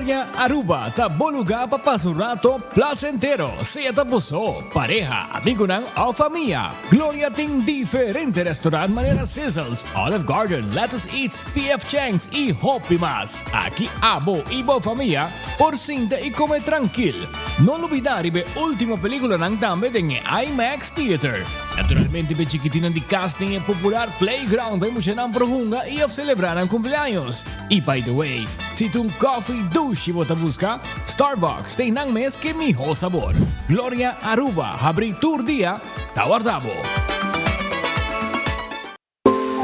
Gloria Aruba ta bo lugar pa pasa un rato placentero, sea ta bo so, pareha, amigonan of famia. Gloria tin diferente restaurant manera Sizzles, Olive Garden, Lettuce Eats, PF Chang's y hopi mas. Aki abo y bo famia por sinta y come trankil. No lubida riba e ultimo peliculanan tambe den e IMAX Theater. Naturalmente p'e chikitinnan di cas den e popular playground pa e muchanan por hunga y of celebra nan cumpleaños. Y by the way, si ta un coffee dushi bo ta busca, Starbucks ta einan mes ke miho sabor. Gloria Aruba habri tur dia, ta warda bo.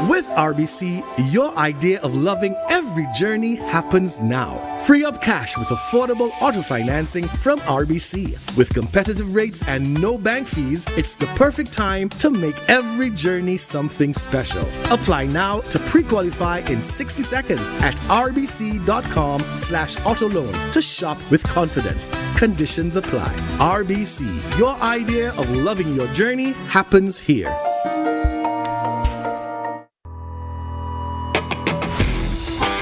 With RBC, your idea of loving every journey happens now. Free up cash with affordable auto financing from RBC. With competitive rates and no bank fees, it's the perfect time to make every journey something special. Apply now to pre-qualify in 60 seconds at rbc.com slash autoloan to shop with confidence. Conditions apply. RBC, your idea of loving your journey happens here.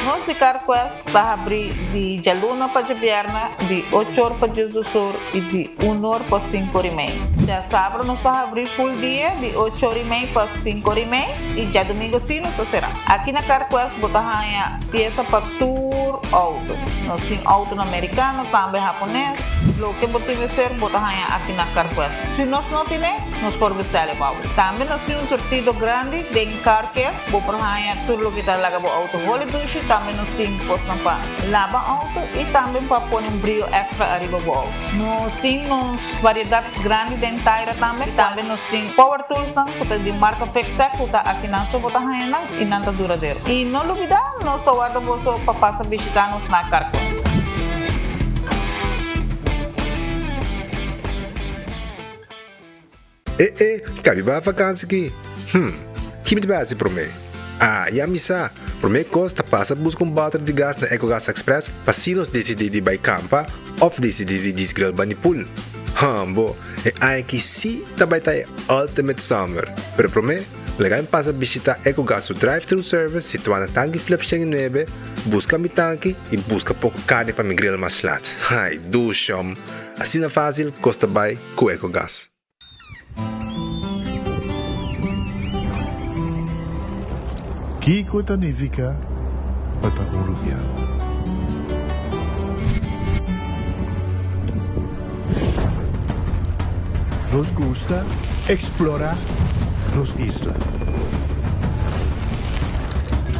Nos di CarQuest ta habri di djaluna pa djabièrnè di ocho or pa 12 or i di un or pa sinku or i mei. Djasabra nos ta habri full dia di ocho or i mei pa sinku or i mei i djadumingu si nos ta será. Aki na CarQuest bo ta haña piesa pa tur outo. Nos tin outonan merikano, tambe hapones. Loke bo tin mester bo ta haña aki na CarQuest. Si nos no tine, nos por bestèl e pa bo. Tambe nos tin un surtido grandi den Car Care. Bo por haña tur loke ta laga bo outo holi dushi. Tambe nos tin kosnan pa laba outo i tambe pa pone un brio èkstra ariba bo outo. Nos tin nos variedat grandi den taira tambe. I tambe nos tin power toolsnan ku ta di marka Fixtech ku ta akinan so bo ta haña nan i nan ta duradero. I no lubidá, nos ta warda boso pa pasa bishitá nos na Carquest. E e, kabi bai vakansi ki? Hm, ki mi ta bai hasi promé? Ah, ya mi sa! Promé kos ta pasa buska un bòter di gas na Ecogas Express pa si nos disidí di bai kampa òf disidí di djis grill bani pool. Hòmbo, e aña aki sí ta bai ta e ultimate summer! Pero promé, laga mi pasa bishitá Ecogas su drive-thru service situá na Tanki Flip 109, buska mi tanki i buska poko karni pa mi grill mas lat. Ai, dushòm! Asina fásil kos ta bai ku Ecogas. Kiko ta nifiká pa ta un rubiano? Nos gusta eksplorá nos isla.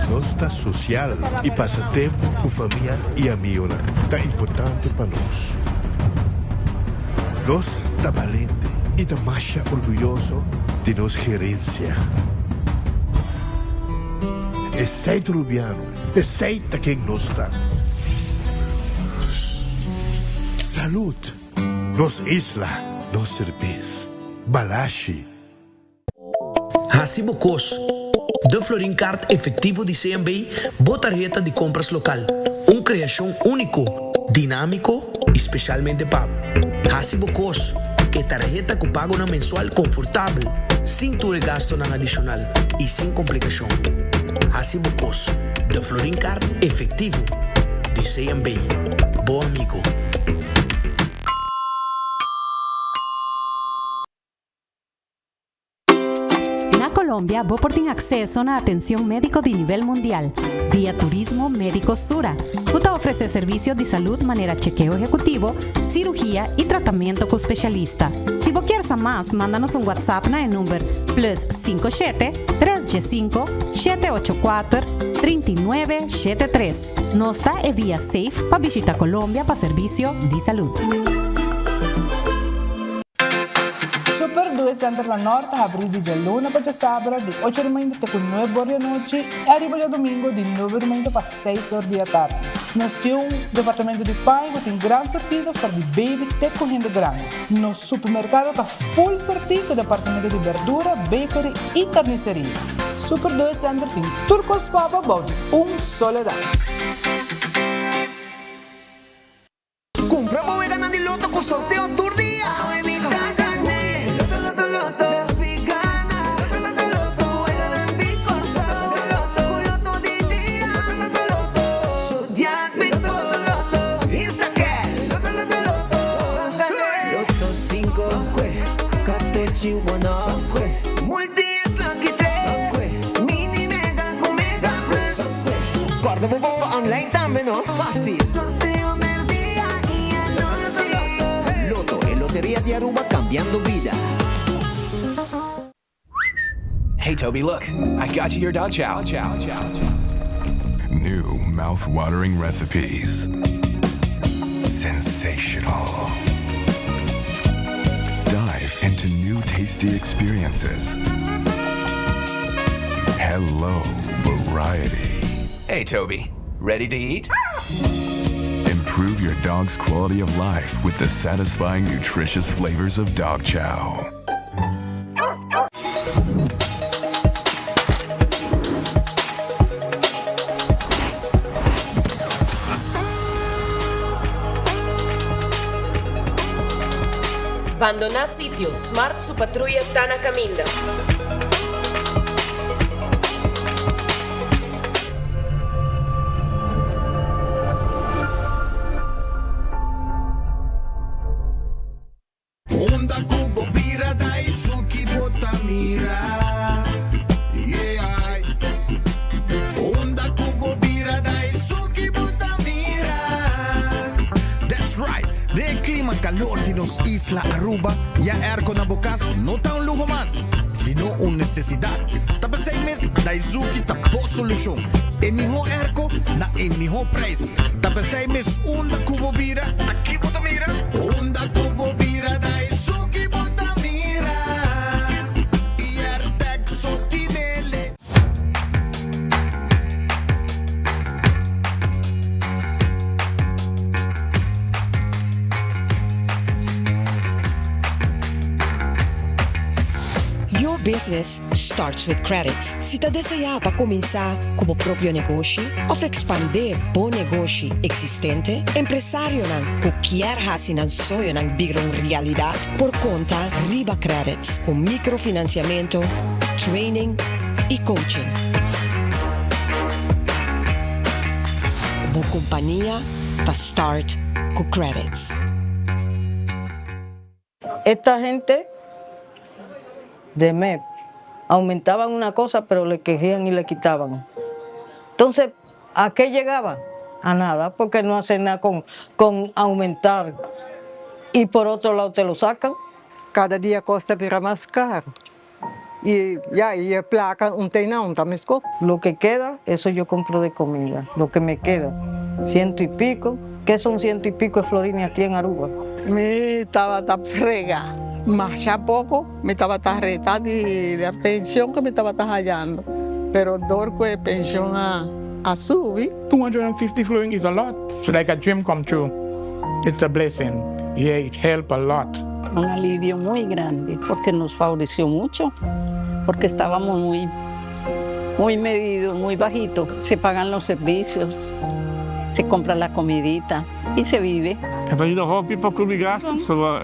Nos ta sosial i pasa tempu ku famia i amigonan ta importante pa nos. Nos ta balente i ta masha orguyoso di nos gerensia. Esei ta Rubiano, esei ta ken nos ta. Salud! Nos isla, nos serbes. Balashi. Hasi bo kos. De Florin Card Efectivo di CMB, bo tarheta di compras local. Un creacion unico, dinamico y specialmente pa bo. Hasi bo kos. E tarheta cu pagonan mensual confortabel, sin tur e gastonan adicional y sin complicacion. Hasi bo kos. De Florin Card Efectivo di CMB. Bo amigo. Na Colombia bo por tin acceso na atencion medico di nivel mundial via Turismo Medico Sura, cu ta ofrece servicio di salud manera chekeo ehecutivo, cirugia y tratamento cu specialista. Si bo kier sa mas, manda nos un WhatsApp na e number plus 57 315 784 3973. Nos ta e via safe pa bishita Colombia pa servicio di salud. Super Due Center na Nort ta habrí di djaluna pa djasabra di ocho di mainta te ku nuebe or di anochi i ariba djadumingu di nuebe di mainta pa seis or di atardi. Nos tin un departamento di paña ku tin gran sortido for di baby te ku hende grandi. Nos supermerkado ta full sortí ku departamento di berdura, bakery i karniseria. Super Due Center tin tur kos pa bo bou di un solo dak. Cumpra bo weganan di loto cu sorteo tur dia. Awe mi ta gane. Loto loto loto. Despi gana. Loto loto loto. Weganan di Corsou. Loto loto. Cu loto di dia. Loto loto loto. Zodiac Big Loto loto loto. that you wanna. Multi X Lucky 3, Mini Mega ku Mega Plus. Kòrda bo bonga online tambe no. Fásil. Sorteo merdia i anochi. Lotto, e loteria di Aruba kambiando bida. Hey Toby, look, I got you your dog chow. New mouth-watering recipes. Sensational. Dive into new tasty experiences. Hello, variety. Hey Toby, ready to eat? Improve your dog's quality of life with the satisfying, nutritious flavors of dog chow. Bandoná sitio, Smart su patruya ta na kaminda. Unda ku bo bira Daisuki bo ta mira Yeah Unda ku bo bira Daisuki bo ta mira. That's right! Den e clima calor di nos isla Aruba, ya airco na bo cas no ta un luho mas, sino un necesidad. Ta p'esey mes Daizuki ta bo solucion. E miho airco na e miho prijs. Ta p'esey mes unda cu bo bira, aki bo ta mira. Unda cu bo bira Daisuki bo ta mira. Airtec so tinele. Your business starts with credit. Si ta deseá pa kuminsá ku bo propio negoshi òf ekspandé bo negoshi eksistente, empresarionan ku kier hasi nan soñonan bira un realidat por konta riba Credit ku mikrofinansiamentu, training i coaching. Bo kompania ta start ku Credit. Esta gente de MEP aumentaban una cosa pero le quejían y le quitaban. Entonces, ¿a qué llegaba? A nada, porque no hacen nada con, con aumentar y por otro lado te lo sacan. Kada dia kos ta bira mas karu. I ya, i e plaka un tei na un ta meskó. Lo que queda, eso yo compro de comida, lo que me queda, ciento y pico, ¿qué son ciento y pico de florines aquí en Aruba? Mi tabata frega masha poko, mi tabata reta di e penshon ku mi tabata hayando, pero dor ku e penshon a a subi. 250 florin is a lot, it's like a dream come true, it's a blessing, yeah it help a lot. Un alivio muy grande porque nos favoreció mucho, porque estábamos muy, muy medidos, muy bajito. Se pagan los servicios, se compra la comidita y se vive. E ta yuda hopi pa kubri gastu, pasobra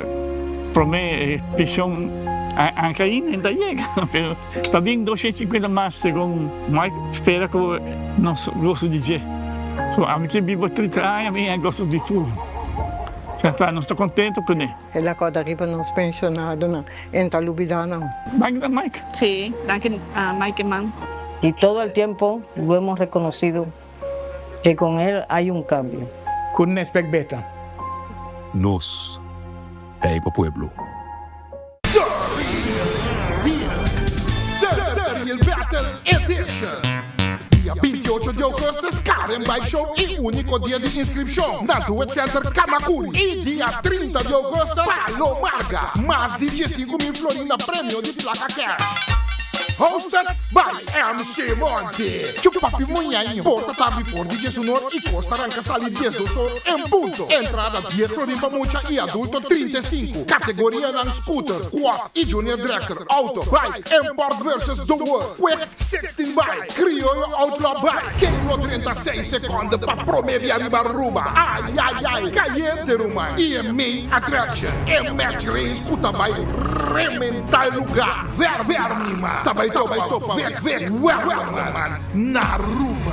promé e penshon a kai ainda ta yega, pero ta bin 250 mas segun Mike spera ku nos gosa di dje. So ami ke biba 30 aña mi a gosa di tur. Ta nos ta kontento kuné. El a kòrda riba nos penshonadonan, e no ta lubidá nan. Danki na Mike. Sí, danki Mike Eman. Y todo el tiempo lo hemos reconocido que con él hay un cambio. Couldn't expect better. Nos ta e pa pueblo. The Real Deal! The Real Battle Edition! Dia 28 di augustus Karen Bike Show y unico dia di inscripcion na Do It Center Camacuri y dia 30 di augustus Palo Marga. Mas di 15,000 florin na premio di placa cash. Hosted by MC Monty. Chupapi Muñaño. Porta ta habri for di diesunor y cos ta ranca sali diesdosor en punto. Entrada dies florin pa mucha y adulto 35. Categorianan scooter, quad y junior dragster, auto, bike, import versus the world, quick 16 bike, crioyo outlaw bike. Ken lo drenta seis seconde pa prome bia riba Aruba? Ay ay ay, cayente ruman. Y e main attraction, e match race cu ta bay rementa e lugar. Ver Verniman ta bay topa Vic Vic Werleman na Aruba.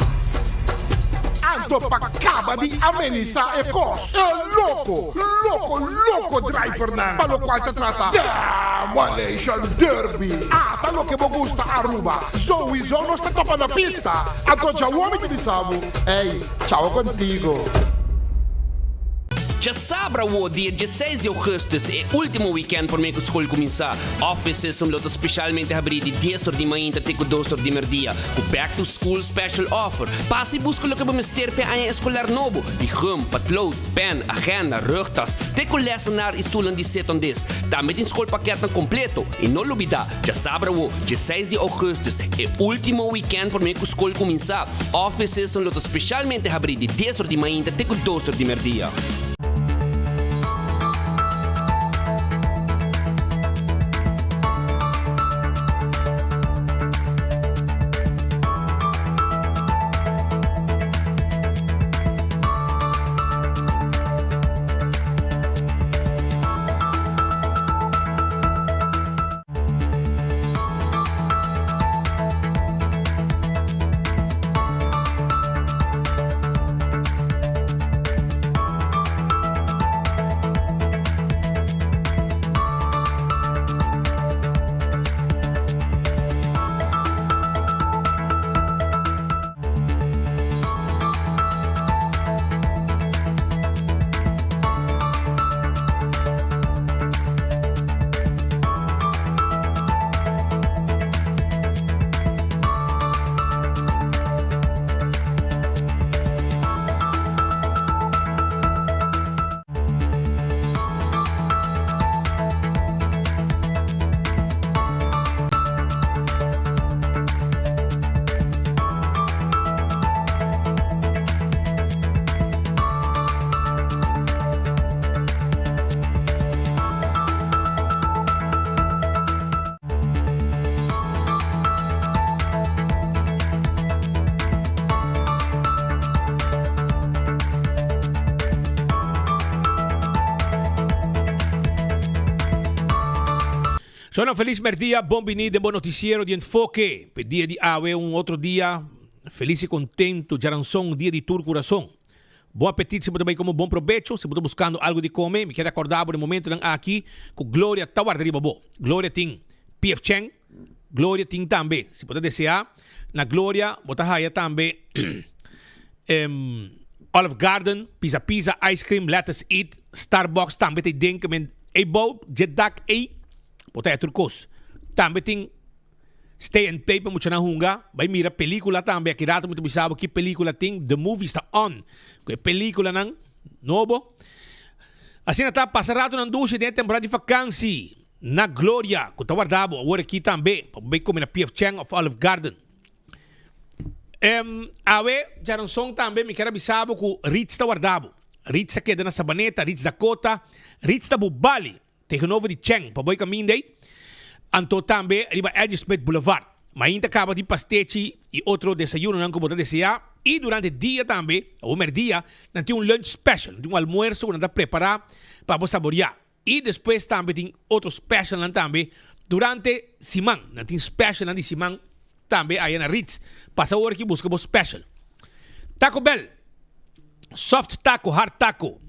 Anto pa kaba di amenisá e kos, e loko, loko, loko drivernan pa lokual ta trata Demolition Derby. Ata loke bo gusta Aruba, souiso nos ta topa na pista, anto djawo mi ta bisa bo, ey, chao contigo. Djasabra awo dia dieseis di augustus, e ultimo weekend prome ku skol kuminsá. Office System lo ta speshalmente habrí di dies or di mainta te ku dos or di merdia, ku Back to School Special Offer. Pasa i buska loke bo mester p'e aña eskolar nobo, di gum, patlood, pen, agenda, rugtas, te ku lèsenar i stulnan di sit on dis. Tambe tin skolpakètnan kompleto. I no lubidá, djasabra awo, dieseis di augustus, e ultimo weekend prome ku skol kuminsá. Office System lo ta speshalmente habrí di dies or di mainta te ku dos or di merdia. Shona felis merdia, bon bini den bo noticiero di Enfoke. P'e dia di awe un otro dia felis y contento, djaranson, dia di tur curason. Bon apetit si bo ta bai come bon probecho, si bo ta buscando algo di come, mi kier acorda bo den momentonan aki cu Gloria ta warda riba bo. Gloria tin PF Chang, Gloria tin tambe, si bo ta desea, na Gloria bo ta haya tambe Olive Garden, Pizza Pizza, Ice Cream, Lettuce Eat, Starbucks tambe ta den, men ey bou dje dak ey bo ta haya tur cos. Tambe tin. Stay and play pa muchanan hunga, bai mira pelicula tambe, aki rato mi ta bisa bo ki pelicula tin, the movies ta on cu e peliculanan nobo. Asina ta pasa ratonan dushi den e temporada di vakansi na Gloria cu ta warda bo awor aki tambe pa bo bai come na PF Chang of Olive Garden. Em, awe djaranson tambe mi kier a bisa bo cu Ritz ta warda bo. Ritz ta keda na Sabaneta, Ritz Dakota, Ritz ta Bubali. Tegenover di Cheng pa boy kaminda ei, anto tambe riba Edgy Smith Boulevard. Mainta kaba di pastechi i otro desayunonan ku bo ta deseá i durante dia tambe, awor merdia, nan tin un lunch special, nan tin un almuerso ku nan ta prepará pa bo saboriá. I despues tambe tin otro specialnan tambe durante siman, nan tin specialnan di siman tambe aya na Ritz. Pasa awor aki buska bo special. Taco Bell, soft taco, hard taco,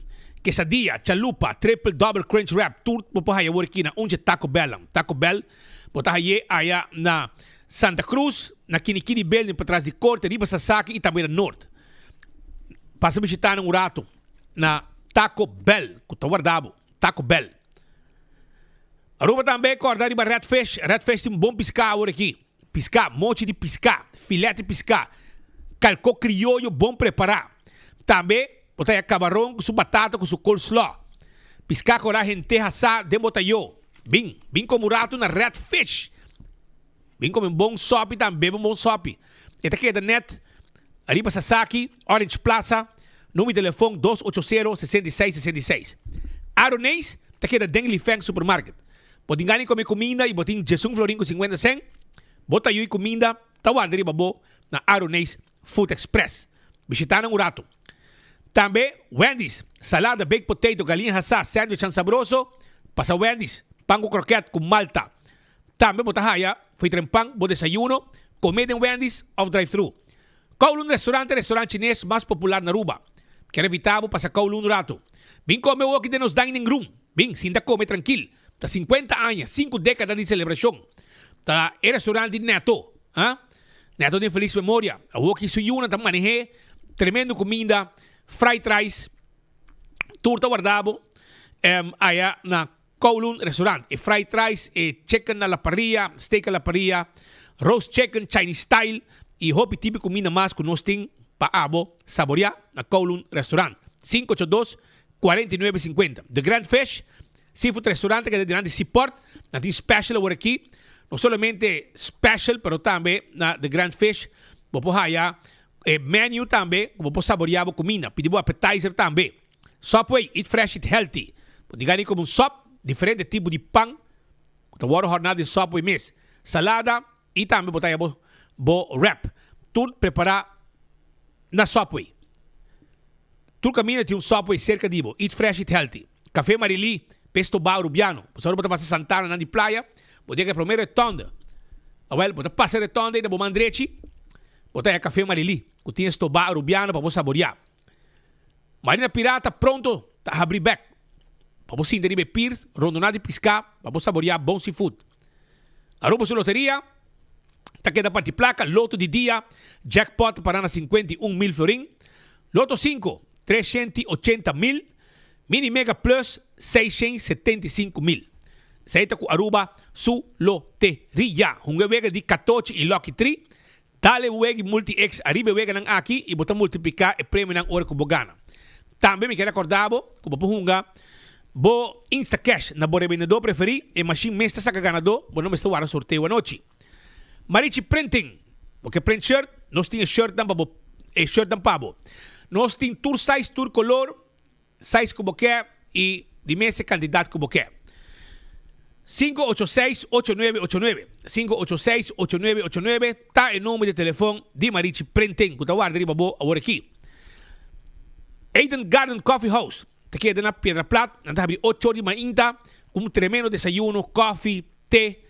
quesadilla, chalupa, triple, double crunch wrap, tur bo por haya awor aki na un dje Taco Bellnan. Taco Bell bo ta haye aya na Santa Cruz, na Kinikini Building patras di Corte, riba Sasaki y tambe na Noord. Pasa bishita nan un rato na Taco Bell cu ta warda bo. Taco Bell. Aruba tambe corda riba Red Fish. Red Fish tin bon pisca awor aki. Pisca, mochi di pisca, filet di pisca, calco crioyo bon prepara. Tambe bo ta haya cabaron cu su batata cu su coleslaw. Pisca cora hente hasa den bo tayo. Bin, bin come un rato na Red Fish. Bin come un bon sopi tambe, bebe un bon sopi. E ta keda net ariba Sasaki, Orange Plaza, numero di telefon dos ocho sero, sesenta i seis, sesenta i seis. Aroneis ta keda den Lifeng Supermarket. Bo tin gana di come cuminda y bo tin djesun florin cu cincuenta cent, bo ta yui cuminda ta warda riba bo na Aroneis Food Express. Bishita nan un rato. Tambe Wendy's, salada, baked potato, galiña hasá, sandwichan sabroso, pasa Wendy's, pan cu kroket cu malta. Tambe bo ta haya fo'i tren pan bo desayuno, come den Wendy's of drive-thru. Kowloon Restaurant ta e restaurant chines mas popular na Aruba. Kier invita bo pasa Kowloon un rato. Bin come awoki den nos dining room. Bin, sinta come trankil. Ta 50 aña, sinku dekada di celebracion. Ta e restaurant di Neto. Ha? Neto den feliz memoria. Awoki su yunan ta manehe tremendo cuminda, fried rice. Tur ta warda bo aya na Kowloon Restaurant. E fried rice, e chicken a la parrilla, steak a la parrilla, roast chicken Chinese style y hopi tipo cuminda mas cu nos tin pa abo saborea na Kowloon Restaurant. 582 49 50. The Grand Fish Seafood Restaurant ta keda dilanti Seaport. Nan tin special awor aki. No solamente special pero tambe na The Grand Fish bo por haya e menu tambe cu bo por saborea bo cuminda. Pidi bo appetizer tambe. Subway, eat fresh, eat healthy. Bo tin gana di come un sop, diferente tipo di pan cu ta worde horna den Subway mes. Salada y tambe bo ta haya bo bo wrap. Tur prepara na Subway. Tur caminda tin un Subway cerca di bo. Eat fresh, eat healthy. Café Marilí, Pesto Bar Rubiano. Bo sa ora bo ta pasa Santana nan di playa, bo yega e prome rotonde. Awel, bo ta pasa e rotonde y na bo man drechi, bo ta haya Café Marilí, cu tin e stobá Arubiano pa bo saborea. Marina Pirata pronto ta habri bek pa bo sinta riba e pier rondoná di piská pa bo saboreá bon seafood. Aruba su loteria ta keda parti plaka, loto di dia, jackpot ta pará na 51 mil florin, loto 5, 380 mil, mini mega plus 675 mil. Esei ta ku Aruba su loteria. Hunga e wega di katochi i lucky tri. Dale wegi Multi-X ariba e weganan aki i bo ta multipliká e premionan ora ku bo gana. Tambe mi kier rekordá bo ku bo por hunga bo Instacash na bo rebendedó preferí, e mashin mes ta saka ganadó, bo no mester warda sorteo anochi. Marichi Printing, bo ke print shirt? Nos tin e shirtnan pa bo e shirtnan pa bo. Nos tin tur size, tur kolor. Size ku bo ke i di mes e kantidat ku bo ke. 586 8989 586 8989 ta e number di telefon di Marichi Printing ku ta warda riba bo awor aki. Eden Garden Coffee House ta keda na Piedra Plat. Nan ta habri ocho or di mainta ku un tremendo desayuno, kofi, te.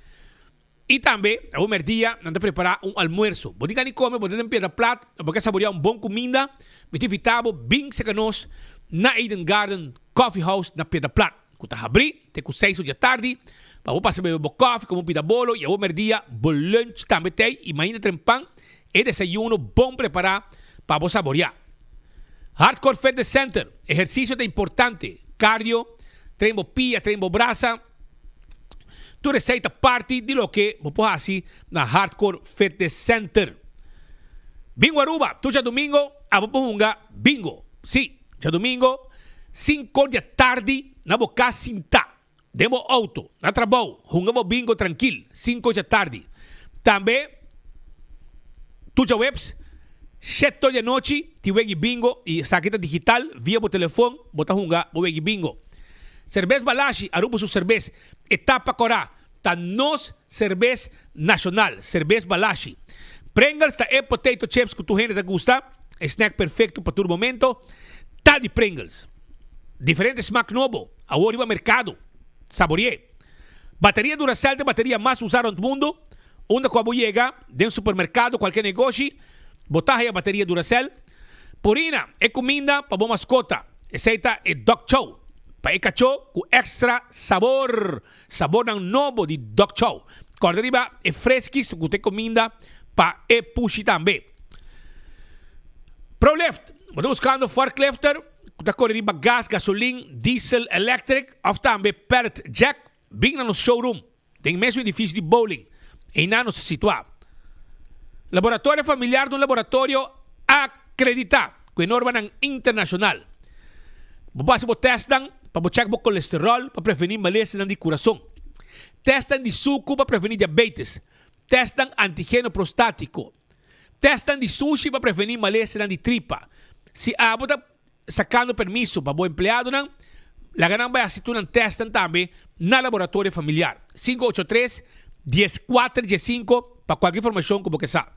I tambe, na bo merdia, nan ta prepará un almuerso. Bo tin gana di kome, bo ta den Piedra Plat, bo ke saboriá un bon kuminda, mi ta invitá bo bin serka nos na Eden Garden Coffee House na Piedra Plat, ku ta habrí te ku seis or dja tardi, pa bo pasa bebe bo kòfi, kome un pida bolo i a bo merdia bo lunch tambe t'ei i mainta trempan e desayuno bon prepará pa bo saboriá. Hardcore Fitness Center, Ehersisio ta importante, cardio, train bo pia, train bo brasa, Tur esei ta parti di loke bo por hasi na Hardcore Fitness Center. Bingo Aruba, tur djadumingo abo por hunga bingo. Sí, djadumingo sinkor di atardi na bo kas sintá, den bo outo, na trabou, hunga bo bingo trankil, sinkor di atardi. Tambe tur djaweps, shetor di anochi tin wegi bingo i esaki ta digital, via bo telefon bo ta hunga bo wegi bingo. Serbes Balashi, Aruba su serbes, e tapa korá, ta nos serbes nashonal, Serbes Balashi. Pringles ta e potato chips ku tur hende ta gusta, e snack perfekto pa tur momento, ta di Pringles. Diferente smak nobo, awor riba merkado. Sabori'é. Bateria Duracell ta e bateria mas usá rònt mundu. Unda ku abo yega, den supermerkado, kualke negoshi, bo ta haya bateria Duracell. Purina, e kuminda pa bo maskota. Esei ta e Dog Chow pa e kachó ku èkstra sabor. Sabornan nobo di Dog Chow. Kòrda riba e freskis ku ta e kuminda pa e pushi tambe. Prolift, Bo ta buskando forklifter ku ta kore riba gas, gasolin, diesel, electric òf tambe pallet jack? Bin na nos showroom. Den mesun edifisio di bowling, einan nos ta situá. Laboratorio Familiar ta un laboratorio akreditá ku e normanan internashonal. Bo por hasi bo tèstnan pa bo chèk bo kolesteròl pa prevení malesanan di kurason, tèstnan di suku pa prevení diabetes, tèstnan antigeno prostátiko, tèstnan di sushi pa prevení malesanan di tripa. Si abo ta Sakando permiso pa bo empleadonan, laga nan bai hasi tur nan tèstnan tambe na Laboratorio Familiar. 583 14 15 pa kualke informashon ku bo ke sa.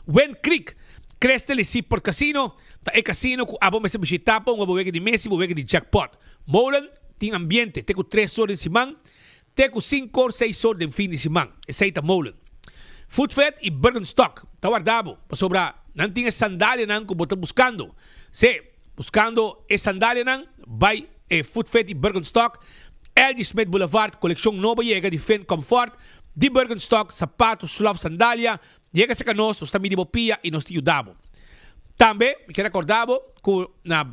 Wind Creek Crystal i Seaport Casino ta e kasino ku abo mester bishitá pa hunga bo wega di mesa i bo wega di jackpot. Molen tin ambiente te ku tres or den siman te ku sinku or seis or den fin di siman. Esei ta Molen. Food Fed i Birkenstock ta warda bo pasobra. Nan tin e sandalianan ku bo ta buskando. Sí, buskando e sandalianan, bai e Foot Feti Birkenstock, LG Smith Boulevard, kolekshon nobo yega di Finn Comfort, di Birkenstock, sapato, slof, sandalia, Yega serka nos, nos ta midi bo pia i nos ta yuda bo. Tambe mi kier rekorda bo ku na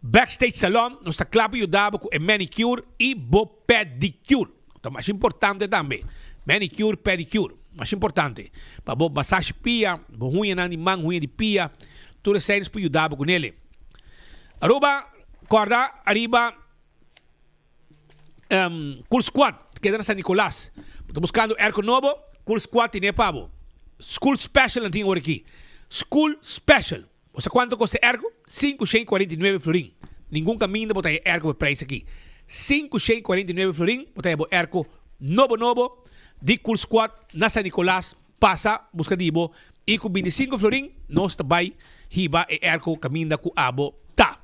Backstage Salon nos ta kla pa yuda bo ku e manicure i bo pedicure, ku ta masha importante tambe. Manicure, pedicure, masha importante pa bo masashi pia, bo huñanan di man, huña di pia, tur esei nos por yuda bo ku nele. Aruba, kòrda ariba. Cool Squad keda na San Nicolas. Bo ta buscando airco nobo? Cool Squad tine pa bo. School Special nan tin awor aki. School Special. Bo sa cuanto costa e airco? 549 florin. Ningun caminda bo ta haya airco pa e prijs aki. 549 florin bo ta haya bo airco nobo nobo di Cool Squad na San Nicolas. Pasa busca di bo y cu 25 florin nos ta bay hiba e airco caminda cu abo ta.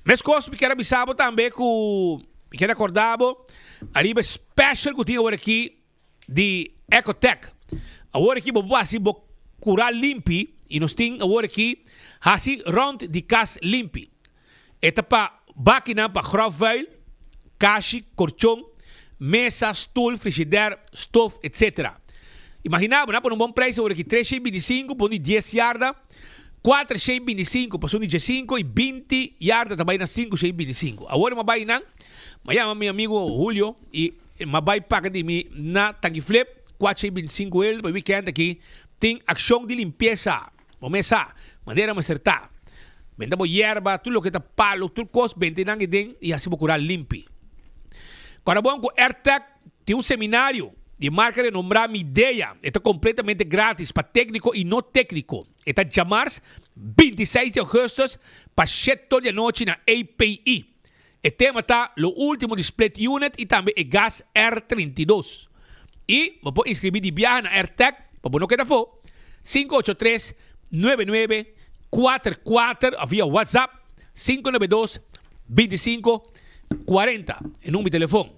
Mescos mi kier a bisa bo tambe cu mi kier acorda bo ariba e special cu tin awor aki di Ecotec. Awor aki bo por haci bo cura limpi y nos tin awor aki haci rond di cas limpi. E ta pa bakinan pa grofvuil, kashi, korchon, mesa, stul, frishider, stof, etc. Imaginá bo, nan pone un bon prijs awor aki, tres shen binti sinku pa un di dies yarda, kuater shen binti sinku pa esun di diesinku i binti yarda ta bai na sinku shen binti sinku. Awor mi a bai nan, mi a yama mi amigu Julio i mi a bai paka di mi na Tanki Flip, kuater shen binti sinku el pa e weekend aki tin akshon di limpiesa. Bo mes sa, manera mester ta. Benta bo yerba, tur loke ta palo, tur kos, benta nan eden i hasi bo kura limpi. Kòrda bon ku Airtec tin un seminario di marka renombrá Midea. E ta kompletamente gratis pa tékniko i no tékniko. E ta djamars 26 di ougùstùs pa shete or di anochi na API. E tema ta Lo ultimo di split unit i tambe e gas R 32. I bo por inscribi di biaha na Airtec pa bo no keda afo, 583 9944 of via WhatsApp 592 25 40 e number di telefon.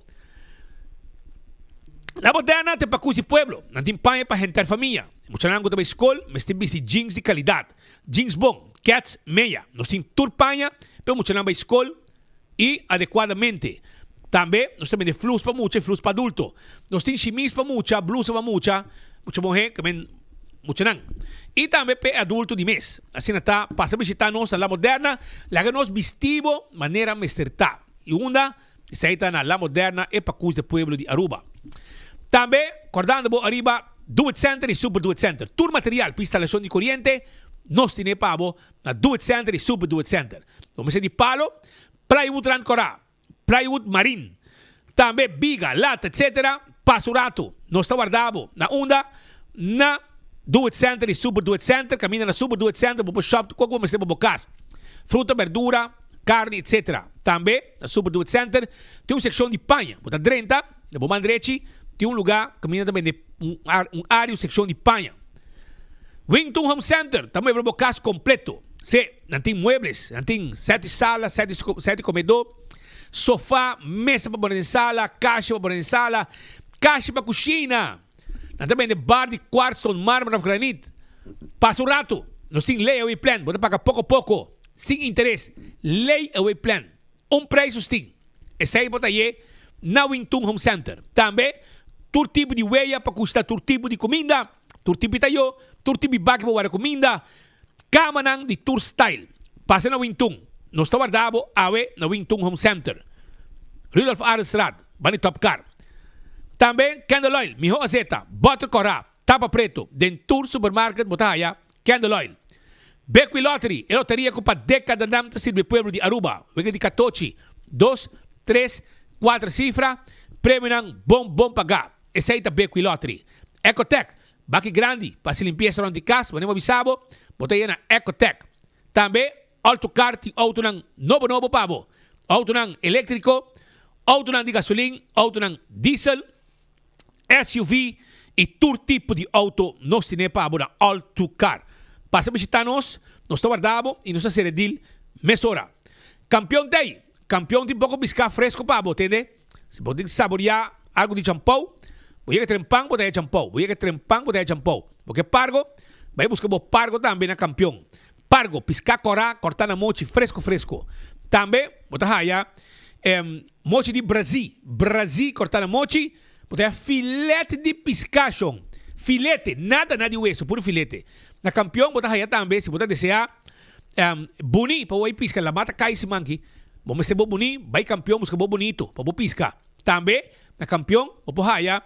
La Moderna ta pa cusi pueblo, nan tin paña pa henter famia. E muchanan cu ta bay scol mester bisti jeans di calidad. Jeans bon, kets, meya. Nos tin tur paña pa e muchanan bai skol i adekuadamente. Tambe nos ta bende flus pa mucha i flus pa adulto. Nos tin shimis pa mucha, blusa pa mucha, mucha muhé, ke men muchanan. I tambe pa e adulto di mes. Asina ta, pasa bishita nos na La Moderna, laga nos bisti bo manera mester ta. I unda? Esei ta na La Moderna e pakus de pueblo di Aruba. Tambe, kordando bo ariba Do It Center i Super Do It Center. Tur material pa instalashon di koriente nos tine pa bo na Do It Center i Super Do It Center. Bo mester di palo, plywood rand kora, plywood marin, tambe biga, lata etc. Pasa un ratu, nos ta warda bo. Na unda? Na Do It Center i Super Do It Center. Kaminda na Super Do It Center bo por shop tur kos ku bo mester pa bo kas. Fruta, berdura, karni etc. Tambe na Super Do It Center tin un sekshon di paña. Bo ta drenta na bo man drechi tin un lugá kaminda ta bende un área un sekshon di paña. Wington Home Center ta muebla bo kas kompleto. Sí, nan tin muebles, nan tin sèt di sala, sèt di sèt di komedó, sofá, mesa pa pone den sala, kashi pa pone den sala, kashi pa kushina. Nan ta bende bar di kwartstone, marmer òf granit. Pasa un ratu, nos tin layaway plan, bo ta paga poko poko. Sin interes, lay away plan, un prijs sustin. Esei bo ta haye na Wingtun Home Center. Tambe, tur tipo di weya pa kushta tur tipo di kuminda, tur tipo di tayo, tur tipo di baki pa warda kuminda, kamanan di tur style. Pasa na Wingtun. Nos ta warda bo awe na Wingtun Home Center. Rudolf Arendstraat, banda di Top Car. Tambe, candle oil, miho azeta, butter kora, Tapa preto, Den tur supermarket bo ta haya Candle Oil. Bequi Lottery, e loteria cu pa decadanan ta sirbi pueblo di Aruba. Wega di catochi, dos, tres, cuater cifra, premionan bon bon paga. Esey ta Bequi Lottery. Ecotec, baki grandi pa haci limpieza rond di cas, wanneer bo bisa bo, bo ta yena Ecotec. Tambe Autocar tin autonan nobo nobo pa bo. Autonan electrico, autonan di gasolin, autonan diesel. SUV y tur tipo di auto nos tene pa bo na All To Car. Pasa bishita nos, nos ta warda bo y nos ta cera e deal mesora. Campeon t'ey! Campeon tin poco bisca fresco pa bo, tende? Si bo tin saboria algo di champou, bo yega trempan bo ta haya champou, bo yega trempan bo ta haya champou. Bo ke pargo? Bai buska bo pargo tambe na Kampion. Pargo, piská kòrá, kòrtá na mochi fresko fresko. Tambe bo ta haya mochi di brazí, brazí kòrtá na mochi, bo ta haya filete di piská shon. Filete, nada na di weso, puru filete. Na Kampion bo ta haya tambe, si bo ta deseá, buni pa bo bai piska, lamá ta kai siman aki, bo mester bo buni, bai Kampion buska bo bunito pa bo piska. Tambe na Kampion bo por haya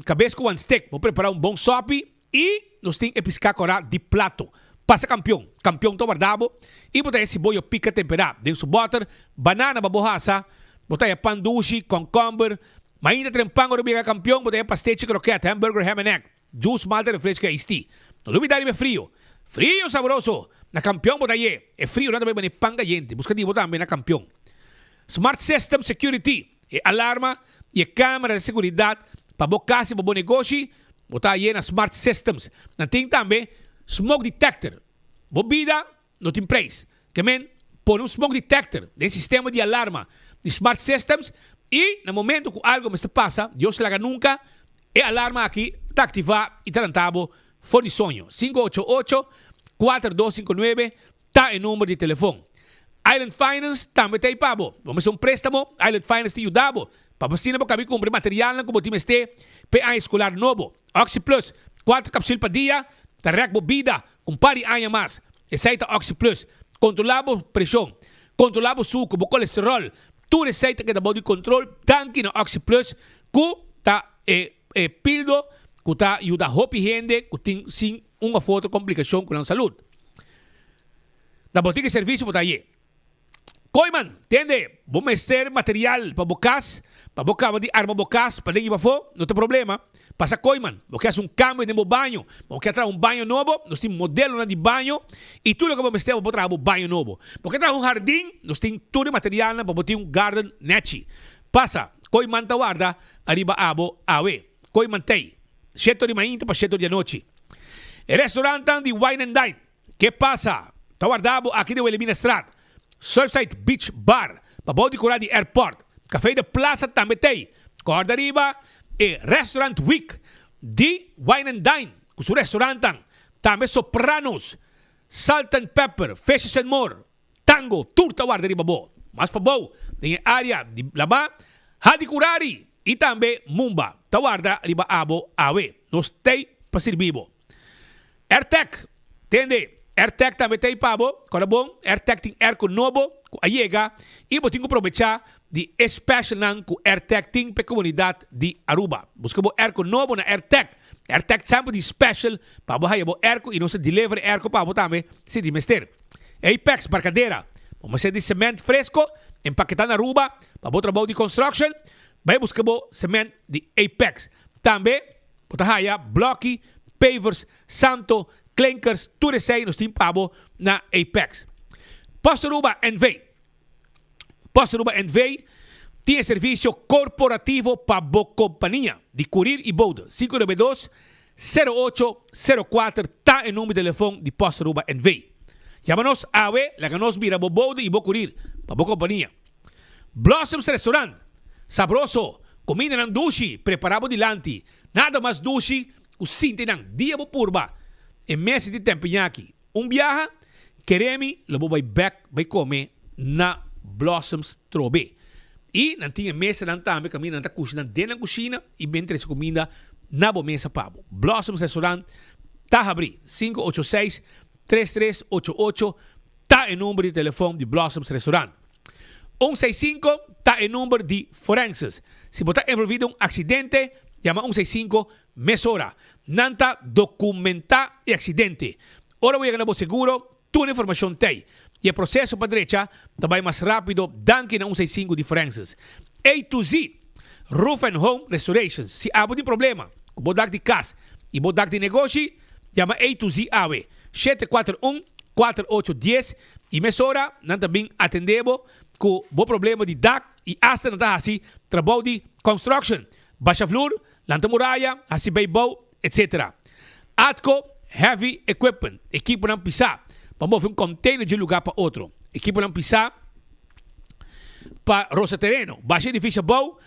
kabes ku wan stek, bo prepará un bon sòpi i nos tin e piská kòrá di plato. Pasa Kampion, Kampion ta warda bo i bo ta haya siboyo pika temperá den su bòter, banana pa bo hasa, bo ta haya pan dushi, kònkòmber, mainta tren pan ora bo yega Kampion bo ta haya pastechi, krokèt, hamburger, ham and egg, juice, malta, refresco i iced tea. No lubidá riba e frio, frio sabroso! Na Kampion bo ta haye e frionan ta bai bani pan kayente, buska di bo tambe na Kampion. Smart System Security, e alarma i e camera di seguridad pa bo cas i pa bo negoshi, bo ta haye na Smart Systems. Nan tin tambe smoke detector. Bo bida no tin prijs. Ke men pone un smoke detector den sistema di alarma di Smart Systems i na momento ku algo mester pasa, Dios laga nunca, e alarma aki ta activa i ta lanta bo for di soño. 588 4259 Ta e number di telefon. Island Finance tambe ta ei pa bo. Bo mester un préstamo? Island Finance ta yuda bo pa bo asina bo kabi kumpra e materialnan ku bo tin mester pa e aña eskolar nobo. OxyPlus, kuater kapsul pa dia ta rèk bo bida ku un par di aña mas. Esei ta OxyPlus. Kontrolá bo preshon, kontrolá bo suku, bo kolesteròl, tur esei ta keda bou di kontrol danki na OxyPlus ku ta e e pildo ku ta yuda hopi hende ku tin sin un òf otro komplikashon ku nan salud. Na botica servicio bo ta haye. Kooiman, tende, bo mester material pa bo cas, pa bo caba di arma bo cas paden y pafo, no ta problema. Pasa Kooiman, bo ke haci un cambio den bo baño, bo ke traha un baño nobo, nos tin modelonan di baño y tur loke bo mester pa bo traha bo baño nobo. Bo ke traha un hardin, nos tin tur e materialnan pa bo tin un garden nechi. Pasa, Kooiman ta warda ariba abo awe. Kooiman t'ey, sheto di mainta pa sheto di anochi. E restaurantnan di Wine and Dine. Ke pasa? Ta warda bo aki den Wilhelminastraat, Surfside Beach Bar, pa bou di kura di airport. Café de Plaza tambe t'ei. Kòrda riba e Restaurant Week di Wine and Dine ku su restaurantnan. Tambe Sopranos, Salt and Pepper, Fishes and More, Tango, tur ta warda riba bo. Mas pa bou, den e área di Lamá, Hadi Kurari i tambe Mumba ta warda riba abo awe. Nos t'ei pa sirbi bo. Airtec, tende, Airtec tambe ta ei pa bo, kòrda bon, Airtec tin airco nobo ku a yega i bo tin ku probechá di e specialnan ku Airtec tin pa e komunidat di Aruba. Buska bo airco nobo na Airtec. Airtec semper tin special pa bo haya bo airco i nos ta deliver e airco pa bo tambe si tin mester. Apex Barcadera, bo mester di cement fresco empaketá na Aruba pa bo trabou di construction, bai buska bo cement di Apex. Tambe Bo ta haya blòki, pavers, santo, klinkers, tur esei nos tin pa bo na Apex. Post Aruba NV. Post Aruba NV tin e servisio korporativo pa bo kompania di kurir i bode. 592 0804 ta e number di telefon di Post Aruba NV. Yama nos awe, laga nos mira bo bode i bo kurir pa bo kompania. Blossoms Restaurant, Sabroso, Comindanan dushi prepara bo dilanti, nada mas dushi cu sinti nan dia bo purba e mesa di tempiñaki. Un biaha, kere mi lo bo bay bek bay come na Blossoms trobe. Y nan tin e mesanan tambe caminda nan ta cushina den nan cushina y ben trece cuminda na bo mesa pa bo. Blossoms Restaurant ta habri 586 3388 ta e number di telefon di Blossoms Restaurant. Un seis sinku ta e number di forenses. Si bo ta envolví den un aksidente, yama un seis sinku mesora. Nan ta dokumentá e aksidente. Ora bo yega na bo seguro, tur e informashon t'ei. I e proseso pa drecha ta bai mas rápido danki na un seis sinku di forenses. A to Z Roof and Home Restorations. Si abo tin problema ku bo dak di kas i bo dak di negoshi, yama A to Z awe, 741 4810 i mesora nan ta bin atendé bo ku bo problema di dak i asta nan ta hasi trabou di construction, basha flur, lanta muraya, hasi beibou, etc. Atco Heavy Equipment, ekiponan pisá pa move un container di un lugá pa otro, ekiponan pisá pa rosa tereno, basha edifisio abou,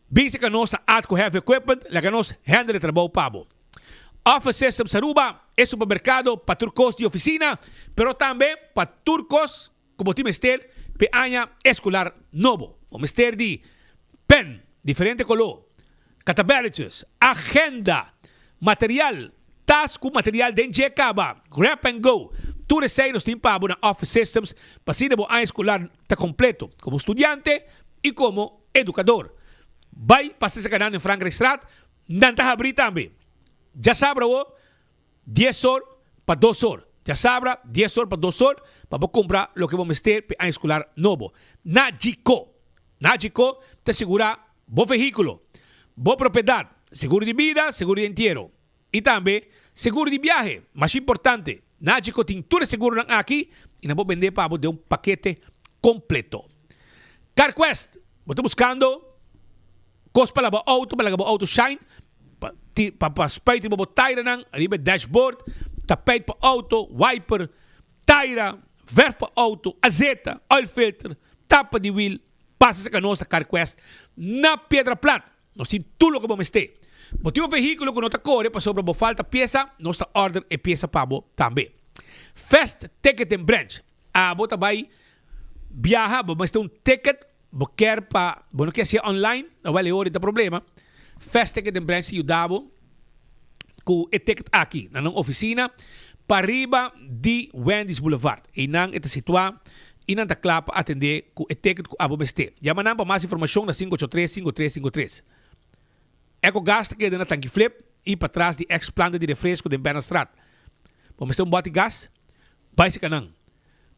bin serka nos na Atco Heavy Equipment, laga nos handle e trabou pa bo. Office Systems Aruba, e supermercado pa tur cos di oficina, pero tambe pa tur cos cu bo tin mester p'e aña escolar nobo. Bo mester di pen, diferente color, catabelletjes, agenda, material, tas cu material den dje caba, grab and go. Tur esey nos tin pa bo na Office Systems pa asina bo aña escolar ta completo como studiante y como educador. Bay pasa esaki nan den Frankrijkstraat, nan ta habri tambe. Djasabra awo dies or pa dos or. Djasabra dies or pa dos or pa bo kumpra loke bo mester p'e aña escolar nobo. Na Djiko. Na Djiko ta sigura bo vehículo, bo propiedad, seguro di bida, seguro di entiero y tambe seguro di biahe. Mas importante, na Djiko tin tur e seguronan aki y nan por bende pa bo den un pakete completo. CarQuest, bo ta buscando cos pa laba auto, pa laga bo auto shine? Pa ti pa pa spuit riba bo tairanan riba e dashboard, tapijt pa auto, wiper, taira, verf pa auto, azeta, oil filter, tapa di wiel, pasa serka nos na CarQuest na Piedra Plat. Nos tin tur loke bo mester. Bo tin un vehíkulo ku no ta kore pasobra bo falta piesa, nos ta order e piesa pa bo tambe. Fast Ticketing Branch, Abo ta bai biaha, bo mester un ticket, bo kier pa, bo no kier hacié online, awel e ora ta problema. Fast Ticket den branch ta yuda bo cu e ticket aki na nan oficina pariba di Wendy's Boulevard. Eynan e ta situa y nan ta cla pa atende cu e ticket cu abo mester. Yama nan pa mas informacion na 583 5353. Ecogas ta keda na Tanki Flip y patras di ex planta di refresco den Bernardstraat. Bo mester un boti gas? Bai seka nan.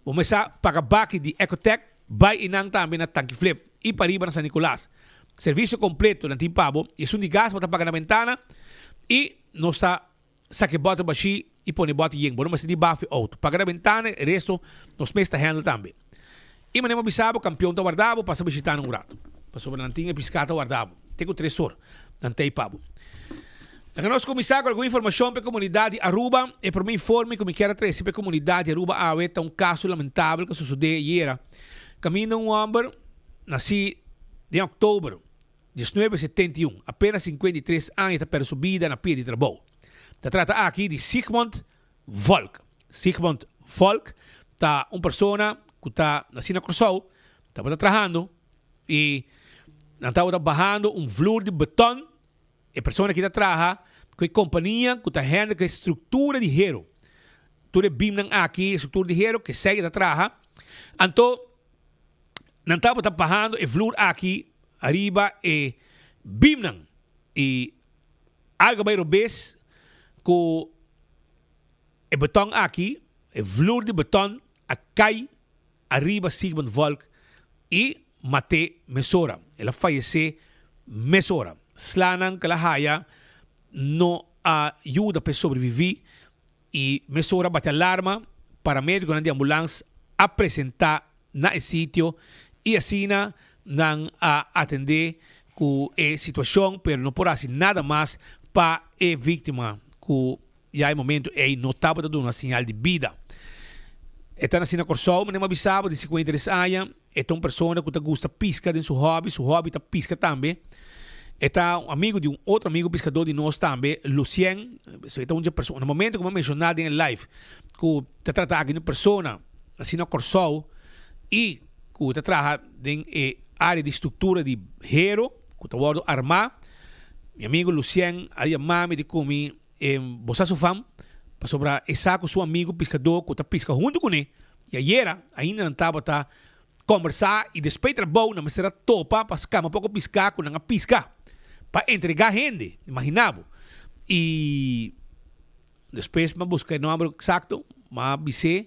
Bo mester paga baki di Ecotec, bai einan tambe na Tanki Flip y pariba na San Nicolas. Servicio completo nan tin pa bo y esun di gas bo ta paga na bentana y nos ta saka e boter bashi y pone e boter yen. Bo no mester di bafi auto. Paga na bentana e resto nos mes ta handle tambe. Y manera bo bisa bo campeon ta warda bo pasa bishita nan un rato. Pasobra nan tin e pisca ta warda bo. Te cu tres or nan ta ey pa bo. Laga nos cuminsa cu algun informacion pa e comunidad di Aruba. E prome informe cu mi kier a trece pa e comunidad di Aruba awe ta un caso lamentabel cu a sucede ayera. Caminda un homber naci den october diesnuebe setenta i un, apenas 53 aña ta perde su bida na pia di trabou. Ta trata aki di Sigmund Volk. Sigmund Volk ta un persona cu ta naci na Corsou, tabata trahando y nan tabata bahando un vloer di beton. E persona ki ta traha cu e compania cu ta handle cu e structura di hero. Tur e beamnan aki, e structura di hero, cu esey ta traha. Anto nan tabata bahando e vloer aki ariba e beamnan y algo bay robes cu e beton aki, e vloer di beton a cay ariba Sigmund Volk y mat'é mesora. El a fayecé mesora. Slanan cu el a haya no a yuda p'e sobreviví y mesora bati alarma. Paramédiconan di ambulans a presentá na e sitio y asina nan a atendé cu e situacion pero no por haci nada mas pa e víctima cu Ya e momento ei no tabata duna señal di bida. E ta nací na Kòrsou, manera mi a bisa bo, di 53 aña. E ta un persona ku ta gusta piska den su hòbi, su hòbi ta piska tambe. E ta un amigu di un otro amigu piskadó di nos tambe, Lucien. So e ta un dje persona. Na momento ku mi a menshoná den e live ku ta trata aki di un persona nací na Kòrsou i ku ta traha den e área di struktura di hero ku ta wòrdu armá, mi amigu Lucien a yama mi di ku mi E bo sa su fam, pasobra e sa ku su amigu piskadó ku ta piska huntu kuné, i ayera ainda nan tabata kòmbersá i despues trabou nan mester a topa pa skama poko piská ku nan a piska pa entregá hende, imaginá bo. I despues mi a buska e nòmber eksakto, mi a bis'é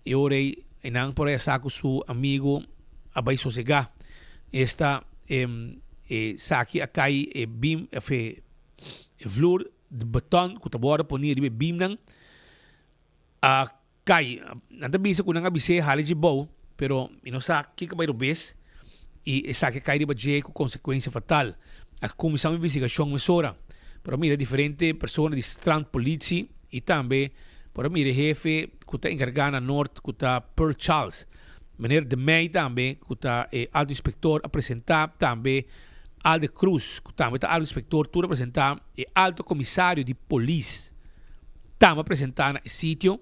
i ora ei nan por a sa ku su amigu a bai sosegá. Esta e saki a kai e bim òf e. E vloer di beton ku ta wòrdu poní riba e beamnan a kai. Nan ta bisa ku nan a bis'é hala dje bou, pero mi no sa kiko bai robes i esaki a kai riba dje ku konsekuensia fatal. A kuminsá un investigashon mesora. Por a mira diferente persona di strandpolitie i tambe por a mira e hefe ku ta enkargá na Noord ku ta Pearl Charles. Meneer De Meij tambe ku ta e alto inspektor a presentá tambe. Alde Cruz, ku tambe ta alto inspektor tur a presentá, e alto komisario di polis tambe a presentá na e sitio,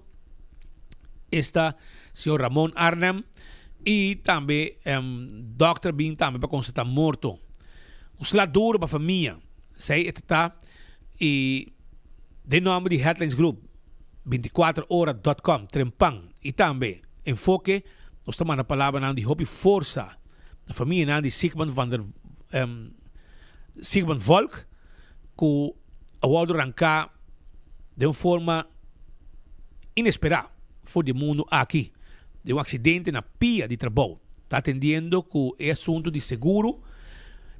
esta señor Ramon Arnhem i tambe dòkter a bin tambe pa konstatá morto. Un sla duro pa famia, esei e ta ta i den nòmber di Headlines Group, 24 ora dòt kòm, Trempan i tambe Enfoke nos ta manda palabranan di hopi forsa na famianan di Sigmund van der Sigmund Volk ku a wòrdu ranká den un forma inesperá for di e mundu aki den un aksidente na pia di trabou. Ta atendiendo ku e asuntu di seguro,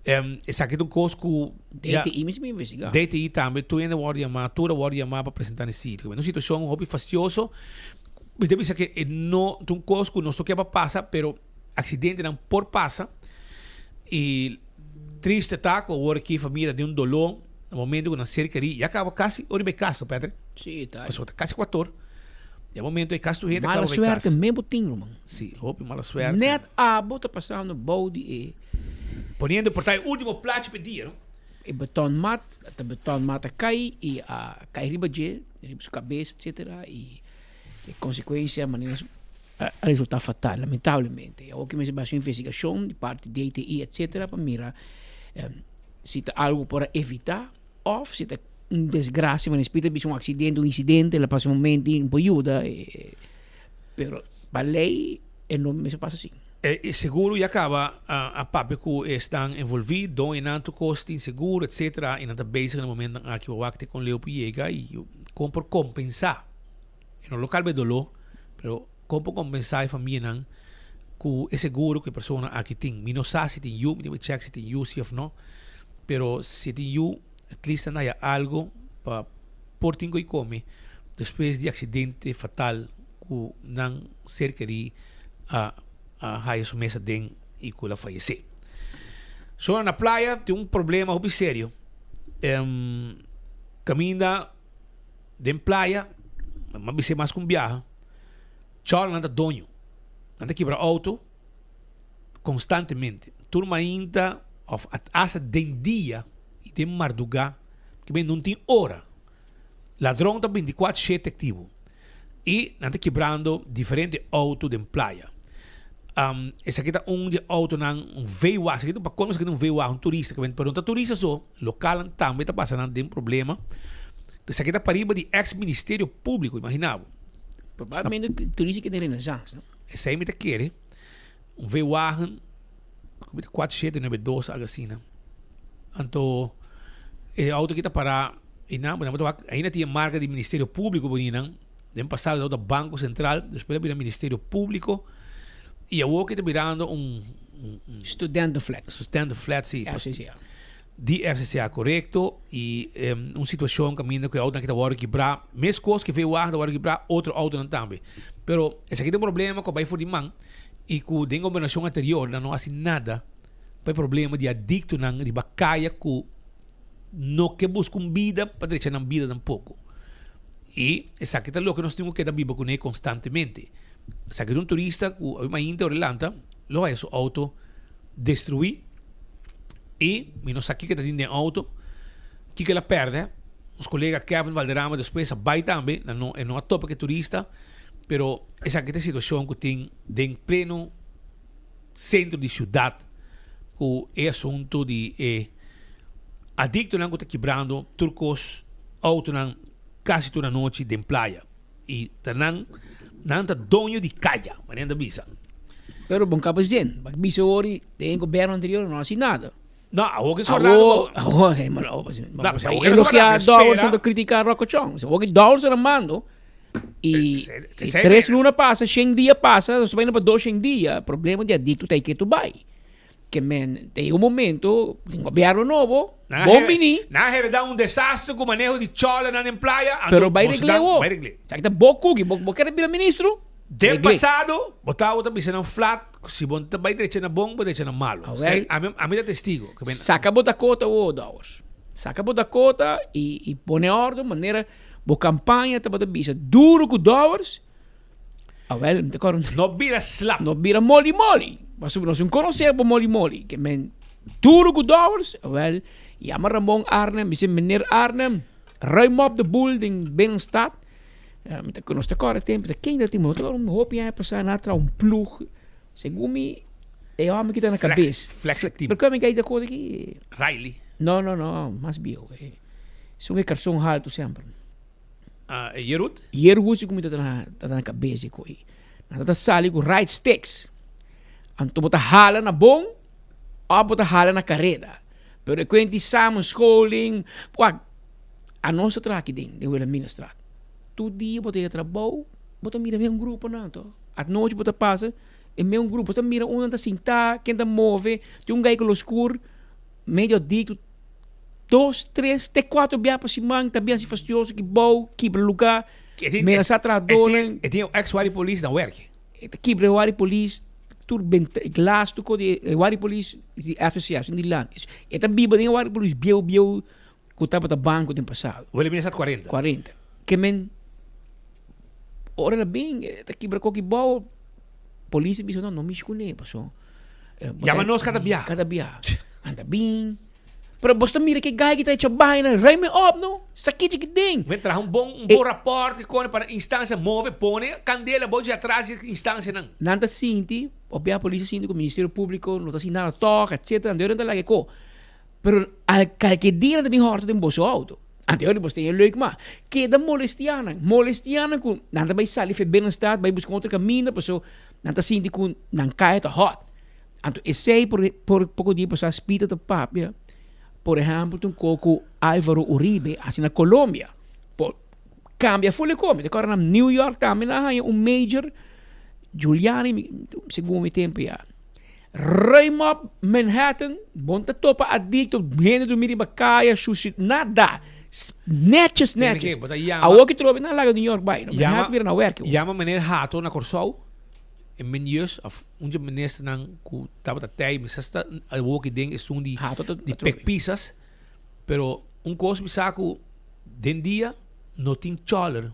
esaki ta un kos ku ya DTI mes mi investigá. DTI tambe tur hende a wòrdu yamá, tur a wòrdu yamá pa presentá na e sitio. Un situashon hopi fastioso. Mi ta bisa ke e no ta un kos ku nos no ke pa pasa, pero Accidentenan por pasa y triste ta cu awor aki familia ta den un dolor na momento cu nan ser keri ya caba casi ora bay cas no Patrick? Sí, ta. Pasobra ta casi cuator ya momento ey casi tur hende a Mala caba bay cas. suerte me bo tin ruman. Sí, hopi mala suerte. Net abo ta pasando bou di e. Poniendo por ta e ultimo plachi p'e dia no. E betonmat, ta betonmat a cay y a cay riba dje, riba su cabes etcetera y e consecuencia manera a resulta fatal lamentablemente. Awor ki mester basa un investigacion di parti DTI etcetera pa mira si ta algo por a evita of si ta un desgracia manera spita bisa un accidente un incidente la pasa un momento y no por yuda pero pa ley e no mester pasa asi. E seguro ya caba a papia cu esnan envolvi, doñonan tur cos tin seguro etcetera y nan ta bezig na momentonan aki pa wak te con leu por yega y con por compensa. E no lo kalba e doló, pero kon por kompensá e famianan ku e seguro ku e persona aki tin? Mi no sa si tin yu, mi tin ku chèk si tin yu si òf no, pero si tin yu, at least nan haya algu pa por tin ku e kome despues di aksidente fatal ku nan ser kerí a a haya su mes aden i ku el a fayesé. So na playa tin un problema hopi serio, kaminda. Den playa, mi a bis'é mas ku un biaha, chòlnan ta doño. Nan ta kibra outo konstantemente. Tur mainta òf asta den dia i den mardugá, kiben no tin ora. Ladron ta bintikuater shete aktivo i nan ta kibrando diferente outo den playa. Esaki ta un di e outonan, un V-wagen, esaki ta pa kono esaki ta un V-wagen, un turista, pero no ta turista so. Lokalnan tambe ta pasa nan den problema. Esaki ta pariba di ex Ministerio Publico, imagina bo. Probablemente turista ke den Renaissance, no? Esei mi ta kere. Un V-wagen, ku ta 4792, algo asina. Anto e auto ki ta para einan, bo ta wak ainda tin e marka di Ministerio Publico boni einan. Den pasado tabata Banco Central, despues a bira Ministerio Publico y awor ke ta birando un Studentenflat. Studentenflat, si. FCCA. Di FCCA, korekto. Y un situacion kaminda ku e autonan kita wòrdu kibrá, meskos ku e V-wagen ta wòrdu kibrá, otro autonan tambe. Pero esaki ta un problema ku a bai for di man y ku den gobernashon anterior nan no hasi nada pa e problema di adiktonan riba kaya ku no ke buska un bida pa drecha nan bida tampoko. I esaki ta loke nos tin ku keda biba kuné konstantemente. Esaki ta un turista ku awe mainta ora e lanta lo haya su outo destruí i mi no sa kiko ta tin den outo, kiko el a pèrdè. Nos kolega Kevin Valderrama despues a bai tambe, nan no e no a topa ku e turista, pero esaki ta e situashon ku tin den pleno sentro di siudat ku e asuntu di e adiktonan ku ta kibrando tur kos, outonan kasi tur anochi den playa i ta nan nan ta doño di kaya manera nan ta bisa. Pero bon kaba zen, bak bisa ori den e gobierno anterior no hasi nada. No, awor ke sordando Awor, awor, hey, maar, oh, elogia Dowers anto critica Rocco Chong. Awor ke Dowers a mando y tres luna pasa, shen dia pasa, nos ta bayendo pa dos shen dia, problema di adicto ta ke tu bay. Ke men, ta yega un momento, un gobierno nobo, bon bini. Nan a hereda un desastre ku maneho di chòlernan den playa, anto Pero bay regle awor. Bay regle. Esaki ta bo kuki, bo kere bira ministro? Den pasado, bo tabata bisa nan flat, si bo no ta bay drecha na bon, bo drecha na malo. Awel. Ami ta testigo. Saka bo Dakota awor, Dowers. Saka bo Dakota y pone ordo manera Bo campaña tabata bisa duro cu Dowers, awel, mi ta corda. No bira slap. No bira moli moli. Pasobra nos no conoce bo moli moli. Ke men. Duro ku dòwers, wel, yama Ramon Arnhem, bisa meneer Arnhem, ruim op de boel den binnenstad. Mi ta, nos ta kòrda tempu, ta ken ta tin, no ta kòrda un hopi aña pasá nan a traha un ploeg, segun mi e hòmber ki ta na kabes. Flex team. Pero kua mi kai ta kòrda aki? Riley. No, no, no, mas bieu. Esun e karson haltu semper. Ah, e Yerut? Yerut si ku mi ta ta na kabes e koi. Nan ta sali ku right sticks. Anto bo ta hala na bon of bo ta hala na kareda. Pero e kuenti samenscholing, wak, anos ta traha aki den, den Wilhelminastraat. Tur dia bo ta yega trabou, bo ta mira mes gruponan to. Anochi bo ta pasa e mes grupo, bo ta mira unda nan ta sinta, ken ta move, tin un gai ku lo skur medio adikto. Dos, tres, te cuatro bia pa siman ta bien así fastidioso ki bou, kibra lugar, menasa trahadornan. E tin ex guardia polis na werk. E ta kibra e guardia polis, tur benta, glas, tur cos di e guardia polis di FCA, esun di land. E ta biba den e guardia polis bieu bieu cu tabata banco den pasado. Wilhelmina staat cuarenta. Cuarenta. Ke men ora el a bin e ta kibra koki bou, polis a bisa no, no mishi cune paso. Yama nos cada bia. Cada bia. Nan ta bin. Pero bos ta mira ke guy ki ta echa baina, ruim me op no. Sa kichi ki den. Men traha un bon un bon rapport ki kone pa instancia move pone candela bo dje atras di instancianan. Nan ta sinti, of bia polis ta sinti ku Ministerio Publico no ta haci nada tok etcetera, anto nan ta laga e ko. Pero al kalke dia nan ta bin horta den boso auto. Anto yori bos tin e leuk mas. Keda molestia nan, molestia nan ku nan ta bai sali for binnenstad bai buska un otro kaminda paso nan ta sinti ku nan kaya ta hot. Anto esei por por poko dia pasá Spita ta papia, por ehèmpel ta un kos ku Álvaro Uribe hasi na Colombia, por kambia ful e kos. Mi ta kòrda na New York tambe nan a haña un major, Giuliani segun mi tempu ya. Ruim op Manhattan, bo no ta topa adikto, hende drumi riba kaya, shushi, nada. Netjes, netjes. Awor ki trobe nan laga New York bai, no? Manhattan bira na wèrk. Yama meneer Hato na Kòrsou. E menius of un dje ministernan ku tabata tei mi sa sta awoki den esun di di pek pisas pero un kos mi sa ku den dia no tin choler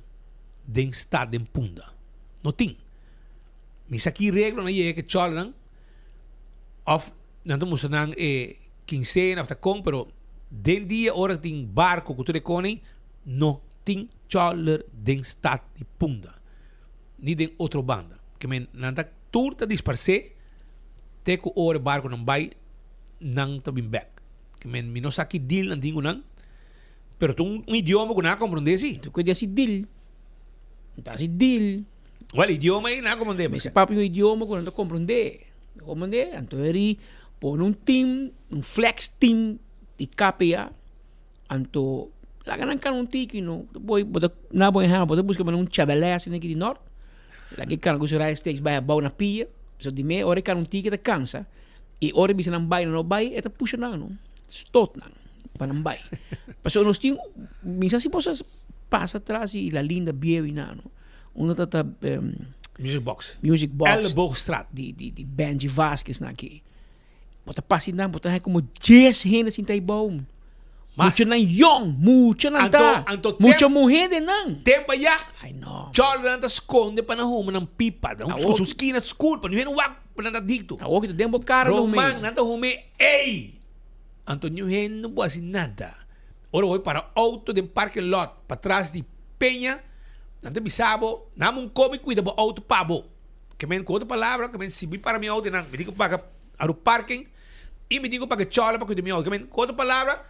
den stad den Punda no tin mi sa ki reglo nan yega ke cholernan of nan ta mustra nan e kinsena of ta kon pero den dia ora tin barko ku tur e koning no tin choler den stad di Punda. ni den otro banda. Ke men nan ta tur ta disparsé te ku ora e barkunan bai nan ta bin bèk. Ke men mi no sa ki deal nan tin ku nan, pero ta un idioma ku nan a komprondé si. Tu ku di hasi deal. Nan ta hasi deal. Wèl, idioma ei nan a komprondé. Mester papia un idioma ku nan ta komprondé. Komprondé? Anto eri pone un team, un flex team di KPA. Anto laga nan kana un tiki no. Bo bo ta na bo ehempel bo ta buska un chabelé asina aki di nort. Laga e kana ku su rice sticks bai abou na pia. So di me ora e kana un tiki e ta kansa i ora e bisa nan bai nan no bai e ta pusha nan no. Stot nan pa nan bai. Pasobra nos tin mi sa si bo sa pasa tras di La Linda bieu i nan no. Unda ta ta Music box. Music box. Elleboogstraat. Di di di Benji Vasquez nan aki. Bo ta pasa nan, bo ta haña como dies hende sinta ei bou. Mas. Muchanan yong, muchanan ta. Anto, anto Mucha muhé den nan. Tempo ya. Ai no. Chòlnan ta skonde pa nan huma nan pipa. Nan Awor- su skina skur pa niun hende wak pa nan ta adikto. Awor ki ta den bo kara ta humé. Roman, nan ta humé ei. Anto niun hende no por hasi nada. Ora bo para auto den parking lot patras di Peña, nan ta bisa bo, nan un komi kuida bo auto pa bo. Ke men ku otro palabra, ke men si mi para mi auto einan, mi tin ku paga aru parking i mi tin ku paga chòla pa kuida mi auto. Ke men ku otro palabra,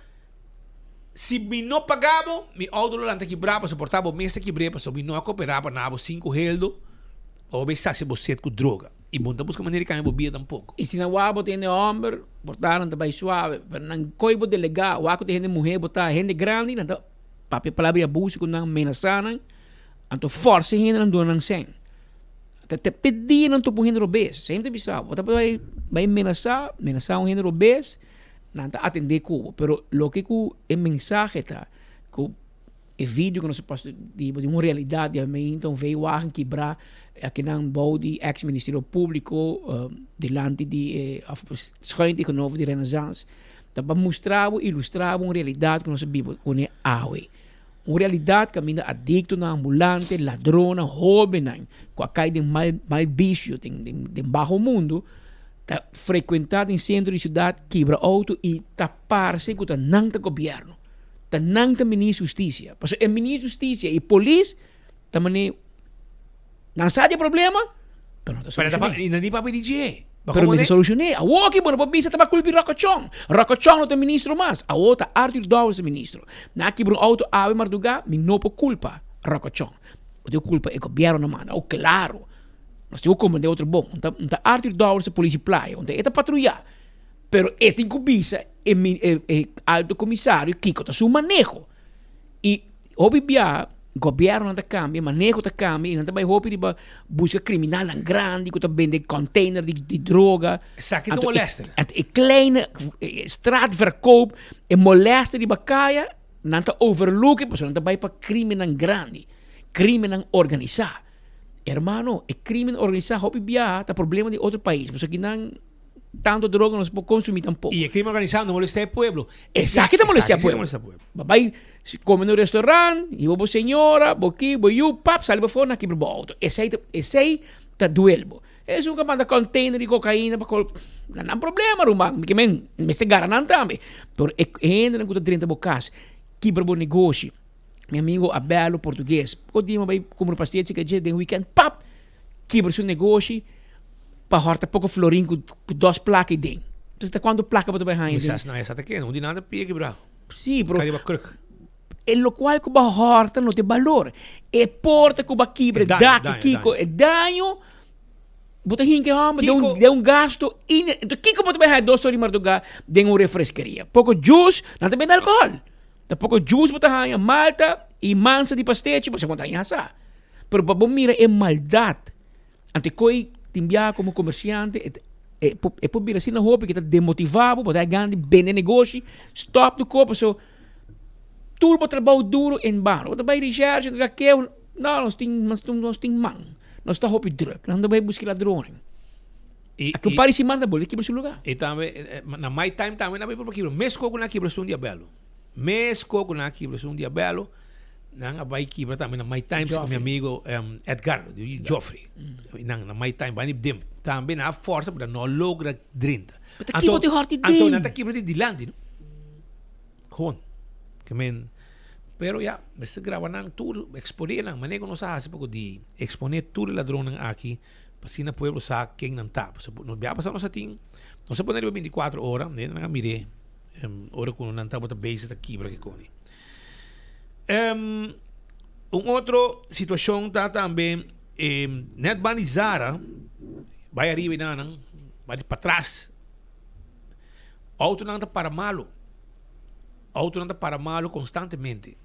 si mi no paga bo, mi auto lo lanta kibrá pasobra por ta bo mes ta kibr'é pasobra mi no a koperá pa na bo sinku heldo pa bo bay sasia bo set ku droga. I bo no ta buska manera di kambia bo bida tampoko. I si nan wak bo ta hende hòmber, por ta nan ta bai suave, pero nan koe bo delegá, wak ku ta hende muhé bo ta hende grandi, nan ta papia palabra di abuso ku nan, menasá nan, anto fòrsa e hendenan duna nan sèn. Ta te pidi nan topa un hende robes. Semper ta bisa bo ta bai bai menasá, menasá un hende robes, nan ta atendé ku bo. Pero loke ku e mensahe ta ku e video ku nos a post di di un realidat di amein ta un veiwagen kibrá akinan bou di ex Ministerio Públiko dilanti di e òf schuin tegenover di Renaissance ta pa mustra bo, ilustrá bo un realidat ku nos a biba kuné awe. Un realidat kaminda adiktonan, ambulante, ladronnan, hóbennan ku a kai den mal mal bisio, den den den baho mundu. Ta frecuenta den centro di ciudad, kibra auto y ta parce cu ta nan ta gobierno. Ta nan ta ministro di husticia. Pasobra e ministro di husticia y polis ta mane nan sa di e problema, pero no ta solucione. Y nan di papia di dje. Pero mester solucione. Awor aki bo no por bisa ta pa culpa di Rocco Chong. Rocco Chong no ta ministro mas. Awor ta Arthur Dowers ta ministro. Nan a kibra un auto awe marduga, mi no por culpa Rocco Chong. Bo tin cu culpa e gobierno nan manda. Oh claro. Nos tin ku komprendé otro bon. Un ta, un ta Arthur Dowers e polis di playa, un ta e ta patruyá. Pero e tin ku bisa e mi e e alto komisario kiko ta su maneho. I hopi biaha gobièrnunan ta kambia, maneho ta kambia i nan ta bai hopi riba buska kriminalnan grandi ku ta bende container di di droga. Esaki ta Anto e molèster. anto e kleine straatverkoop, e molèster riba kaya, nan ta overlook e pasobra nan ta bai pa krimennan grandi, krimennan organisá. Hermano, e crimen organisa hopi biaha ta problema di otro pais, pasobra kinan tanto droga no se por consumi tampoco. Y e crimen organisa no molestia e pueblo. Esaki ta molestia e pueblo. Bo bay come na un restaurant, hiba bo señora, bo ki, bo yu, pap, sali pafó nan kibra bo auto. Esey ta, esey ta duel bo. Esun ka manda container di cocaina pa col, nan nan problema ruman, mi ke men mester gara nan tambe. Pero e hendenan ku ta drenta bo kas, kibra bo negoshi. Mi amigo Abelo portugues poko dia mi bai kumpra un pastechi ka dje den weekend pap kibra su negoshi pa horta poko florin ku dos plaka ei den. Entonces ta kuantu plaka bo ta bai haña Mi den? sa si nan e sa ta kende un di nan ta pia kibra. Si pero Kariba kruk. E lokual ku bo a horta no tin balor. E porta ku bo a kibra E daño, dak daño, kiko daño. e daño bo ta hinka e homber den un Kiko den un gasto ine enton kiko bo ta bai haña dos ora di marduga den un refreskeria? Poko juice nan ta bende alkohol. Ta poko juice bo ta haña, malta y mansa di pastechi bo sa kon ta haña sa. Pero pa bo mira e maldad, anto e koe tin biaha komo komersiante e e por e por bira asina hopi ke ta demotiva bo, bo ta gana di bende negoshi, stop di koop paso tur bo trabou duro en bano. Bo ta bai recherche, entrega keho, no nos tin nos tin man, nos ta hopi druk, nan ta bai buska ladronnan. Y, Aki un par di siman ta bolbe kibra su lugar. Y tambe, na my time tambe nan a kibra. Mes koku nan a kibra esun diabelo. Mes koku nan a kibra esun diabelo. Nan a bai kibra tambe na my time mi amigo Edgar, Joffrey. Nan na my time bani dem. Tambe nan a forsa pero no logra drinta. Pero ta kibra di horti Anto den. nan ta kibra di dilanti no. Gewoon. Ke men pero ya, mester graba nan tur, expone nan. Manera ku nos a hasi poko di expone tur e ladronnan aki. Pa asina pueblo sa ken nan ta. Pasobra nos bia pasa nos a tin, nos a pone riba binticuatro ora, hende nan a mir'é ora ku nan tabata bezig ta kibra kikoni. Un otro situashon ta tambe net ban di Zara bai ariba i nan bai di patras, outonan ta para malu, outonan ta para malu konstantemente.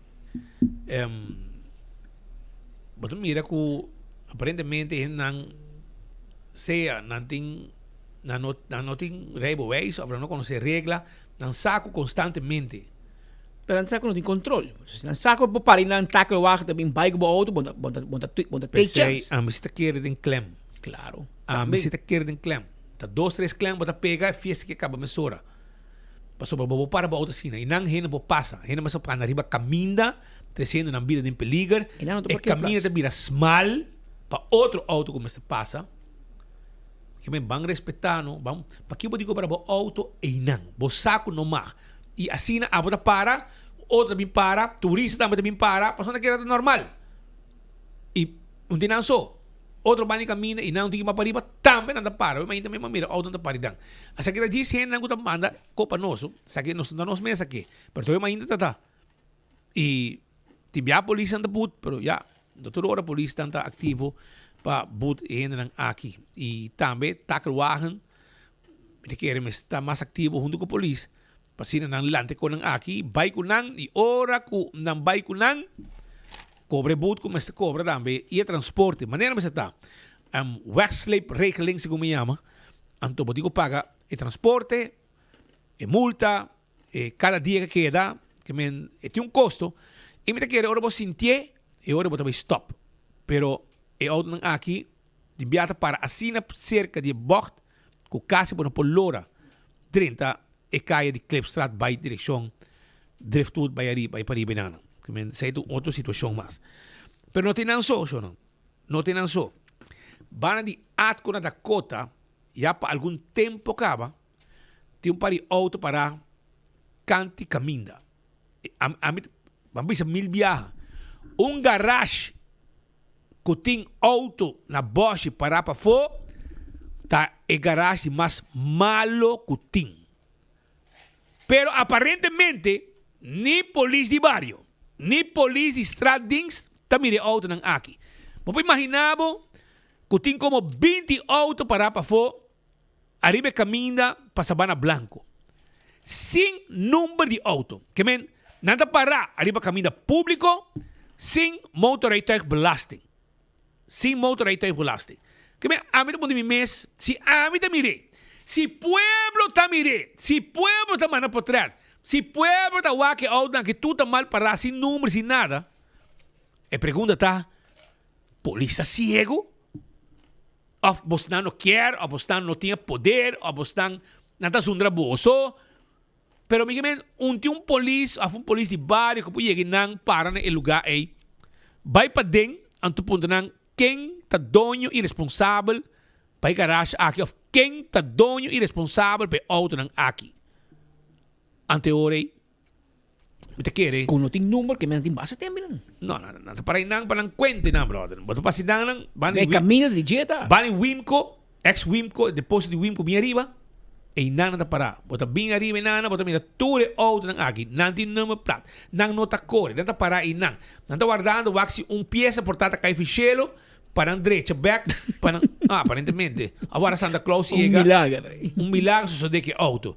Bo ta mira ku aparentemente hendenan sea nan tin nan no nan no tin rijbewijs of nan no konosé regla, nan sa ku konstantemente. Pero nan sa ku no tin kontrol. Si nan sa ku bo para i nan takelwagen ta bin bai ku bo outo bo ta bo ta bo ta bo ta take P'esei chance. ami si ta kere den klem. Klaro. Ami si ta kere den klem. Ta dos tres klem bo ta pega e fiesta ke kaba mesora. Pasobra bo por para bo auto asina i nan hende por pasa. Hende mester por anda riba kaminda tresiendo nan bida den peliger. I nan no ta E parkeer kaminda plaats. ta bira smal pa otro auto ku mester pasa. Ke men ban respetá no, ban pakiko bo di ku para bo auto einan? Bo sa ku no mag. I asina abo ta para, otro ta bin para, turista tambe ta bin para, pasobra nan ta kere ta normal. I un di nan so. Otro banda di kaminda i nan tin ki bai pariba tambe nan ta para. Bo mainta mesmo mira outo nan ta para dan. Esaki ta djis hendenan ku ta manda kopa nos. Esaki nos ta nos mes aki. Pero todavia mainta ta ta. I tin bia polisnan ta but pero ya no tur ora polisnan ta aktivo pa but e hendenan aki. I tambe takelwagen mi ta kere mester ta mas aktivo huntu ku polis pa asina nan lanta e konan aki bai ku nan i ora ku nan bai ku nan Cobra e boet cu mester cobra tambe y e transporte. Manera mester ta. Um wegsleepregeling segun mi yama. Anto bo tin cu paga e transporte, e multa, e cada dia que keda, ke men e tin un costo. Y mi ta kere ora bo sintié, e ora bo ta bay stop. Pero e autonan aki di bia ta para asina cerca di e bocht cu casi bo no por lora drenta e kaya di Klipstraat bai direkshon Driftwood bai ariba bai pariba i nan. Esei ta un otro situashon mas. Pero no tin nan so, shornan. No tin nan so. Banda di Atco na Dakota. Ya pa algun tempo kaba tin un par di auto pará kanti kaminda. Ami ta bisa mil biaha, un garage ku tin auto na bòshi pará pafó ta e garage di mas malo ku tin. Pero aparentemente ni polis di bario, ni polis di straatdienst ta mira e autonan aki. Bo por imagina bo ku tin komo 20 auto pará pafó ariba e kaminda pa Sabana Blanco, sin number di auto. Ke men, nan ta pará ariba kaminda públiko sin motorrijtuigbelasting. Sin motorrijtuigbelasting. Ke men, ami ta puntra mi mes, si ami ta mir'é, si pueblo ta mir'é, si pueblo ta manda potret, si pueblo ta wak e autonan aki tur ta mal pará sin number, sin nada, e pregunta ta, polis ta siego? Of bosnan no kier, of bosnan no tin e poder, of bosnan nan ta zundra boso. Pero mi ke men, un tin un polis of un polis di bario ku por yega i nan para na e luga ei, bai paden, anto puntra nan ken ta doño i responsabel pa e garage aki of ken ta doño i responsabel pa e autonan aki. Anto e ora ei Mi ta kere. Ku no tin number ke men tin basta tempu nan. No, no, no ta para nan pa nan kuente nan, brother. Bo ta pasa nan nan. Ban e kaminda di dje ta. Ban di Wimco, ex Wimco, deposito di Wimco bin ariba, ei nan nan ta para. Bo ta bin ariba ei nan, bo ta mira tur e autonan aki. Nan tin number plat. Nan no ta kore, nan ta para ei nan. Nan ta wardando wak si un piesa por ta ta kai fi shelo pa nan drecha bek pa nan, ah, aparentemente. Awor Santa Claus yega. Un milager. Un milager sosode ku e auto.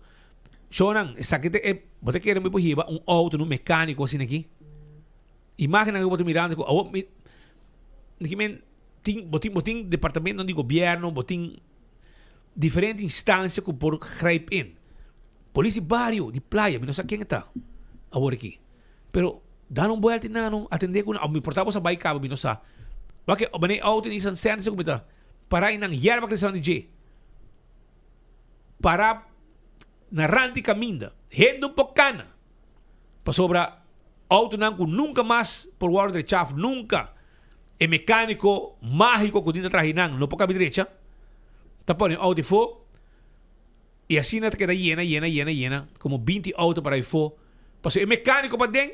Shownan, esaki ta e, bo ta kere mi por hiba un auto na un mecanico asina aki? Imagennan ku bo ta mirando ku awor mi, mi men tin, bo tin, bo tin departamentonan di gobierno, bo tin diferente instancia ku por grijp in. Polis di bario, di playa, mi no sa ken e ta awor aki. Pero dan un buelta i nan atende ku nan, of mi por ta bo sa bai kaba, mi no sa. Wak e, wanneer e auto Nissan Sentra ku mi ta para i nan yerba kresiendo di dje. Para na rand di caminda, hende un por cana, pasobra autonan cu nunca mas por wordo drecha of nunca e mecanico magico cu tin ta traha nan no por cabi drecha, ta pone auto efo y asina ta keda yena, yena, yena, yena, como 20 auto para efo, pasobra e mecanico paden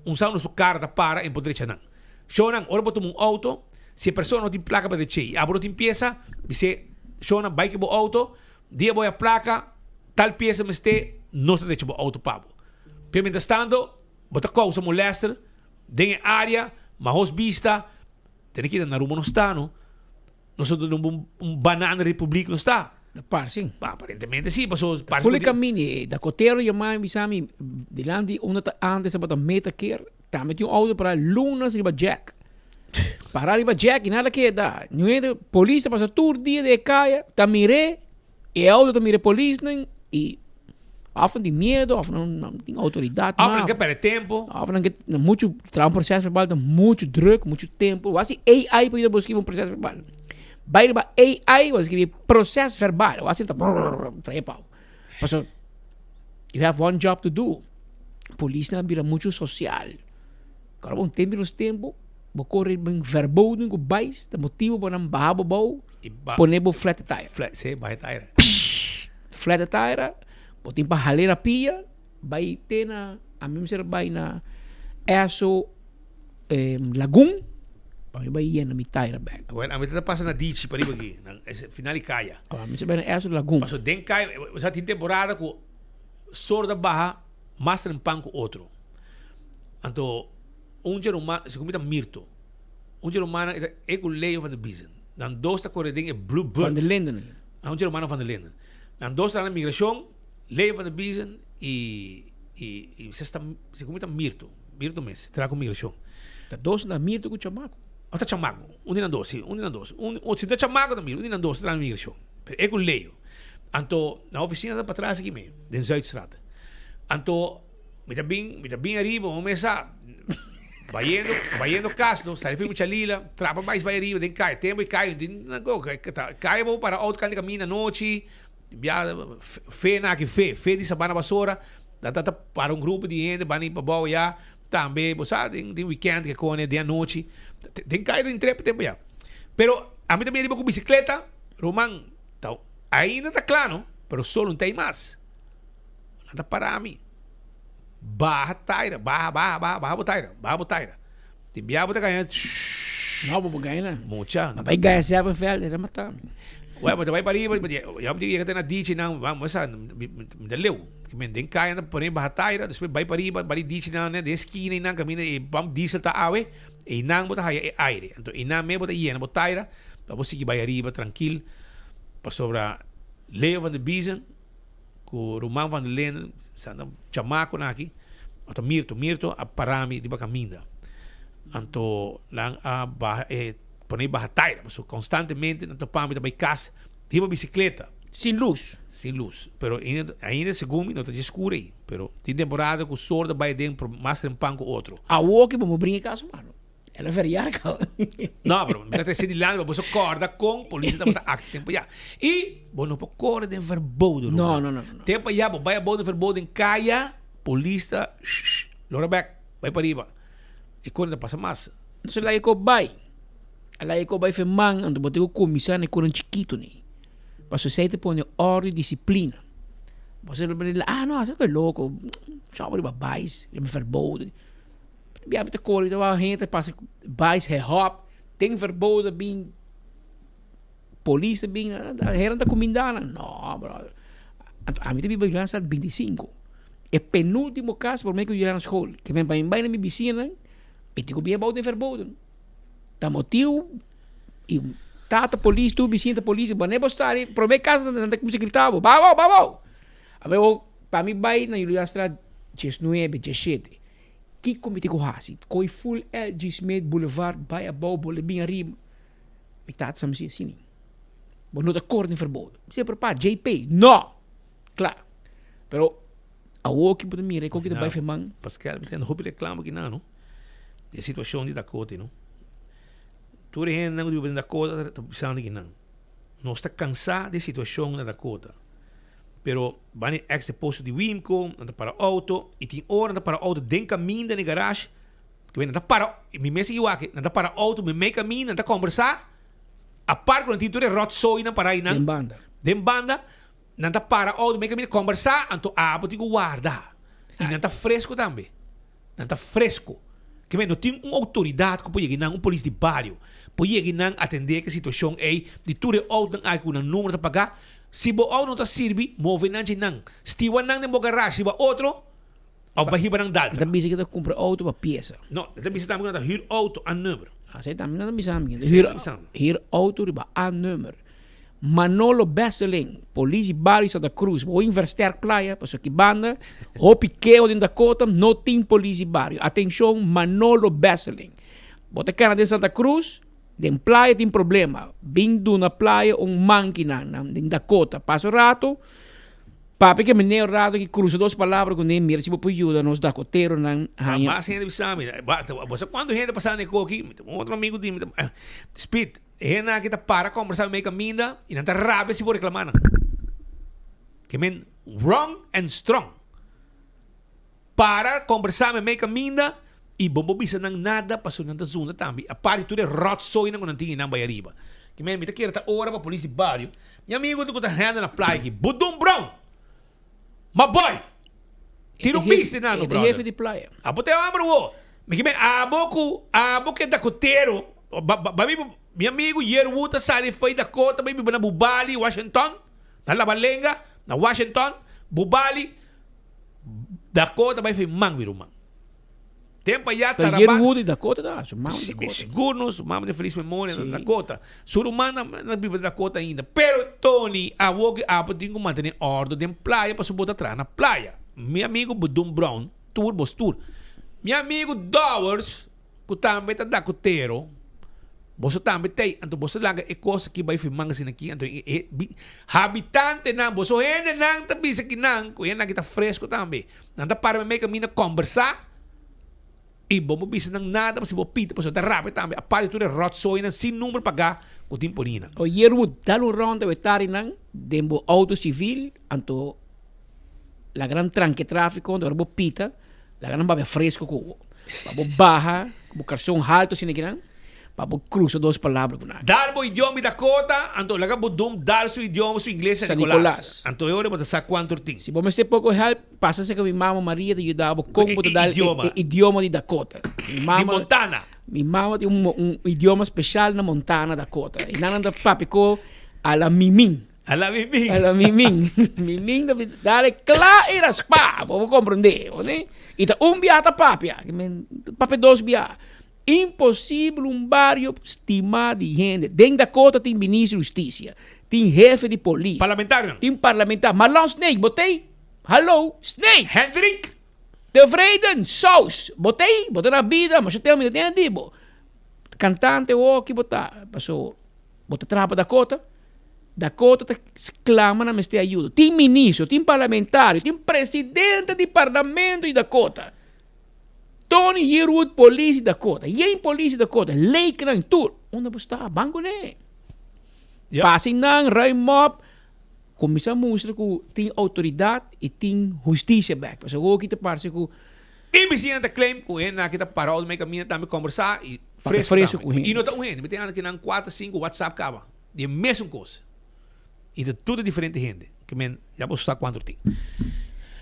un sa unda su cara ta para en por drecha nan. Shownan, ora bo tuma un auto, si e persona no tin placa pa dreche y abo no tin pieza, bis'é, shownan bai ke bo auto, dia bo haya placa, tal pieza mester, nos ta drecha bo auto pa bo. Pero mientras tanto, bo ta causa molester den e area, mahos bista, tene kita na Aruba no sta no. Nos ta duna un un banana republiek no sta. Ta parse. Ba, aparentemente si, paso parse Fule camini, e dakotero yama mi bisa mi dilanti unda ta antes tabata meta keer, tambe tin un auto para lunas riba Jack. Para riba Jack y nada keda. Niun hende, polis ta pasa tur dia den e kaya, ta mir'é, e auto ta mira e polisnan y of nan tin miedo of nan nan tin autoridad Of nan ke perde tempo. Of nan ke mucho traha un proces verbal ta mucho druk, mucho tempo. Wak si AI por yuda bo skibi un proces verbal. Bai riba AI bo skibi proces verbal. Wak si ta brrrr trae pao. Paso you have one job to do. Polisnan a bira mucho social. Kòrda bo un tempo di nos tempo bo kore den verboden ku bais ta motibu pa nan baha bo bou pone bo flat tire. Flat, si, baha e tire. Flat tire, bo tin pa hal'é na pia, bai te na, ami mester bai na Esso Lagoon, pa mi bai yena mi tire bek. Bueno, ami ta pasa na Dichi pariba aki, na final di kaya. Ami mester bai na Esso Lagoon. Paso den kaya, osea tin temporada ku sor ta baha mas trempan ku otro. Anto un dje ruman, segun mi ta Mirto, un dje rumannan e ta e ku Leo van der Biezen. Nan dos ta kore den e Blue Bird. Van der Linden. Un dje rumannan van der Linden. Nan dos ta na migrashon, Leo van der Biezen i i i se sta segun mi ta Mirto, Mirto mes traha ku migrashon. Ta dos na Mirto ku Chamaco. Of ta Chamaco, un di nan dos, si, un di nan dos. Un, si ta Chamaco ta Mirto, un di nan dos ta traha na migrashon. Pero e ku Leo. Anto nan ofisina ta patras aki me, den Zuidstraat. Anto mi ta bin, mi ta bin ariba, un mesa bayendo, bayendo kas no, sali fu mucha lila, trapa mais bai ariba den kaya, tempo e kaya, tin nan ko, kaya bo para auto kanda kaminda anochi, bia fe na aki fe, fe di Sabana Basora, ta ta para un grupo di hende bani pa bou ya, tambe bo sa den den weekend ke kone den anochi, den kaya tin trep tempo ya. Pero ami ta bin ariba ku bisikleta, ruman, ta. Ainda ta kla no, pero solo no ta ei mas. Nan ta para mi. Baha taira, baha, baha, baha, baha bo taira, baha bo taira. Tin bia bo ta gaña, shhh. No, bo bo gaña na. Mucha. Ma bai gaña Zevenveld, e ta mata mi. Bueno, bo ta bai pariba, ya bo yega te na dichi nan, bo sa, mi ta leu. Men den kaya nan ta pone baha taira, despues bai pariba, bai di dichi nan, den eskina einan kaminda e pump diesel ta awe, einan bo ta haya e aire. Anto einan mes bo ta yena bo taira, pa bo sigui bai ariba trankil, pasobra Leo van der Biezen ku Ruman van der Linden, sa nan chamakonan aki, anto Mirto, Mirto a para mi riba kaminda. Anto nan a baha e pone baha taira, pasobra konstantemente nan ta pa mi ta bai kas riba bisikleta. Sin lus. Sin lus. Pero ainda, ainda segun mi no ta dje skur ei. Pero tin temporada ku sor ta bai den mas trempan ku otro. Awoki bo bringa e kas mano. El a verjaar caba. No, pero mi ta trece dilanti pa boso corda con policia tabata acti tempo ya. Y bo no por core den verboden, No, no, no, no. Tempo ya bo bay abou den verboden caya, polis ta lora bek, bay pariba. E core ta pasa mas. Entonces laga e ko bay. A laga e ko bay fe man, anto bo tin ku cuminsa na e konan chikito ni. Pasobra esey ta pone orde y disciplina. Bo sa ah no, esaki ta loco, chau riba bais, riba verboden. Bia mi ta kore ta wou hende ta pasa bais he hop den verboden bin polis ta bin hende ta kuminda nan no brother anto ami ta biba Juliana 25 e penultimo kas prome ku Juliana school ke men bai bai na mi bisiñanan mi tin ku bin abou den verboden ta motibu i tata polis tur bisiña ta polis wanneer bo sali prome kas nan ta kuminsa grita bo bai abou bai abou awe pa mi bai na Julianastraat diesnuebe diesshete. Kiko mi tin ku hasi? Koi full LG Smith Boulevard bai abou bole bin ariba. Mi tata sa mi si asina. Bo no ta kore den verboden. Mi si pero pa JP. No! Kla. Pero awor ki bo ta mira e koki ta bai feman. Pascal, mi ta hopi reclamo aki nan no. E situacion di Dakota no. Tur e hendenan ku ta biba den Dakota ta bisando aki nan. Nos ta kansa di e situacion na Dakota. Pero bani ex deposito di Wimco, nan ta para auto y tin ora nan ta para auto den caminda den garage. Ke nan ta para, mi mes a wak, nan ta para auto meimei caminda, nan ta combersa. Apart cu nan tin tur e rotzooi nan para einan. Den banda. Den banda, nan ta para auto meimei caminda, combersa, anto abo tin cu warda. Y nan ta fresco tambe. Nan ta fresco. Ke men no tin un autoridad cu por yega einan, un polis di bario, por yega einan atende ke situacion ei di tur e autonan aki cu nan numero ta paga. Si bo auto no ta sirbi, move nan dje nan. Stiwa nan den bo garage riba otro of bai hiba nan daltra. Nan ta bisa ki ta kumpra auto pa piesa. No, nan ta bisa tambe ku nan ta hür auto a number. Asei tambe nan ta bisa mi. Hür, hür auto riba a number. Manolo Besseling, polis di bario Santa Cruz. Bo in Versterk Playa, pasobra ki banda, hopi keo den Dakota, no tin polis di bario. Atencion Manolo Besseling. Bo ta kena den Santa Cruz, Den playa tin problema. Bin duna playa un manki nan nan den Dakota. Pasa un rato, papia ke meneo rato ki cruza dos palabra cu ne mira si bo por yuda nos Dakoteronan Ma haña. mas hende bisa mi, bo sa cuanto hende pasa na e koki? Mi ta un otro amigo di mi ta, Speed, e hendenan aki ta para combersa mei caminda y nan ta rabia si bo reclama nan. Ke men wrong and strong. Para kombersá meimei kaminda i bo bo bisa nan nada pasobra nan ta zunda tambe. Aparte tur e rotzoinan ku nan tin einan bai ariba. Ki men mi ta kere ta ora pa polis di bario. Mi amigo ku ta hende na playa aki, Budun Brown! Ma boy! Tira un bista einan no brother. E ta hefe di playa. Abo ta e homber wo. Mi ki men abo ku abo ke dakotero ba ba bai mi amigo Yerwu ta sali fo'i Dakota bai biba na Bubali, Washington, na Labalenga, na Washington, Bubali. Dakota bai fei man mi ruman. Tempo allá Pero Taraba. Yerwood di Dakota ta, su mama di Dakota. Sigur no, su mama di feliz memoria na Dakota. Su ruman na na biba di Dakota ainda. Pero Tony, awo ki apo tin ku mantene ordo den playa pasobra bo ta traha na playa. Mi amigo Budun Brown, tur bos tur. Mi amigo Dowers ku tambe ta dakotero, boso tambe t'ei, anto boso laga e kos aki bai firman asina aki, anto e e bi habitantenan, boso hendenan ta bisa kinan ku hendenan aki ta fresko tambe, nan ta para meimei kaminda kòmbersá i bo no bisa nan nada pasobra bo pita pasobra ta rabia tambe, aparte tur e ròtsoinan sin number pagá ku tin poni nan. O yerbu dal un rònt awe tarinan den bo outo sivil, anto laga nan tranke tráfiko, anto ora bo pita. Laga nan babia fresco cu bo. Pa bo baha, cu bo carson halto asina kinan. Pa bo cruza dos palabra cu nan. Dal bo idioma di Dakota, anto laga bo dom dal su idioma, su ingles San San Nicolas. Nicolas. Anto e ora bo ta sa cuanto tin. Si bo mester poco help, pasa cerca mi mama Maria ta yuda bo con bo ta dal idioma. e idioma di Dakota. Mi mama, Di Montana. Mi mama tin un idioma special na Montana, Dakota. Y nan nan ta papia cu a la mimin. A la mimin. A la mimin. Mimin ta dale cla y raspa, bo por comprende, bo ne? Y ta un bia ta papia, papia dos bia. Imposibel un bario stima di hende. Den Dakota tin ministro di husticia, tin hefe di polis. Parlamentarionan. Tin parlamentar. Marlon Snake, bo t'ey? Hallo, Snake! Hendrik! Tevreden, Saus, bo t'ey? Bo ta na bida, masha tempo mi ta tende di bo. Cantante hoki bo ta, paso bo ta traha pa Dakota. Dakota ta clama na mester ayudo. Tin ministro, tin parlamentario, tin presidente di parlamento di Dakota. Tony Yearwood polis di Dakota, yen polis di Dakota, Lakeland tur. Unda bo sta? Ban kuné. Pasa nan, ruim op. Kuminsá mustra ku tin outoridat i tin hustisia bèk. Pasobra awor ki ta parse ku. E bisiñanan ta claim ku hende aki ta parou di mei kaminda tambe kombersá i fresku tambe. I no ta un hende, mi tin anda kinan kuater, sinku whatsapp kaba di e mesun kos. I ta tur diferente hende. Ke men ya bo sa kuantu tin.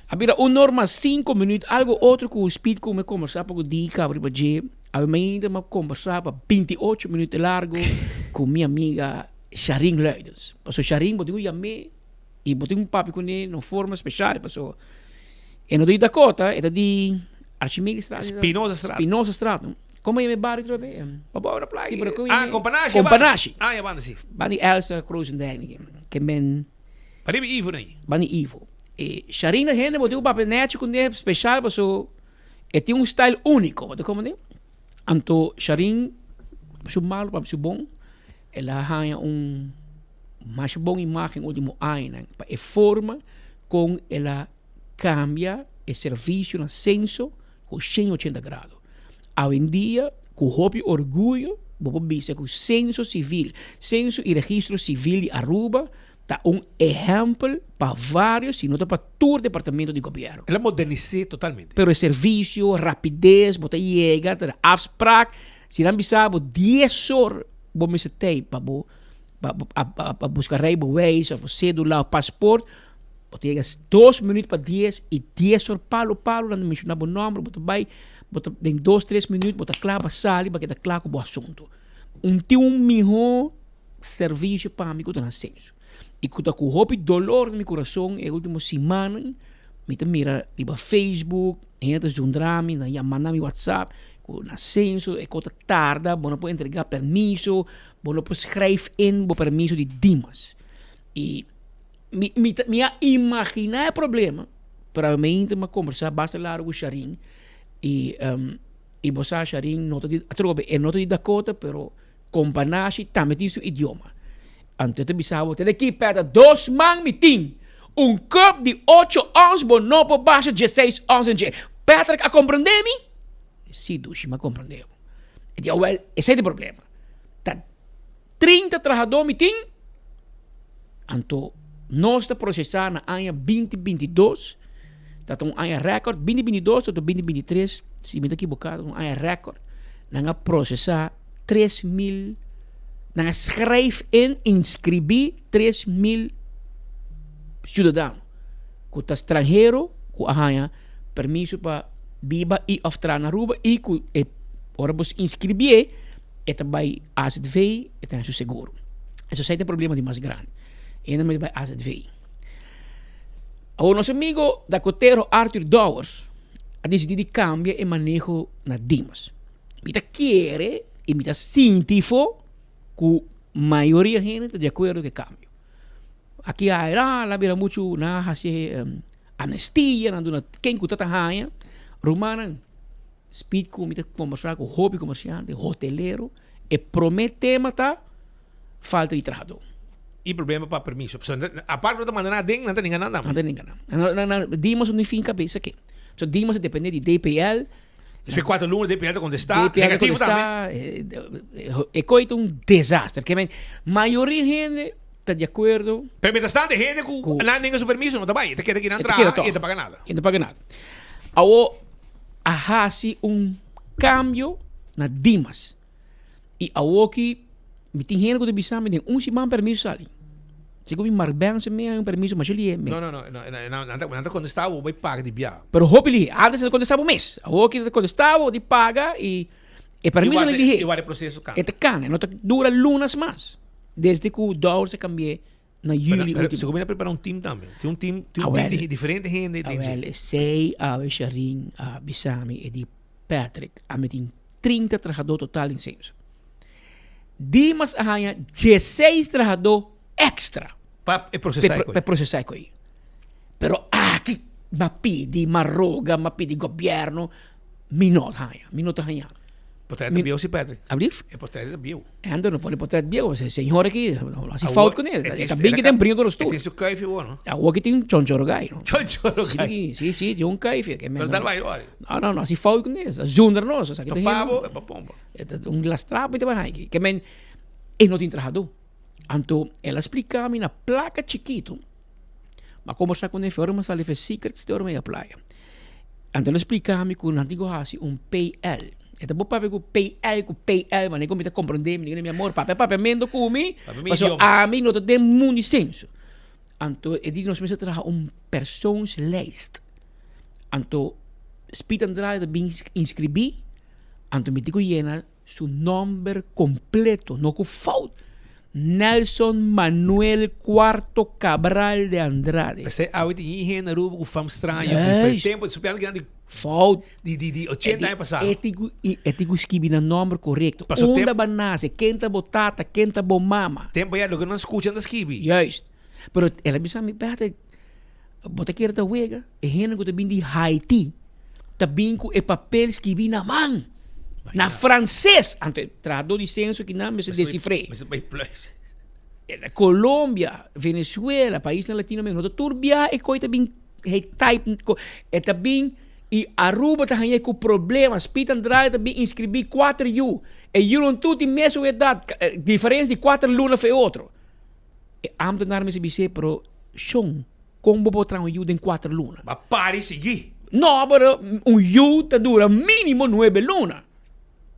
A bira un or mas sinku minuut, algo otro ku Speed ku mi kombersá poko di kaba riba dje. Awe mainta mi a kombersá pa binti ocho minuut largo ku mi amiga Sharin Luidens. Pasobra Sharin bo tin ku yam'é i bo tin ku papia kuné na un forma speshal pasobra e no ta di Dakota, e ta di Archimedes Straat. Spinoza Straat. Spinoza Straat. Komo yama e bario otra bes? Pabou na playa. Sí, pero komo Ah, yama? Kompanashi. Kompanashi. Ah, ya banda si. Banda di Elsa Krozendijk. Ke men. Pariba Ivo na ei. Banda di Ivo. E Sharina hende bo tin ku papia nechi kuné speshal paso e tin un style úniko. Bo ta komprende? Anto Sharin su malu papia su bon el a haña un masha bon imagen ultimo añanan pa e forma kon el a kambia e servisio na senso ku 180 grado. Awendia ku hopi orguyo bo por bisa ku senso sivil, senso i registro sivil di Aruba ta un ehèmpel pa vários si no ta pa tur departamento di gobièrnu. El a modernis'é totalmente. Pero e servisio, rapides, bo ta yega, ta afsprak, si nan bisa bo dies or bo mester tei pa bo pa buska rijbewijs of sedula of pasport, bo ta yega dos minuut pa dies i dies or palo palo nan ta menshoná bo nòmber, bo ta bai, bo ta den dos tres minuut bo ta kla pa sali pa keda kla ku bo asuntu. Un tin un mihó servisio pa mi ku ta na senso. I ku ta ku hopi dolor den mi kurason e ultimo simannan mi ta mira riba Facebook, hende ta zundra mi, nan yama na mi WhatsApp ku na senso e kos ta tarda, bo no por entrega permiso, bo no por schrijf in bo permiso di Dimas. I mi mi ta mi a imaginá e problema, pero mi a kombersá basta largu ku Sharin i i bo sa Sharin no ta di atrobe e no ta di Dakota pero Kompanashi tambe tin su idioma. Anto e ta bisa bo, Tene aki pèta dos man mi tin. Un cup di ocho ons bo no por basha dieseis ons den dje. Patrick a komprendé mi? Sí, dushi, mi a komprendé bo. E di, Awèl, esei ta e problema. Ta 30 trahadó mi tin, anto nos ta prosesá na aña binti 22, ta ta un aña rèkòrt, binti 22 tot binti 23, si mi ta kiboká, ta un aña rèkòrt, nan a prosesá 3000, nan a schrijf in, inskribí 3000 siudadano ku ta stranhero ku a haña permiso pa biba i òf traha na Aruba i ku e ora bo inskribié e ta bai AZV, e ta haña su seguro. Esei ta e problema di mas grandi. E hende mester bai AZV. Awor nos amigo Dakotero Arthur Dowers a disidí di kambia e maneho na Dimas. Mi ta kere i mi ta sinti fo ku mayoria hende ta di akuerdo ku e kambio. Aki a era la bira muchu nan a hasi amnestia, nan duna ken ku ta ta haña. Rumannan, speed ku mi ta kombersá ku hopi komersiante, hotelero, e promé tema ta falta di trahadó. I problema pa permiso. Pasobra apart ku nan ta manda nan aden, nan ta ninga nan tambe. Nan ta ninga nan. Nan Dimas no tin fin kabesa ke. So Dimas ta depende di DPL. Despues cuatro luna DPL ta contesta, DPL negativo tambe. E coi ta un desaster. Ke men, mayoria hende ta di acuerdo. Pero mientras tanto e hende cu nan nenga su permiso no ta bay. E ta keda aki nan traha y e ta paga nada. E ta paga nada. Awo a haci un cambio na Dimas. I awoki mi tin hende ku ta bisa mi den un siman permiso sali. Segun mi Mark Benson mi haña un permiso masha lihe me. No, no, no, no, nan ta, nan ta kontestá bo bai paga di bia. Pero hopi lihe. Antes nan ta kontestá bo mes. Awoki nan ta kontestá bo di paga i e permiso nan lihe. I wak e proseso kana. E ta kana, e no ta dura lunas mas. Desde ku Dowers a kambi'é na juli Pero, ultimo. segun mi ta prepara un team tambe. Tin un team, tin un team di diferente hende den dje. Awel, esei awe Sharin a bisa mi e di Patrick, ami tin 30 trahadó total den censo. Dimas a haña dieseis trahadó extra. Pa e procesá e Pa e procesá e koe. Pero aki m'a pidi, m'a roga, m'a pidi gobierno, mi no ta haña, mi no ta haña. Portret ta bieu si Patrick. Ablief? E portret ta bieu. Ando no pone portret bieu, e señor aki no hasi fout kuné. E ta bin ki den bringa ku nos tur. E tin su kuifie wor no? Awor ki tin chonchorogay no. Chonchorogay. Si, si, tin un kuifie. Pero tal bai ori. No, no, no hasi fout kuné. Zonder nos. Ta pabo e pa pompa. E ta un lastrapo e ta bai haña. Ke men e no tin trahadó. Anto el a splika mi na plaka chikitu. M'a kombersá kuné ora mi a sali for Secrets te ora mi a playa. Anto el a splika mi ku nan tin ku hasi un PL. E ta bo papia ku PL ku PL, manera ku mi ta komprondé, mi di mi amor, papia papiamentu ku mi, pasobra ami no ta den mundu di senso. Anto e di nos mester traha un persoonslijst. Anto Speed Andrade ta bin inskribí, anto mi tin ku yena su nòmber kompleto, no ku fout, Nelson Manuel Cuarto Cabral de Andrade. P'esei awe tin yin hende na Aruba ku fam straño, ku e tempu su piano di Fout. Di di di 80 aña pasado. E tin ku e tin ku skibi nan nòmber korekto. Paso Unda bo a nase, ken ta bo tata, ken ta bo mama. Tempu ya loke nan skucha nan ta skibi. Juist. Pero el a bisa mi, Berte, bo ta kere ta wega? E hende ku ta bin di Haiti ta bin ku e papel skibi na man. Na franses. Anto e trahadó di senso kinan mester desifr'é. Mester bai pluis. Colombia, Venezuela, paisnan Latinoamerika, no ta tur biaha e koi ta bin He type ku e ta bin i Aruba ta hañ'é ku problema. Speed Andrade ta bin inskribí kuater yu. E yunan tur tin mesun edat, diferensia di kuater luna for e otro. E ámtenar mester bis'é, pero shon, kon bo por traha un yu den kuater luna? Ba pari sigui. No, pero un yu ta dura mínimo nuebe luna.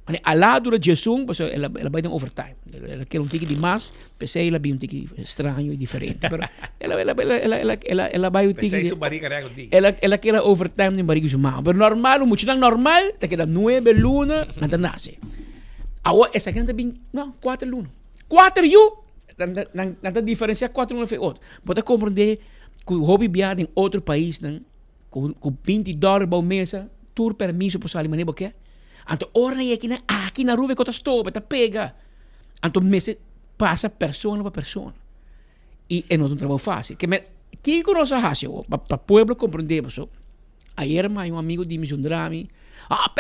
Mane Alá dura djesun, pasobra el a el a bai den overtime. El a kere un tiki di mas, p'esei el a bin un tiki straño i diferente. Pero el a el a el a el a el a el a bai un tiki P'esei su bariga rèk un tiki. El a el a keda overtime den bariga di su mama. Pero normal, un muchanan normal ta keda nuebe luna nan ta nase. Awor esakinan ta bin, no, kuater luna. Kuater yu! Nan ta nan nan ta diferensiá kuater luna for e otro. Bo ta komprendé ku hopi bia den otro paisnan Ku ku binti dòler bou mesa tur permiso por sali manera bo ke. Anto ora nan yega kinan aki na Aruba e kos ta stoba, e ta pega. Anto mester pasa persona pa persona. I e no ta un trabou fásil. Ke men kiko nos a hasi awor pa pa pueblo komprendé paso ayer mi haña un amigo di mi zundra mi, ah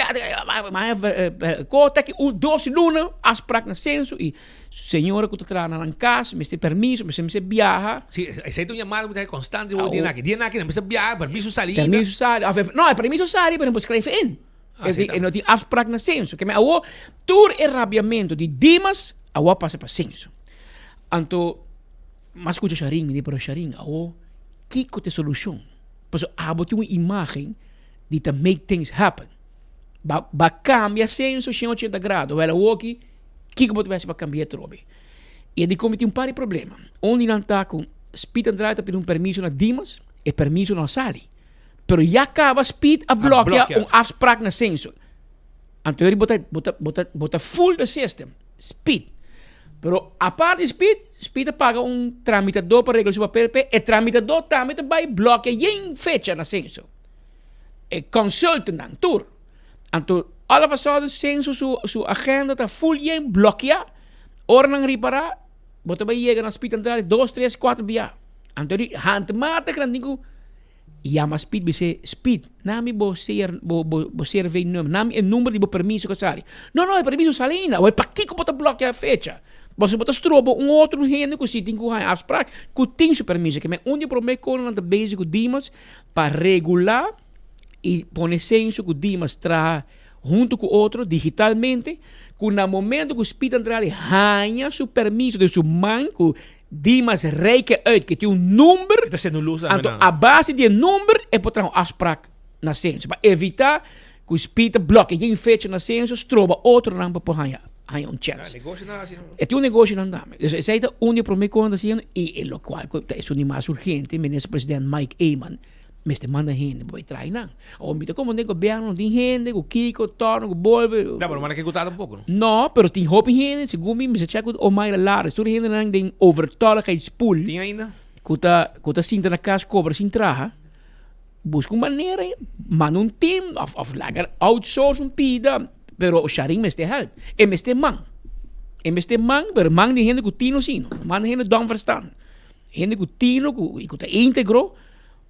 kos ta ki un dos luna afsprak na senso i Señora ku ta traha na nan kas mester permiso, mester mester biaha. Si, esei ta un yamada ku ta haci constante bo dia naki. Dia naki nan mester biaha, permiso salida. Permiso sali, of no, e permiso sali pero nan por skrijf in. Ah, E no tin afsprak na censo. Ke men awor tur e rabiamento di Dimas awor a pasa pa censo. Anto m'a skucha Sharin, mi di pero Sharin awor kiko ta e solushon? Pasobra abo tin un imagen di ta make things happen. Ba ba kambia censo 180 grado, wèl awor ki Kiko bo ta hasi pa kambia atrobe? I e di komo tin un par di problema. Un di nan ta ku Speed Andrade ta pidi un permiso na Dimas, e permiso no a sali. Pero ya kaba Speed a blòkia un afsprak na Censo. Anto bo ta bo ta bo ta bo ta full the system, Speed. Pero apart di Speed, Speed a paga un tramitadó pa regla su papel p'e, e tramitadó tambe ta bai blòkia yen fecha na Censo. E consultantnan tur. Anto all of a sudden Censo su su agenda ta full yen blokia. Ora nan ripara bo ta bai yega na Speed Andrade dos, tres, kuater bia. Anto di handmatig nan tin ku yama Speed bis'é, Speed, nami bo ser bo bo bo CV number, nami e number di bo permiso ku a sali. No, no, e permiso sali ainda. Awor pakiko bo ta blokia e fecha? Pasobra bo ta stroba un otro hende ku si tin ku haña afsprak ku tin su permiso. Ke men un di e promé kononan ta bezig ku Dimas pa regulá i pone senso ku Dimas traha huntu ku otro digitalmente, ku na momento ku Speed Andrade haña su permiso den su man ku Dimas reike uit ku tin un number, E ta sendo lus tambe anto nan. a base di e number e por traha un afsprak na senso pa evita ku Speed ta blòkia yen fecha na senso stroba otronan pa por haña. haña un chèns. E tin un negoshi nan tambe. Dus esei ta un di e promé kos nan ta hasiendo i e lokual ku ta esun di mas urgente, Minister President Mike Eman mester manda hende pa bai traha nan. Awor mi ta komprendé gobièrnu no tin hende ku kiko, tòrnu, ku bolbe. Ya, pero manda kiko ta tampoco no. No, pero tin hopi hende, segun mi mester chèk ku Omaira Lares, tur e hendenan den overtolligheidspool. Tin ainda? Ku ta ku ta sinta na kas kobra sin traha. Buska un manera, manda un team of of laga outsource un pida, pero Sharin mester help. E mester man. E mester man, pero man di hende ku tino si no. Man di hende dom verstaan. Hende ku tino ku i ku ta íntegro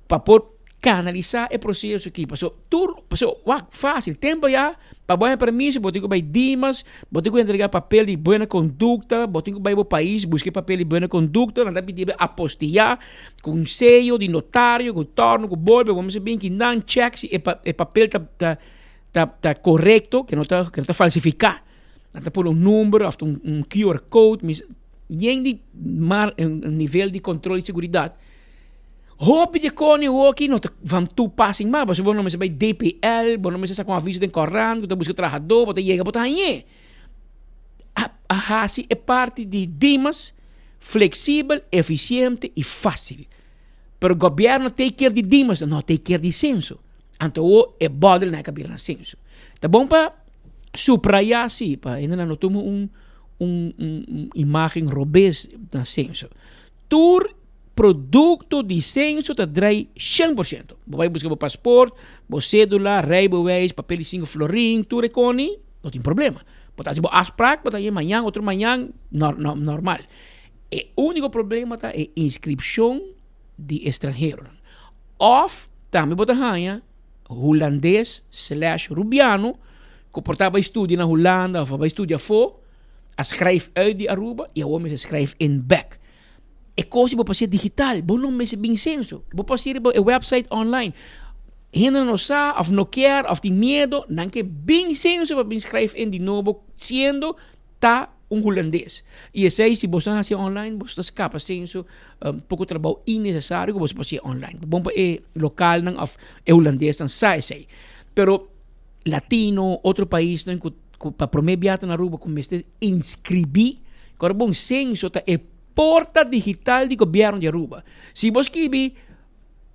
pa por kanalisá e proseso aki. Paso tur, paso wak fásil, tempo ya pa bo haña permiso bo tin ku bai Dimas, bo tin ku entregá papel di buena kondukta, bo tin ku bai bo pais buska e papel di buena kondukta, nan ta pidi bo apostiyá. Ku un seyo di notario, ku torno, ku bolbe, bo mester bin kinan check si e e papel ta ta ta ta korekto, ke no ta ke no ta falsifiká. Nan ta pone un number òf un un QR code, mis yen di mar un nivel di kontrol di seguridat. Hopi di e kos awoki no ta van toepassing mas, pasobra bo no mester bai DPL, bo no mester saka un aviso den korant ku ta buska trahadó, bo ta yega bo ta hañ'é. A a hasi e parti di Dimas fleksibel, efisiente i fásil. Pero gobièrnu take care di Dimas, no take care di senso. Anto awor e bòdelnan a bira na senso. Ta bon pa suprayá si, pa hendenan no tuma un un un imágen robes na senso. Tur produkto di senso ta drai 100%. Bo bai buska bo pasport, bo sédula, rijbewijs, papel di sinku florin, tur e koni. No tin problema. Bo ta hasi bo afspraak, bo ta haña mañan, otro mañan, normal. E úniko problema ta e inskripshon di estranheronan. Òf tambe bo ta haña hulandes slash rubiano ku por ta bai studia na Hulanda òf a bai studia afó, a skrijf uit di Aruba i awor mester skrijf in bèk. E kos bo por hasié digital, bo no mester bin senso. Bo por hasié riba e website online. Hende no sa of no kier of tin miedo, nan ke bin senso pa bin skrijf in di nobo siendo ta un hulandes. I esei si boso hasié online boso ta skapa senso poko trabou innesesario ku boso por hasié online. Bon pa e lokalnan of e hulandesnan sa esei. Pero latino, otro paisnan ku ku pa promé biaha ta na Aruba ku mester inskribí, ku ora bon senso ta e porta digital di gobièrnu di Aruba. Si bo skibi,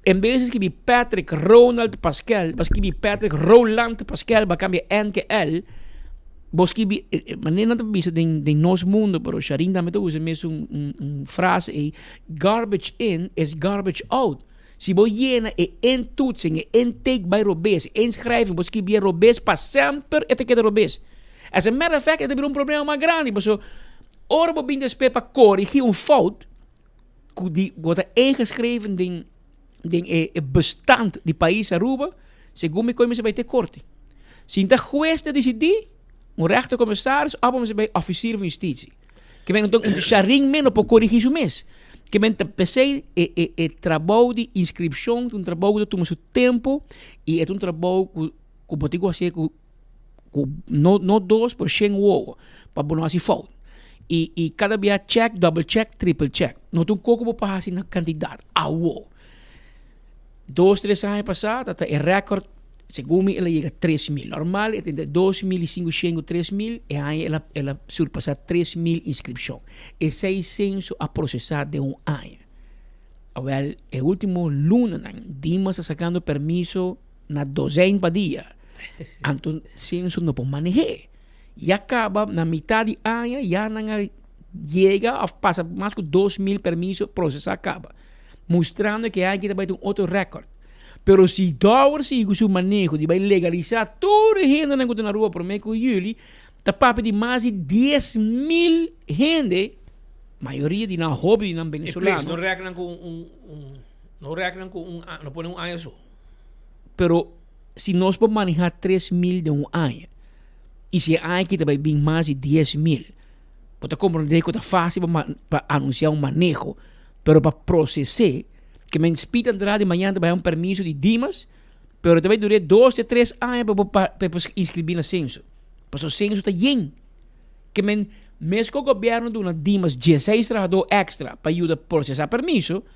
en bes di skibi Patrick Ronald Paskel, bo skibi Patrick Roland Paskel, bo a kambia N ke L, bo skibi, manera nan ta bisa den den nos mundo, pero Sharin tambe ta usa e mesun un frase ei, garbage in is garbage out. Si bo yena e intoetsing, e intake bai robes, e inschrijving, bo skibi e robes pa semper e ta keda robes. As a matter of fact e ta bira un problema mas grandi paso ora bo bin despues pa corigi un fout cu di bo ta ingeschreven den den e e bestand di pais Aruba, segun mi koe mester bai te corte. Si ta hues ta dicidi, un rechter commissaris of bo mester bai officier van justitie. Ke men anto Sharin men no por korigí su mes. Ke men ta p'esei e e e trabou di inskripshon ta un trabou ku ta tuma su tempu i e ta un trabou ku ku bo tin ku hasié ku ku no no dos pero shen wowo pa bo no hasi fout. I i kada bia chèk, dòbel chèk, tripel chèk. No ta un kos ku bo por hasi na kantidat awo. Dos tres aña pasá ta ta e rèkòrt segun mi el a yega 3000. Normal e ta entre 2500 ku 3000, e aña el a el a surpasá 3000 inskripshon. Esei senso a prosesá den un aña. Awèl e último lunanan Dimas ta sakando permiso na dozèin pa dia, anto senso no por maneh'é. Ya kaba na mitad di aña ya nan a yega òf pasa mas ku 2000 permiso prosesá kaba. Mustrando ke aki ta bai ta un otro record. Pero si Dowers sigui ku su maneho di bai legalisa tur e hendenan ku ta na Aruba prome ku juli, ta papia di mas di 10,000 hende, mayoria di nan hopi di nan E place venezolano. no reknan ku un un no reknan ku un no pone un aña so. Pero si nos por maneha 3000 den un aña y si e aña aki ta bai bin mas di 10,000, bo ta komprende ku ta fasil pa pa anunsia un maneho, pero pa proses'é. Ke men Speed Andrade mañana ta bai un permiso di Dimas, pero ta bai dure dos te tres aña pa bo pa bo inscribi na censo. Pasobra censo ta yen. Ke men mes ku gobierno duna Dimas dieseis trahador extra pa yuda procesa permiso,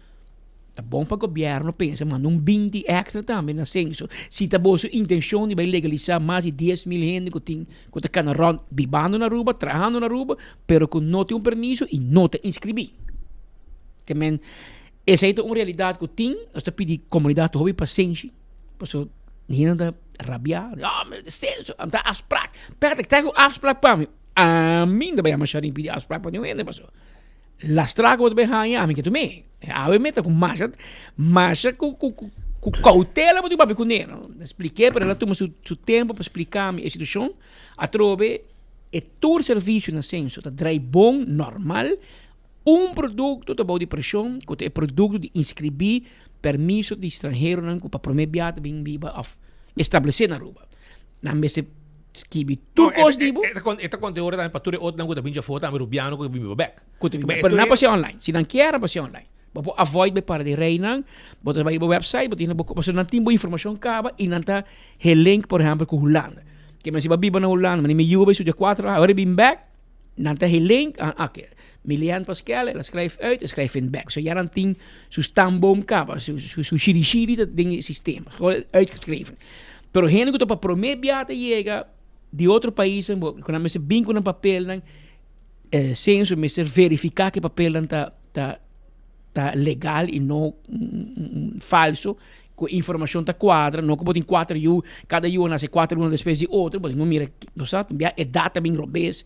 Ta bon pa gobierno pensa manda un 20 extra tambe na censo. Si ta boso intencion di bay legalisa mas di 10,000 hende cu tin cu ta cana rond bibando na Aruba, trahando na Aruba, pero cu no tin un permiso y no ta inscribi. Ke men esey ta un realidad cu tin, nos ta pidi comunidad hopi pasenshi, paso hende ta rabia, ah censo, ta afspraak, Patrick trek un afspraak pa mi, ami no ta bay yama Sharin pidi afspraak pa niun hende paso. Lastra ku bo ta bay haña ami ke tum'é. Awe mi ta ku masha, masha ku ku ku koutela bo tin papia kuné no. Splik'é pero el a tuma su su tempu pa splika mi e situashon. Atrobe e tur servisio na senso ta drai bon normal. Un produkto ta bou di preshon ku ta e produkto di inskribí permiso di stranheronan ku pa promé bia ta bin biba òf establesé na Aruba. Nan mester skibi tur kos di bo. E ta konta e ora tambe pa tur e otronan ku ta bin djafó tambe rubiano ku ta bin biba bèk. Ku ta bin biba. Pero nan por hasié online. Si nan kier nan por hasié online. Bo por avoid bai para di reinan, bo ta bai riba website, bo tin bo pasobra nan tin bo informashon kaba i nan ta helink por ehèmpel ku Hulanda. Ke men si bo a biba na Hulanda, mi yu a bai studia kuater aña, ora e bin bèk, nan ta helink, ah oké, Milian Paskel, el a skrijf uit, e skrijf in bèk. So ya nan tin su stamboom kaba, su su shirishiri ta den e sistema, gewoon uitgeschreven. Pero hende ku ta pa promé bia ta yega di otro paisnan bo ku nan mester bin ku nan papelnan e senso mester verifiká ku e papelnan ta ta ta legal i no falso ku e informashon ta kuadra no ku bo tin kuater yu kada yu a nase kuater luna despues di otro bo tin ku mira bo sa bia edat ta bin robes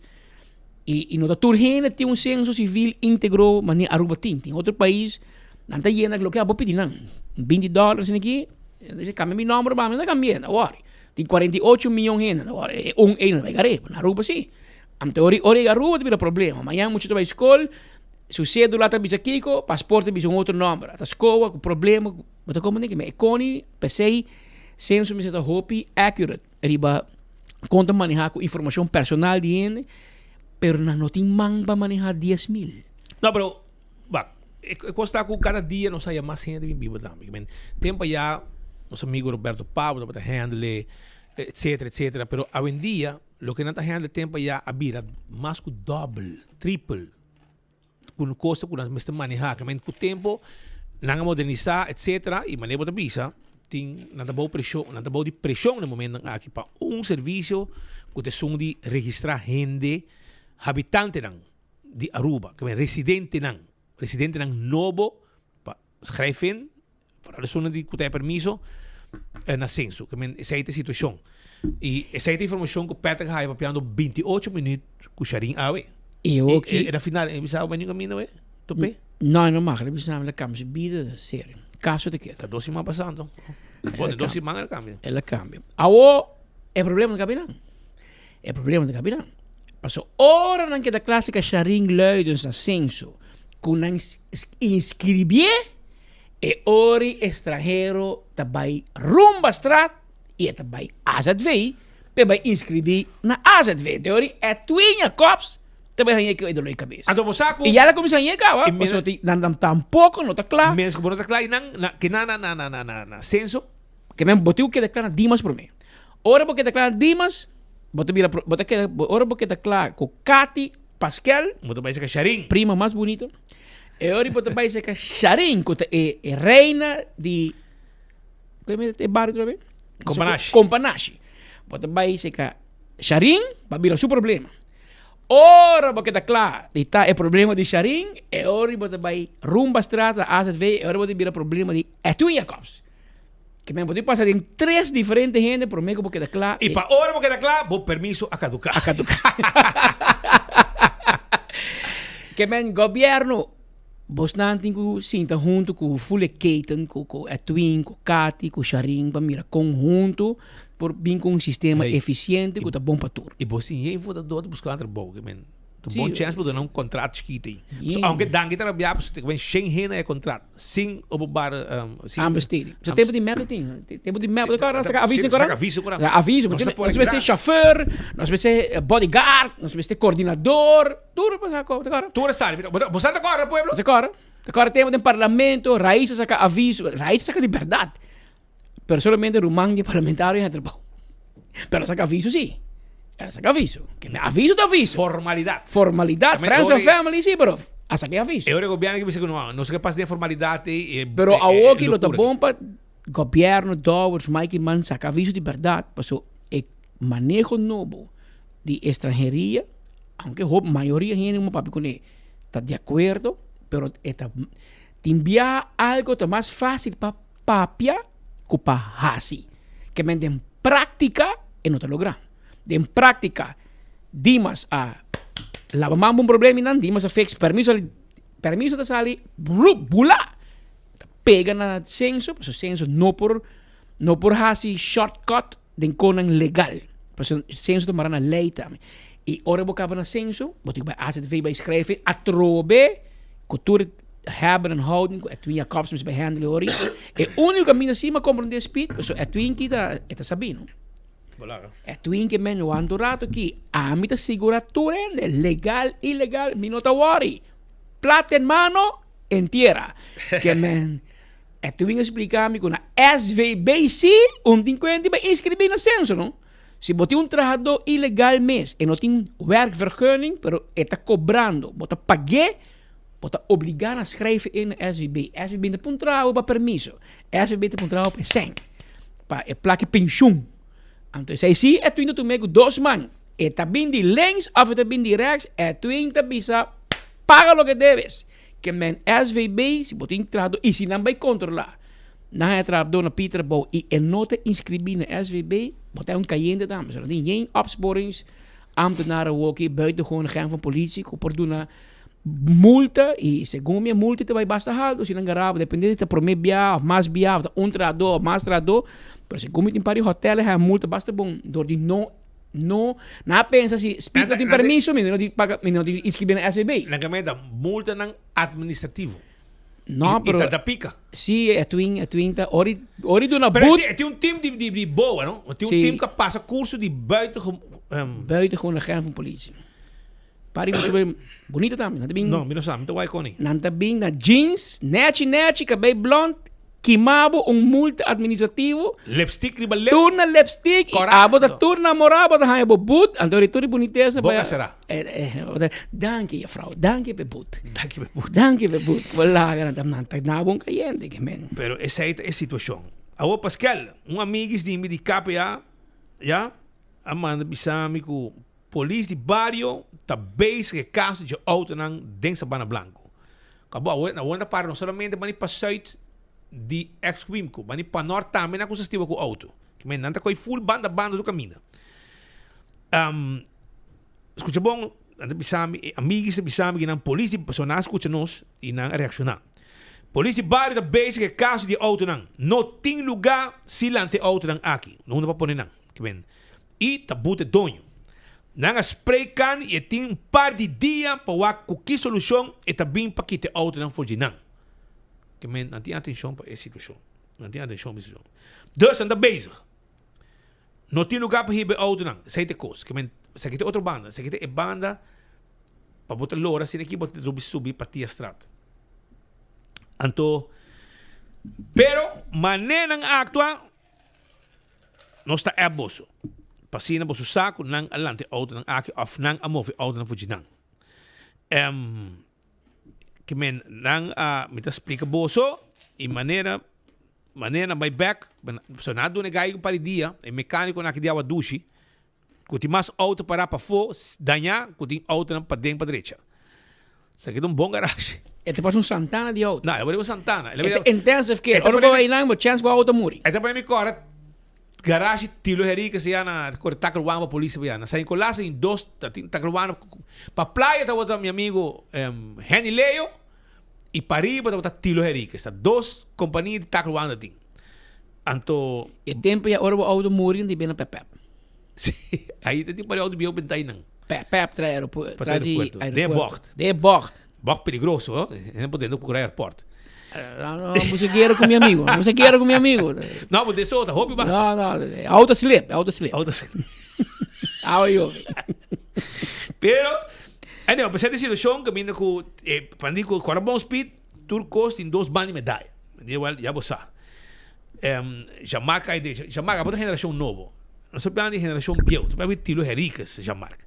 i i no ta tur hende tin un senso sivil íntegro manera Aruba tin tin otro pais nan ta yena loke abo pidi nan binti dòler esaki Kambia mi nomber pa mi, no ta kambia, no worry. Tin 48 miyon hende, no worry. E un ei no ta bai gar'é, na Aruba si. Anto ora ora yega Aruba ta bira problema. Mañan mucha ta bai skol, su cédula ta bisa kiko, pasport ta bisa un otro nomber. A ta skoa ku problema, bo ta komprende ke mi e koni p'esei censo mester ta hopi accurate riba kon ta maneha ku informashon personal di hende, pero nan no tin man pa maneha 10,000. No, pero Wak, e kos ta ku kada dia nos haya mas hende bin biba tambe. Men, tempo aya nos amigo Roberto Pablo tabata handle, etcetera, etcetera. Pero awendia loke nan ta handle tempo aya a bira mas ku dobbel, triple ku kosa ku nan mester maneha. Men, ku tempo nan a modernisa, etcetera, i manera bo ta bisa tin nan ta bou preshon, nan ta bou di preshon na e momentonan aki pa un servisio ku ta esun di registra hende, habitantenan. di Aruba, ke men residentenan, residentenan nobo pa schrijf in, vooral esunnan di ku ta e permiso, na censo. Ke men esei ta e situashon. I esei ta e informashon ku Patrick a haya papiando 28 minuut ku Sharin awe. I oki. E na final e bisa bai ningun kaminda we? Topé? No, e no mag. E bisa el a kambia su bida, serio. Kaso ta keda. Ta dos siman pasando. Bon, dos siman el a kambia. El a kambia. Awo e problema ta kabinan. E problema ta kabinan. Paso ora nan keda kla seka Sharin Luidens na senso ku nan inskribié e ori estranhero ta bai rumba straat i e ta bai AZV p'e bai inskribí na AZV. Te ori Edwin Jacobs ta bai haña ku e dolor di kabes. Anto bo sa ku I ya la kuminsá haña kaba pasobra nan nan tampoko no ta kla. Mes ku bo no ta kla i nan na ke nan na na na na senso. Ke men bo tin ku keda kla na Dimas promé. Ora bo keda kla na Dimas, bo ta bira, bo ta keda, ora bo keda kla ku Katy Paskel. Bo ta bai seka Sharin. Prima mas bunito. E ora bo ta bai seka Sharin, ku ta e reina di, ku e bario otra be? Kompanashi. Kompanashi. Bo ta bai seka Sharin, pa bira su problema. Ora bo keda kla di ta e problema di Sharin, e ora bo ta bai Rumbastraat, AZV, e ora bo ta bira problema di Edwin Jacobs. Ke men bo tin pasa den tres diferente hende prome ku bo keda kla. I pa ora bo keda kla, bo permiso a kaduká. A kaduká. Ke men gobièrnu, bosnan tin ku sinta huntu ku ful e keten, ku ku Edwin, ku Katy, ku Sharin pa mira kon huntu por bin ku un sistema efisiente ku ta bon pa tur. I bo tin yen votadó ta buska trabou, ke men ta un bon chèns pa duna un kontrato chikito ei. So aunke danki ta rabia pasobra tin ku ben shen hende na e kontrato. Sin openbare sin Aanbesteding. So tempo di mep tin. Tempo di mep saka aviso Saka aviso kora. Aviso. Nos mester chauffeur, nos mester bodyguard, nos mester coordinador. Tur bo sa kora. Tur a sali. Bo sa ta kora pueblo? Bo sa kora. Ta kora tempo den parlamento, Raiza saka aviso. Raiza saka di berdad. Pero solamente ruman di parlamentario a trabou. Pero a saka aviso si. A saka aviso. Aviso ta aviso. Formalidad. Formalidad. Friends and family si, pero. A saka e aviso. E ora e gobierno ke bisa ku no, nos ke pasa den formalidat ei e Pero awor ki lo ta bon pa gobierno, Dowers, Mike Eman saka aviso di berdad paso e maneho nobo di estranheria, aunke hopi mayoria hende ku mi papia kuné ta di akuerdo, pero e ta tin biaha algo ta mas fácil pa papia ku pa hasi. Ke men den práktika e no ta logra. Den práktika Dimas a laba man pa un problema i nan Dimas a fix permiso permiso ta sali brup bula ta pega na censo pasobra censo no por no por hasi shortcut den konan legal pasobra censo ta mara na ley tambe i ora bo kaba na censo bo tin ku bai AZV bai skrefi atrobe ku tur hebben en houden ku Edwin Jacobs mester bai handle hori e uniko kaminda si mi a komprende Speed pasobra Edwin kita e ta sabi no. Edwin ke men wanta un rato aki, ami ta sigura tur hende, legal, ilegal, mi no ta worry. Plata en mano, en tierra. Ke men, Edwin a splika mi ku na SVB si un tin kuenti pa inscribi na censo no. Si bo tin un trahadó ilegal mes e no tin werkvergunning pero e ta kobrando, bo ta pag'é, bo ta obligá na schrijven in na SVB. SVB no ta puntra bo pa permiso, SVB ta puntra bo pa e sèn. Pa e plaki penshun. Anto esei si e twin ta tum'é ku dos man. E ta bin di links of e ta bin di rechts, e twin ta bisa paga loke debes. Ke men SVB si bo tin trahadó i si nan bai kontrolá nan haña trahadó na pidi trabou i e no ta inskribí na SVB, bo ta un kayente tambe. So nan tin yen opsporings ambtenaren awoki buitengewoon agent van politie ku por duna multa y segun mi e multa ta bay basta halto si nan garabo depende si ta prome bia of mas bia of ta un trahador of mas trahador pero segun mi tin par di hotel a haya multa basta bon dor di no no nan a pensa si speed no tin permiso mi no tin paga mi no tin inscribi na SVB. Nan ke meta multanan administrativo. No, Y pero ta ta pica. Si, e twin, e twin ta ori ori duna Pero boet. e tin un team di di di boa, no? E tin un Si. team ku a pasa curso di buitengewoon Buitengewoon agent van politie. Pari mucho be bonito tambe. Nan ta bin. No, mi no sa, mi ta wai koni. Nan ta bin na jeans, nechi nechi, kabei blond, kimabo un multa administrativo. Lipstick riba lip. Tur na lipstick y abo ta tur namora, abo ta haña bo boet, anto di tur e bonitesa. Boca sera. Danki juffrouw, danki p'e boet. Danki p'e boet. Danki p'e boet. Bo laga nan ta nan ta na bon kayente ke men. Pero esei ta e situacion. Awor Pascal, un amiguis di mi di KPA, ya, a manda bisa mi ku Polis di bario ta bezig e kaso dje autonan den Sabana Blanco. Kabo awor awor ta para no solamente bani pa zuid di ex Wimco, bani pa nort tambe nan kusa stiba ku auto. Kimen nan ta koi full banda banda tur kaminda. Um, skucha bon, nan ta bisa mi, e amiguis ta bisa mi ki nan polis di, pasobra nan a skucha nos i nan a reakshoná. Polis di bario ta bezig e kaso di e autonan. No tin lugá si lanta e autonan aki. No unda pa pone nan. Kimen i ta buta e doño. Nan a spray kan i e tin un par di dia pa wak ku ki solushon e ta bin pa kita e outonan for dje nan. Ke men nan tin atenshon pa e situashon. Nan tin atenshon pa e situashon. Dus nan ta bezig. No tin lugar pa hiba e outonan. Esei ta e kos. Ke men esaki ta e otro banda. Esaki ta e banda pa bo ta lora asina aki bo ta rubi subi pa Tiastraat. Anto pero manera nan aktua. Nos ta app boso, pa asina boso sa ku nan a lanta e outonan aki òf nan a move e outonan for dje nan. Ke men nan a, mi ta splika boso i manera manera nan bai bèk, pasobra nan a duna e gai un par di dia, e mekánikonan aki di awa dushi, Ku tin mas outo pará pafó dañá ku tin outonan paden pa drecha. Esaki ta un bon garashi. E ta parse un Santana di outo. No, e ta un Santana. E ta intensive care. Ora bo bai nan, bo chèns ku outo muri. E ta pone mi kòrda garashi Tilo Henriquez ya na kore Takelwana pa polis pa ya. Na San Nicolas tin dos tin Takelwana. Pa playa tabata mi amigo Henny Leo i pariba tabata Tilo Henriquez. Ta dos kompania di Takelwana tin. Anto. E tempo ya ora bo outo muri nan ta bini na pèpèp. Sí, ahí te tipo de auto viejo bentainan. Pep, pep trae aeropuerto. Pa aeropuerto. De bocht. De bocht. Bocht peligroso, hè? No podendo cura airport. No, no, você guerra com meu amigo. Você guerra com meu amigo. No, but eso, ta hopi bas. No, no, auto slip, auto slip. Auto slip. Awa yo. Pero, anyway, pesar de situación, caminda cu, eh, pandi cu cora bon speed, tur cos tin dos bandi medalla. Well, ya bo sa. Jean-Marc ay de, Jean-Marc abo ta generacion nobo. Nos ta hablando di generacion bieu. Ta papia di Tilo Henriquez, Jean-Marc.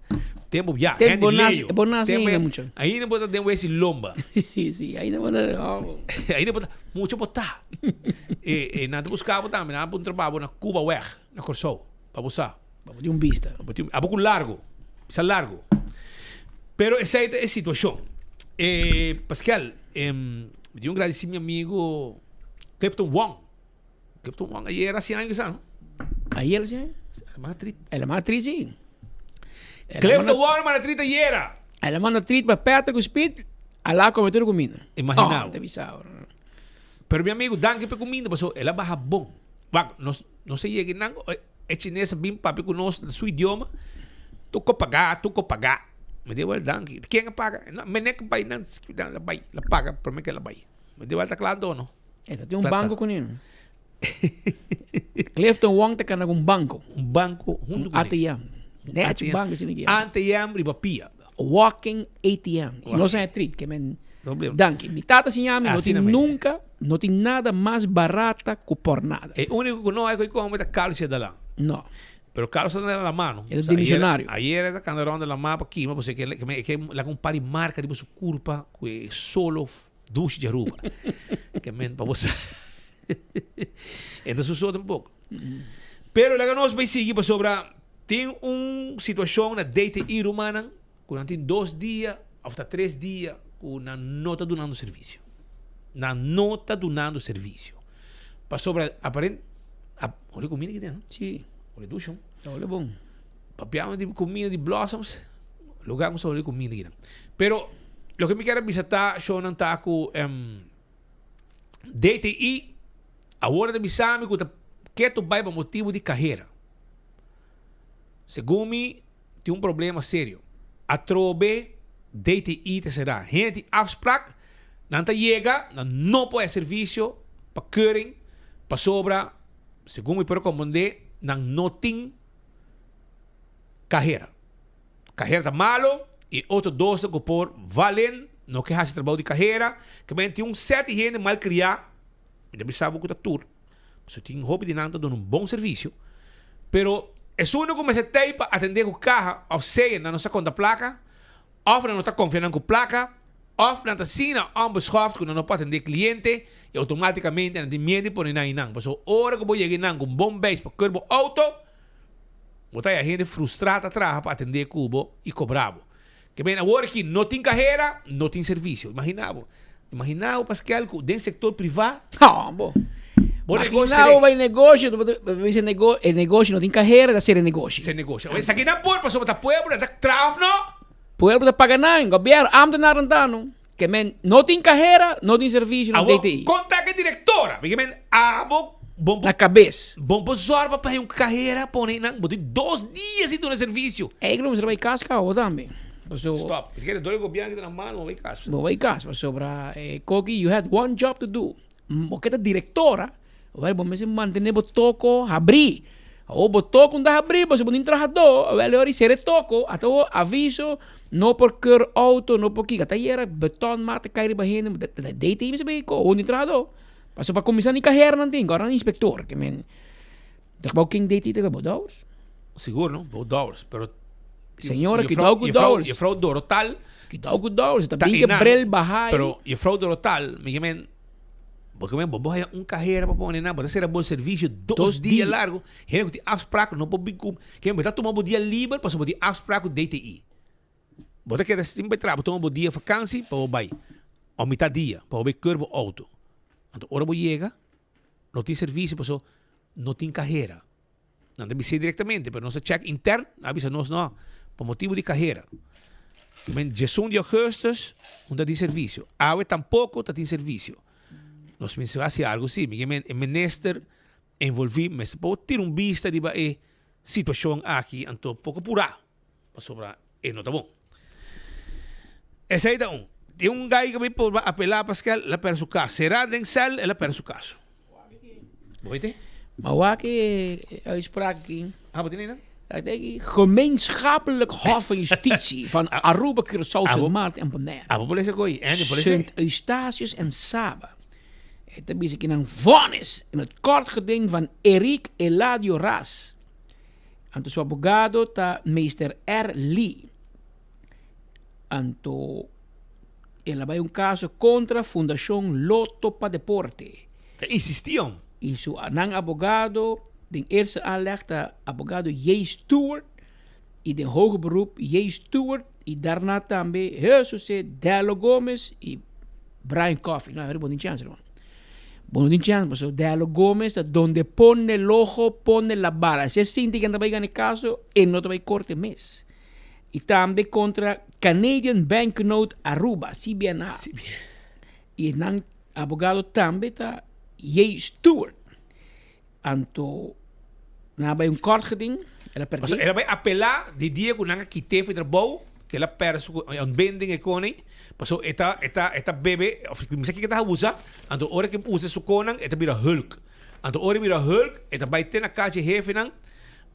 Tempo ya, Tempo Hendy nas, Leo. bo nas Tempo ainda mucho. Ainda bo ta den wesi lomba. Si, si, ainda bo ta, oh. Ainda bo ta, mucho bo ta. E, e nan ta busca bo tambe, nan a puntra pa bo na Cuba weg, na Corsou, pa bo sa. Pa bo tin un bista. Pa bo tin, abo cu largo, bisa largo. Pero esey ta e situacion. E, Pascal, em, mi tin un gradici mi amigo Clifton Wong. Clifton Wong ayer haci aña kisa, no? Ayer haci aña? El a manda treat. El a manda treat, si. Clifton Wong a manda treat ayera. El a manda treat pa Patrick cu Speed, a la come tur cuminda. Imagina. Oh, te bisa. Pero mi amigo, danki pa e cuminda, pasobra el a baha bon. Wak, nos, nos a yega nan, e chines a bin papia cu nos na su idioma, Tuco paga, tuco paga. Mi di, wel, danki. Ken a paga? No, meneer a bay nan, el a bay, el a paga prome cu el a bay. Mi di, wel, ta kla anto no? E ta tin un banco cu ne. Clifton Wong ta cana cu un banco. Un banco hunto cu ne. Un ATM. Net un banco asina ki. ATM riba pia. Walking ATM. Y nos a treat ke men danki. Mi tata siña mi no tin nunca, no tin nada mas barata cu por nada. E unico cu no hay cu come ta Carlos Yedalán. No. Pero Carlos ta na la mano. E ta dimisionario. Ayer e ta cana rond la mapa kima pasobra e ke laga un par di marca riba su curpa cu e solo Dushi di Aruba. Ke men pa bo sa. E ta suso tampoco. Pero laga nos bay sigui pasobra tin un situacion na DTI rumannan cu nan tin dos dia of ta tres dia cu nan no ta dunando servicio. Nan no ta dunando servicio. Pasobra aparent Ora comida ki tin, no? Si. Ora dushi. Ora bon. Papiando di comida di Blossoms, lugar cu sa comida kinan. Pero loke mi kier a bisa ta, shownan ta cu em, DTI awor ta bisa mi cu ta keto bay pa motibo di cahera. Segun mi tin un problema serio. Atrobe DTI ta cera. Hende tin afspraak, nan ta yega, nan no por haci servicio pa keuring, pasobra segun mi por comprende nan no tin Cajera. Cajera ta malo y otro dosnan cu por valen no ke haci trabao di cajera. Ke men tin un set di hende malcria, mi ta bisa bo cu ta tur, pasobra tin hopi di nan ta duna un bon servicio, pero esun cu mester tey pa atende cu caha of sea nan no sa conta placa of nan no ta confia nan cu placa of nan ta asina onbeschoft cu nan no por atende cliente y automaticamente nan tin miedo di pone nan eynan pasobra ora cu bo yega eynan cu un bon beis pa keur bo auto Bo ta haya hende frustrá ta traha pa atendé ku bo i kobrá bo. Ke men awor aki no tin kahera, no tin servisio. Imaginá bo. Imaginá bo Pascal ku den sektor privá. No, bo. Bo negoshi Imaginá bo bai negoshi, bo ta bisa nego, e negoshi no tin kahera, ta sera e negoshi. Sera negoshi. Awor esaki nan por pasobra ta pueblo, nan ta traha òf no? Pueblo ta paga nan, gobièrnu, ámtenarnan ta no. Ke men no tin kahera, no tin servisio na DTI. Abo konta ke direktora. Mi ke men abo bon Na kabes. Bon por zorba pa un kahera pone nan bo tin dos dia sin duna servisio. Eikel bo mester bai kas kaba tambe. Paso. Stop. Mi kere dor e gobièrnu kita na mano bo bai kas. Bo bai kas pasobra e koki you had one job to do. Bo ke ta direktora. Awel bo mester mantene bo toko habrí. Awor bo toko no ta habrí pasobra bo no tin trahadó. Awel e ora di sera e toko, ata awor aviso, no por keur outo, no por kiko. Ata ayera beton mata kai riba hende, ta DTI mester bay ko, awor no tin trahadó. Pasobra pa kuminsá ni kahera nan tin, ora nan inspektor. Ke men, ta kaba ken DTI ta kaba bo dòwers. Sigur no, bo dòwers, pero Señora, kidao ku dòwers. Juffrouw Dorotal. Kidao ku dòwers, ta bin ke bril baha. Pero juffrouw Dorotal, mi ke men. Bo ke men bo bo haya un kahera pa pone nan, bo ta sera bo servisio dos dia largo, hende ku tin afsprak no por bin ku, ke men bo ta tuma bo dia liber pasobra bo tin afsprak ku DTI. Bo ta keda sin bai traha, bo tuma bo dia vakansi pa bo bai, òf mitad dia pa bo bai keur bo outo. Anto ora bo yega no tin servisio pasobra no tin kahera. Nan ta bis'é directamente, pero nos a check intern, nan a bisa nos no, pa motibo di cahera. Ke men diesun di augustus un ta tin servicio, awe tampoco ta tin servicio. Nos mester haci algo si, mi ke men e minister envolvi mester por tira un bista riba e situacion aki, anto poco pura, pasobra e no ta bon. Esey ta un. Tin un guy ku mi por apelá paske el a pèrdè su kas. Será den sèl el a pèrdè su kas. Bo wete? Ma wak e uitspraak aki. Ah, bo tin einan? Dat aki, Gemeenschappelijk Hof van Justitie van Aruba, Curaçao, Sint Maarten en Bonaire. Ah, bo por lesa koe? Andy, por lesa? Sint Eustatius en Saba. E ta bisa ki nan vonnis in het kort geding van Eric Eladio Ras. Anto su abogado ta meester R. Lee. Anto el a bai un kaso kontra Fundashon Lotto pa Deporte. Ta insistí om. I su nan abogado den eerste aanleg ta abogado J. Stewart i den hoger beroep J. Stewart i daarna tambe José Dello Gomez i Brian Coffey. No, bo tin chance ruman. Bo no tin chance pasobra Dello Gomez ta donde pone el ojo pone la bala. Si e sinti ku e ta bai gana e kaso e no ta bai korte mes. I tambe kontra Canadian Banknote Aruba, CBNA. I nan abogado tambe ta J. Stewart. Anto nan a bai un kort geding, el a perdé. El a bai apelá di dia ku nan a kit'é for di trabou, ku el a pèrdè su ontbinding e koning, pasobra e ta e ta e ta bebe òf mi sa kiko e ta usa, anto ora ku e usa su konan e ta bira hulk. Anto ora e bira hulk e ta bai te na kas di e hefenan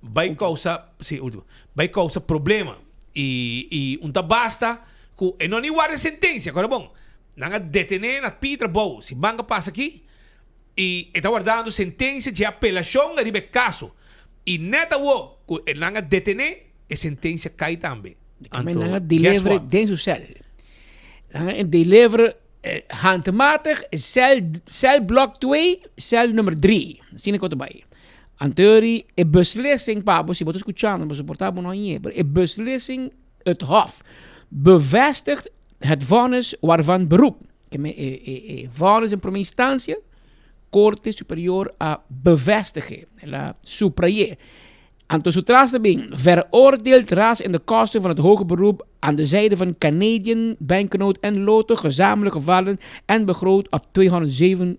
bai kousa, si ultimo, bai kousa problema i i un ta basta ku e no ni warda sentensia, kòrda bon, nan a detené na pidi trabou, si banka pasa aki i e ta wardando sentensia dje apelashon ariba e kaso i nèt awor ku e nan a detené e sentensia kai tambe. Anto, nan a deliver den su sèl. Nan a deliver handmatig cel, celblok 2, cel nummer 3. Asina ku ta bai. Anto yori e beslissing pa bo, si bo ta skuchando, bo soportá bo no a ñe, pero e beslissing het hof bevestigt het vonnis waarvan beroep. Ke men e, e, e vonnis in prome instansia, Korte Superior a bevestig'é, el a supray'é. Anto su tras ta bin, veroordeeld Ras in de kosten van het hoger beroep aan de zijde van Canadian Banknote en Lotto gezamenlijk gevallen en begroot op 207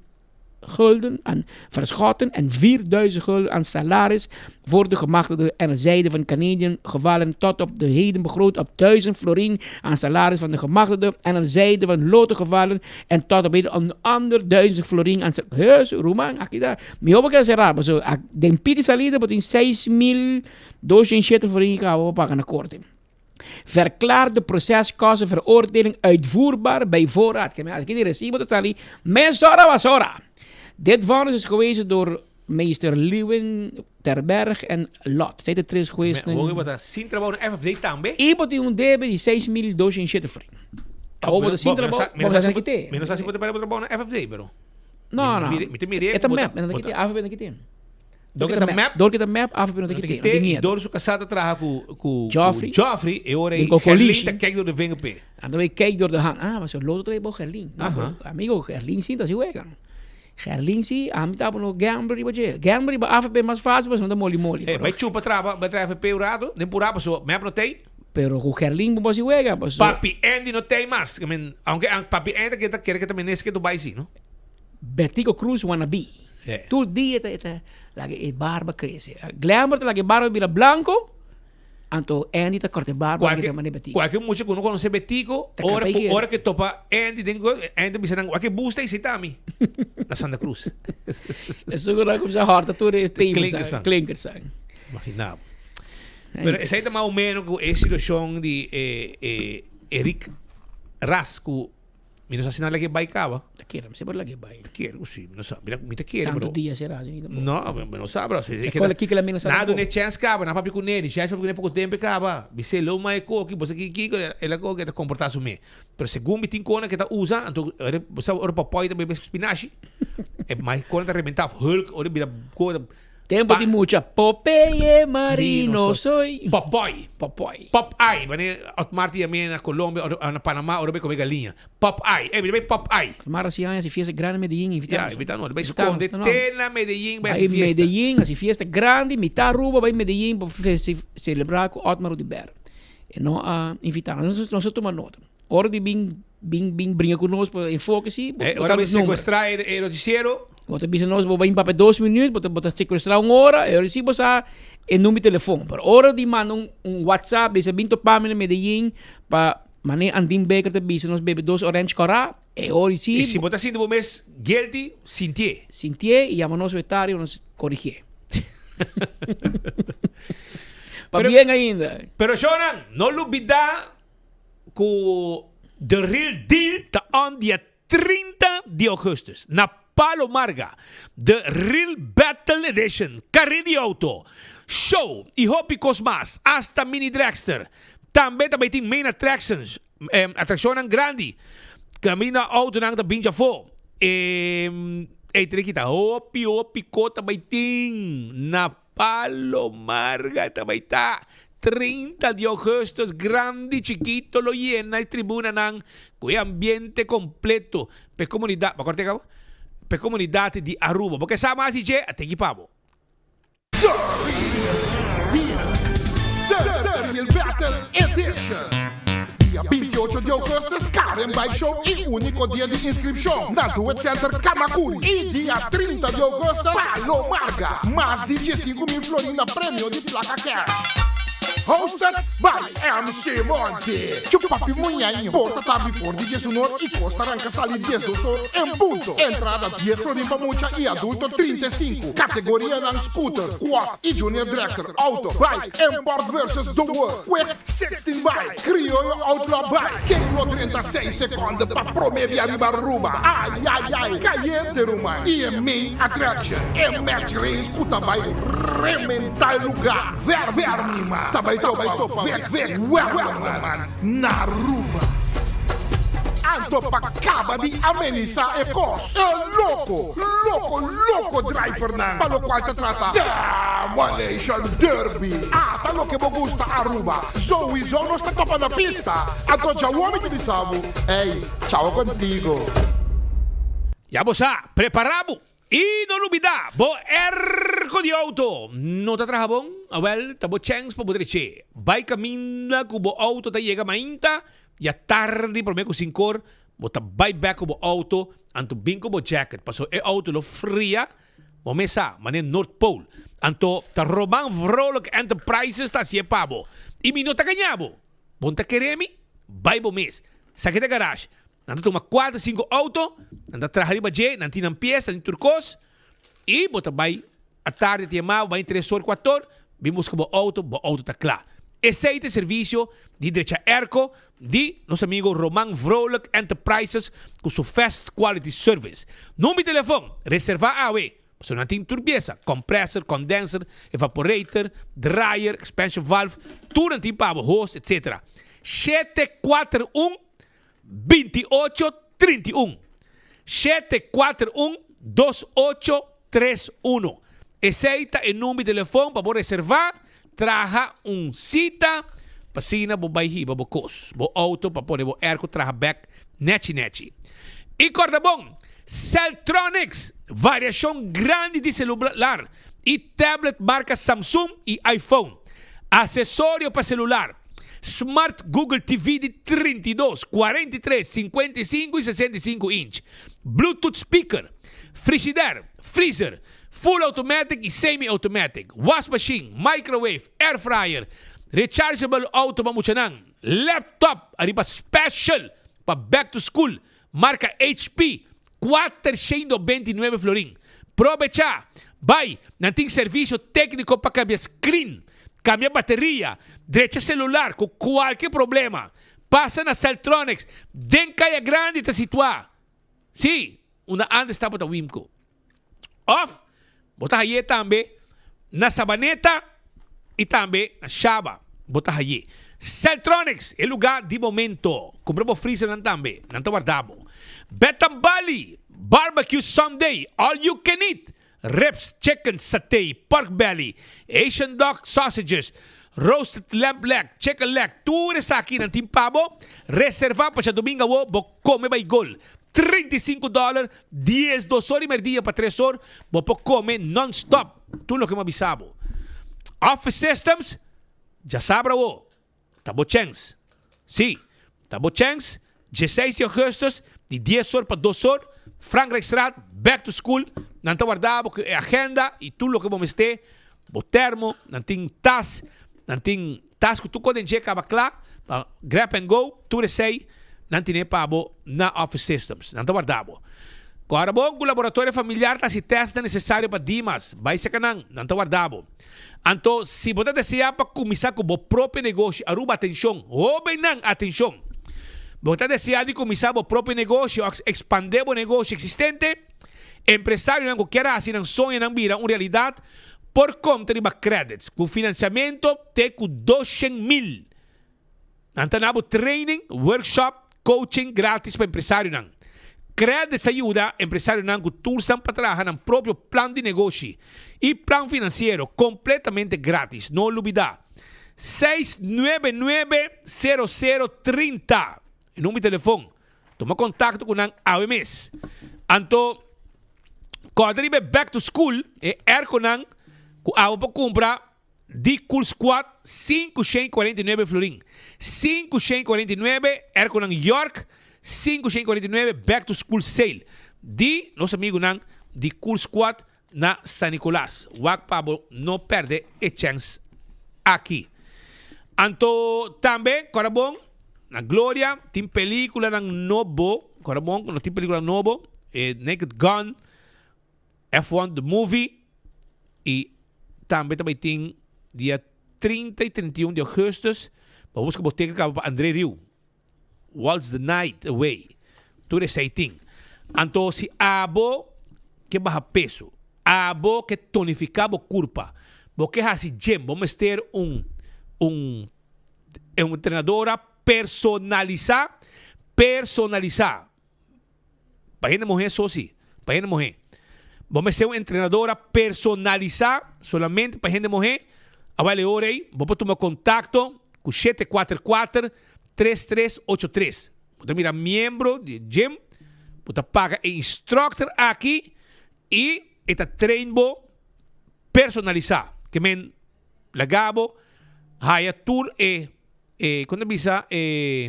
gulden aan verschotten en 4000 gulden aan salaris voor de gemachtigde en de zijde van Canadian gevallen tot op de heden begroot op 1000 florin aan salaris van de gemachtigde en aan de zijde van Lotto gevallen en tot op heden een ander 1000 florin aan salaris. Ruman, aki ta. Mi hopi keda será, paso den pidi salida bo tin 6270 florin ka bo paga na korte. Verklaar de proceskosten veroordeling uitvoerbaar bij voorraad. Aki di recibo ta sali mesora wasora. Dit vonnis is gewezen door meester Lewin Terberg en Lot. Zij de tres geweest. Me hoor wat sin trabou na FFD tambe. I bo tin un debe di 6270 florin. Awor bo ta sin trabou, bo ta sa kite. Mi no sa si bo ta para bo trabou na FFD, pero. No, no. Mi ta mire. E ta mep, mi no ta kite, AFP no ta kite. Dor ke ta mep. Dor ke ta mep, AFP no ta kite. No tin miedo. Dor su kasá ta traha ku ku Joffrey. Joffrey e ora ei Gerlin ta kijk door de vinger p'e. Anto e kijk door de hand. Ah, pasobra loto ta bay bo Gerlin. No, amigo, Gerlin si ta si wega. Gerlin si, ami tabata no gamble riba dje. Gamble riba AFP mas fácil pasobra no ta moli moli. Ey, bay chupa traba, bay traha AFP un rato, den purá pasobra mep no t'ey. Pero ku Gerlin bo por si wega pasobra. Papi Andy no t'ey mas. I mean, aunke Papi Andy ta kere ke ta minister ke Dubai si, no? Betico Cruz wanna be. Tur dia e ta laga e barba crece. Glamour ta laga e barba bira blanco, anto Andy ta corta e barba laga e mane Betico. Cualke mucha cu no conoce Betico, ora cu ora cu topa Andy den Andy ta bisa nan wak e bus ta esey ta ami na Santa Cruz. Esun cu nan cuminsa horta tur e tevens, klinkersan. Imagina bo. Pero esey ta mas o menos cu e situacion di e Eric Ras cu Mi no sa si nan lag'é bai kaba. Ta kere, mi semper lag'é bai. Ta kere ku si, mi no sa, mi ta kere Tantu dia sera asi. No, mi no sa bro. E kola kiko la mi no sa Nan a dun'é chèns kaba, nan a papia kuné, di chèns papia kuné poko tempu e kaba. Mi se lo mai koki, bo sa ki kiko, el a koki e ta komportá su mes. Pero segun mi tin kona ke ta usa, anto bo sa ora Popeye ta bebe spinashi, e mai kona ta rebentá òf Hulk ora e bira kona. Tempo di mucha Popeye marino soy. Popoy. Popoy. Pop eye. Wanneer Otmar tin yam'é na Colombia or na Panama ora bay come galiña. Pop eye. Ey, bay pop eye. Otmar hasi aña hasi fiesta grandi Medellin invita nos. Ya, invita nos. Bay sconde te na Medellin bay hasi fiesta. Bay Medellin hasi fiesta grandi mitad Aruba bay Medellin pa celebra cu Otmar Oduber. E no a invita nos. Nos a tuma nota. Ora di bin bin bin bringa ku nos pa enfoke si, bo Eh, bo ora sa bin nos number. secuestra e, e noticiero. Bo ta bisa nos bo bin papia dos minuut, bo ta bo ta secuestra un ora, e ora si bo sa e number di telefon. Pero ora di manda un un WhatsApp bisa bin topa mi na Medellin pa mane Andin Baker ta bisa nos bebe dos orange kora, e ora si I si bo ta sinti bo mes guilty, sintié. Sintié i yama nos wetario nos korigié. Pabien ainda. Pero shownan, no lubida Ku The Real Deal ta on dia 30 di augustus na Palo Marga. The Real Battle Edition, kare di auto, show y hopi kos mas, hasta mini dragster. Tambe ta bay tin main attractions. Atraccionnan grandi. Caminda autonan ta bin djafó. E ey ta kita hopi hopi ko ta bay tin na Palo Marga ta bay ta. 30 di augustus grandi chikito lo yena e tribunanan cu e ambiente completo pa e comunidad, bo acorda cabo? Pa e comunidad di Aruba. Bo ke sa mas di dje? A teki pa bo. The Real Deal, The Real Battle Edition. Dia 28 di augustus Karen Bike Show y unico dia di inscripcion na Duet Center Camacuri y dia 30 di augustus Palo Marga. Mas di 15 mil florin na premio di placa cash. Hosted by MC Monty. Chupapi Muñaño. Porta ta before di diesunor y cos ta ranca sali diesdos or en punto. Entrada dies florin pa mucha y adulto 35. Categorianan scooter, quad y junior dragster, auto, bike, import versus the world, quick 16 bike, crioyo outlaw bike. Ken lo drenta seis seconde pa prome bia riba Aruba? Ay ay ay, cayente ruman. Y e main attraction, e match race cu ta bay rementa e lugar. Ver ver mi man, ta bay topa Vic Vic Werleman na Aruba. Anto pa caba di amenisa e cos, e loco, loco, loco drivernan pa locual ta trata Demolition Derby. Ata loke bo gusta Aruba, souiso nos ta topa na pista. Anto djawo mi ta bisa bo, ey, chao contigo. Ya bo sa, prepara bo I no lubida, bo erko di outo no ta traha bon? Awel, ta bo chèns pa bo trech'é. Bai kaminda ku bo outo ta yega mainta, ya tardi promé ku sinkor, bo ta bai bèk ku bo outo, anto bin ku bo jacket, pasobra e outo lo fria, bo mes sa, manera Noord Pool. Anto ta Roman Vrolijk Enterprises ta hasié pa bo. I mi no ta gaña bo. Bo no ta kere mi? Bai bo mes. Saki ta garage. Nan ta tuma kuater sinku outo, nan ta traha riba dje, nan tin nan pies, nan tin tur kos, i bo ta bai atardi ta yama bo, bai tres or, kuater or, bin buska bo outo, bo outo ta kla. Esei ta e servisio di drecha airco di nos amigo Roman Vrolijk Enterprises ku su Fast Quality Service. Number di telefon, reserva awe, pasobra nan tin tur piesa, compressor, condenser, evaporator, dryer, expansion valve, tur nan tin pa bo, hose, etc. Shete kuater un 28 31 741 2831 Esei ta e number di telefon pa bo reserva, traha un sita pa asina bo bai hiba bo kos, bo auto pa pone bo airco traha bek nechi nechi. I korda bon, Celtronics, variashon grandi di celular i tablet marka Samsung i iPhone, asesorio pa celular, Smart Google TV di 32, 43, 55 y 65 inch, Bluetooth speaker, frigidaire, freezer, full automatic y semi automatic, was machine, microwave, air fryer, rechargeable auto pa muchanan, laptop ariba special pa back to school, marca HP, 429 florin. Probecha! Bai, nan tin servicio tecnico pa cambia screen, cambia bateria, drecha celular cu cualke problema. Pasa na Celtronics, den Caya Grandi ta situa. Si, unda antes tabata Wimco. Of, bo ta haye tambe na Sabaneta y tambe na Shaba bo ta haye. Celtronics, e luga di momento. Cumpra bo freezernan tambe, nan ta warda bo. Betambali, Barbecue Sunday, all you can eat, ribs, chicken, satay, pork belly, Asian dog sausages, roasted lamb leg, chicken leg, tur esaki nan tin pa bo. Reserva pa djadomingo awo bo come bay gol. 35 dollar, 12 or y merdia pa 3 or, bo por come non stop. Tur loke mi a bisa bo. Office Systems, djasabra awo, ta bo chens. Si, ta bo chens, 16 di augustus, di 10 or pa 2 or, Frankrijkstraat, back to school, nan ta warda bo ku e agenda y tur loke bo mester, bo termo, nan tin tas, nan tin tas ku tur kos den dje kaba kla, pa grab and go, tur esei nan tine pa bo na Office Systems, nan ta warda bo. Kòrda bon ku laboratorio familiar ta hasi tèstnan nesesario pa Dimas, bai seka nan, nan ta warda bo. Anto, si bo ta deseá pa kuminsá ku bo propio negoshi, Aruba, atenshon! Hóbennan, atenshon! Bo ta deseá di kuminsá bo propio negoshi òf ekspandé bo negoshi eksistente? Empresarionan ku kier hasi nan soñonan bira un realidat por konta riba Credits ku finansiamentu te ku 200 mil. Nan ta na bo training, workshop, coaching gratis pa empresarionan. Credits ta yuda empresarionan ku toolsnan pa traha nan propio plan di negoshi i plan finansiero kompletamente gratis. No lubida, 699 00 30 e number di telefon. Tuma kontakto ku nan awe mes. Anto, kòrda riba e back to school, e airconan ku awe por kumpra Di Cool Squad 549 florin. 549 airconan York 549 Back to School Sale di nos amigunan di Cool Squad na San Nicolas. Wak pa bo no perde e chens aki. Anto tambe kora bon na Gloria tin peliculanan nobo, kora bon ku no tin pelicula nobo, e Naked Gun, F1 The Movie y tambe ta bay tin dia 30 y 31 di augustus pa busca bo ticket caba pa Andre Rieu Waltz the Night Away tur esey tin. Anto si abo ke baha peso, abo ke tonifica bo curpa, bo ke haci gym, bo mester un un entrenadora personalisa, personalisa. Pa hende muhé so si, pa hende muhé. Bo mester un entrenadora personalisá solamente pa hende muhé. Awel e ora ei bo por tuma kontakto ku 744 3383. Bo ta mira miembro di e gym, bo ta paga e instructor aki i e ta train bo personalisá. Ke men laga bo haya tur e, e, kon ta bisa, e.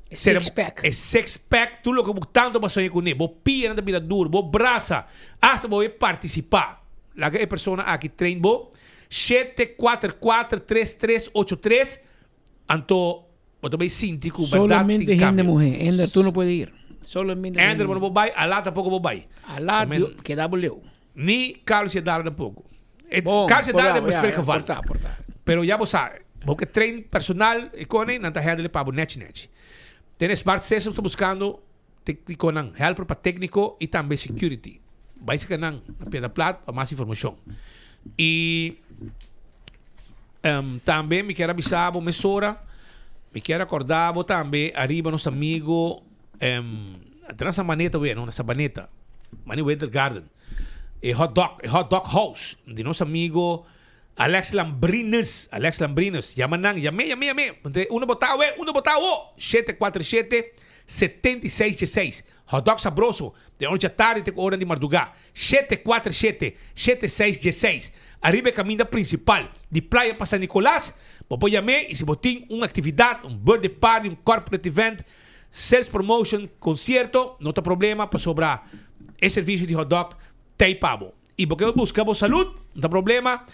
E six pack. E six pack, tur loke bo tanto bo a soña kuné. Bo pianan ta bira duro, bo brasa, asta bo e partisipá. Laga e persona aki train bo. 744 3383, anto bo ta bai sinti ku bèrdat tin Solamente hende kambio. muhé. Ender, tu no puede ir. Solamente hende Ender, bo no muhé. por bai, Alá tampoko por bai. Alá, Amen. keda bo leu. Ni Carlos Yedara tampoco. E Bon, Carlos por Yedara la, den ya, bespreek ya, geval. por ta, por ta. Pero ya bo sa, bo ke train personal e kone, nan ta handle pa bo nechi nechi. Tene Smart Systems ta buscando tecniconan, helper pa tecnico y tambe security. Bai saka nan na Piedra Plat pa mas informacion. Y tambe mi kier a bisa bo mesora, mi kier a corda bo tambe ariba nos amigo ta na Sabaneta wea no, na Sabaneta, mani Winter Garden. E hot dog, e hot dog house di nos amigo Alex Lambrines, Alex Lambrines. Yama nan, yam'é, yam'é, yam'é. Entre unda bo ta awe, unda bo ta awo. Shete kuater shete, 76 dieseis. Hot dog sabroso, den ora djatardi te ku ora di mardugá. 747 7616. Ariba e kaminda prinsipal di Playa pa San Nicolas, bo por yam'é i si bo tin un aktividat, un birthday party, un corporate event, sales promotion, konsierto, no ta problema pasobra e servisio di hot dog t'ei pa bo. I bo ke buska bo salud, no ta problema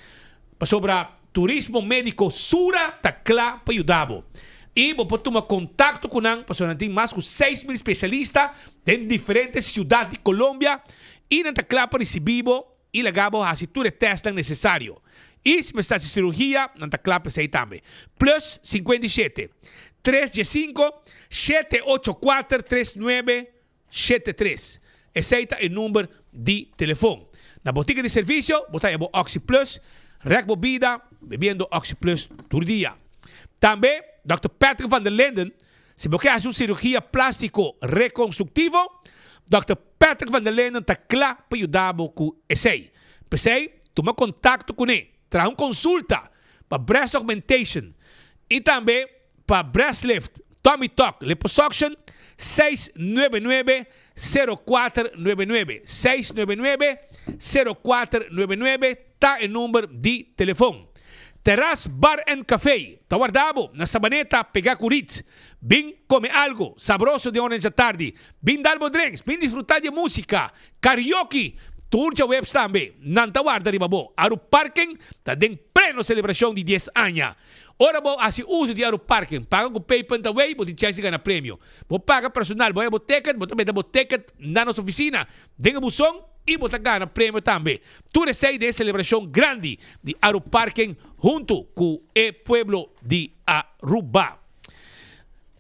pasobra Turismo Medico Sura ta kla pa yuda bo. I bo por tuma kontakto ku nan pasobra nan tin mas ku 6000 spesialista den diferente siudat di Colombia i nan ta kla pa risibí bo i laga bo hasi tur e tèstnan nesesario. I si mester hasi sirugia, nan ta kla pa esei tambe. Plus 57, 315, 784 3973. Esei ta e number di telefon. Na botika di servisio bo ta haña bo Oxi Plus. Rèk bo bida bebiendo Oxi Plus tur dia. Tambe Dòkter Patrick van der Linden, si bo ke hasi un sirugia plástiko rekonstruktivo, Dòkter Patrick van der Linden ta kla pa yuda bo ku esei. P'esei, tuma kontakto kuné, traha un konsulta pa breast augmentation i tambe pa breast lift, tummy tuck, liposuction, 699 0499, 699 0499 ta e number di telefon. Terras Bar and Café ta warda bo na Sabaneta pega cu Ritz. Bin come algo sabroso den ora djatardi. Bin dal bo drinks, bin disfruta di e musica, karaoke, tur djaweps tambe. Nan ta warda riba bo. Aru Parken ta den pleno celebracion di dies aña. Ora bo hasi uso di Aru Parken, paga cu Paypal ta wey, bo tin chance di gana premio. Bo paga personal, bo haya bo ticket, bo ta meta bo ticket na nos oficina den e buzon y bo ta gana premio tambe. Tur esey den e celebracion grandi di Aruparken hunto cu e pueblo di Aruba.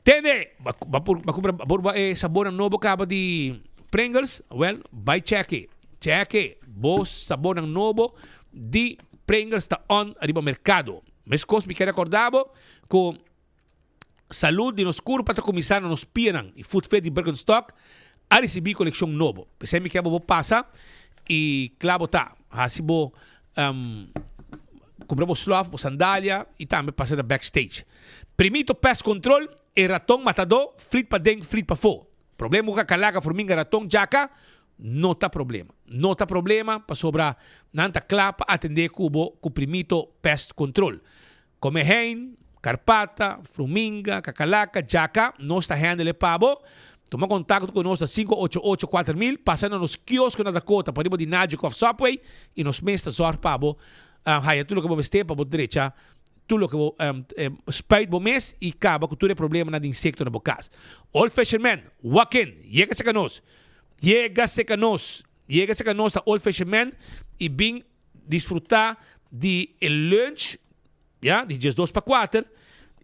Tende, bo a cumpra bo a e sabornan nobo caba di Pringles? Well, bay check-e. Check-e bo sabornan nobo di Pringles ta on ariba mercado. Mescos mi kier recorda bo cu. Salud di nos curpa ta cuminsa na nos pianan y Footfit di Birkenstock a ricibi coleccion nobo. P'esey mi kier bo bo pasa y cla bo ta. Haci bo cumpra bo slof, bo sandalia y tambe pasa na backstage. Primito Pest Control, e raton matador, flit paden, flit pafo. Problema cu cacalaca, forminga, raton, djaca, no ta problema. No ta problema pasobra nan ta cla pa atende cu bo cu Primito Pest Control. Komehein, karpata, fruminga, kakalaka, djaka, nos ta handle pa bo. Tuma kontakto ku nos na 588 4000, pasa na nos kiosko na Dakota pariba di Najik òf Subway i nos mes ta zòrg pa bo haya tur loke bo mester pa bo drecha tur loke bo spuit bo mes i kaba ku tur e problemanan di insekto na bo kas. Old Fisherman, walk in! Yega serka nos! Yega serka nos! Yega serka nos na Old Fisherman i bin disfruta di e lunch, ya, di diesdos pa kuater,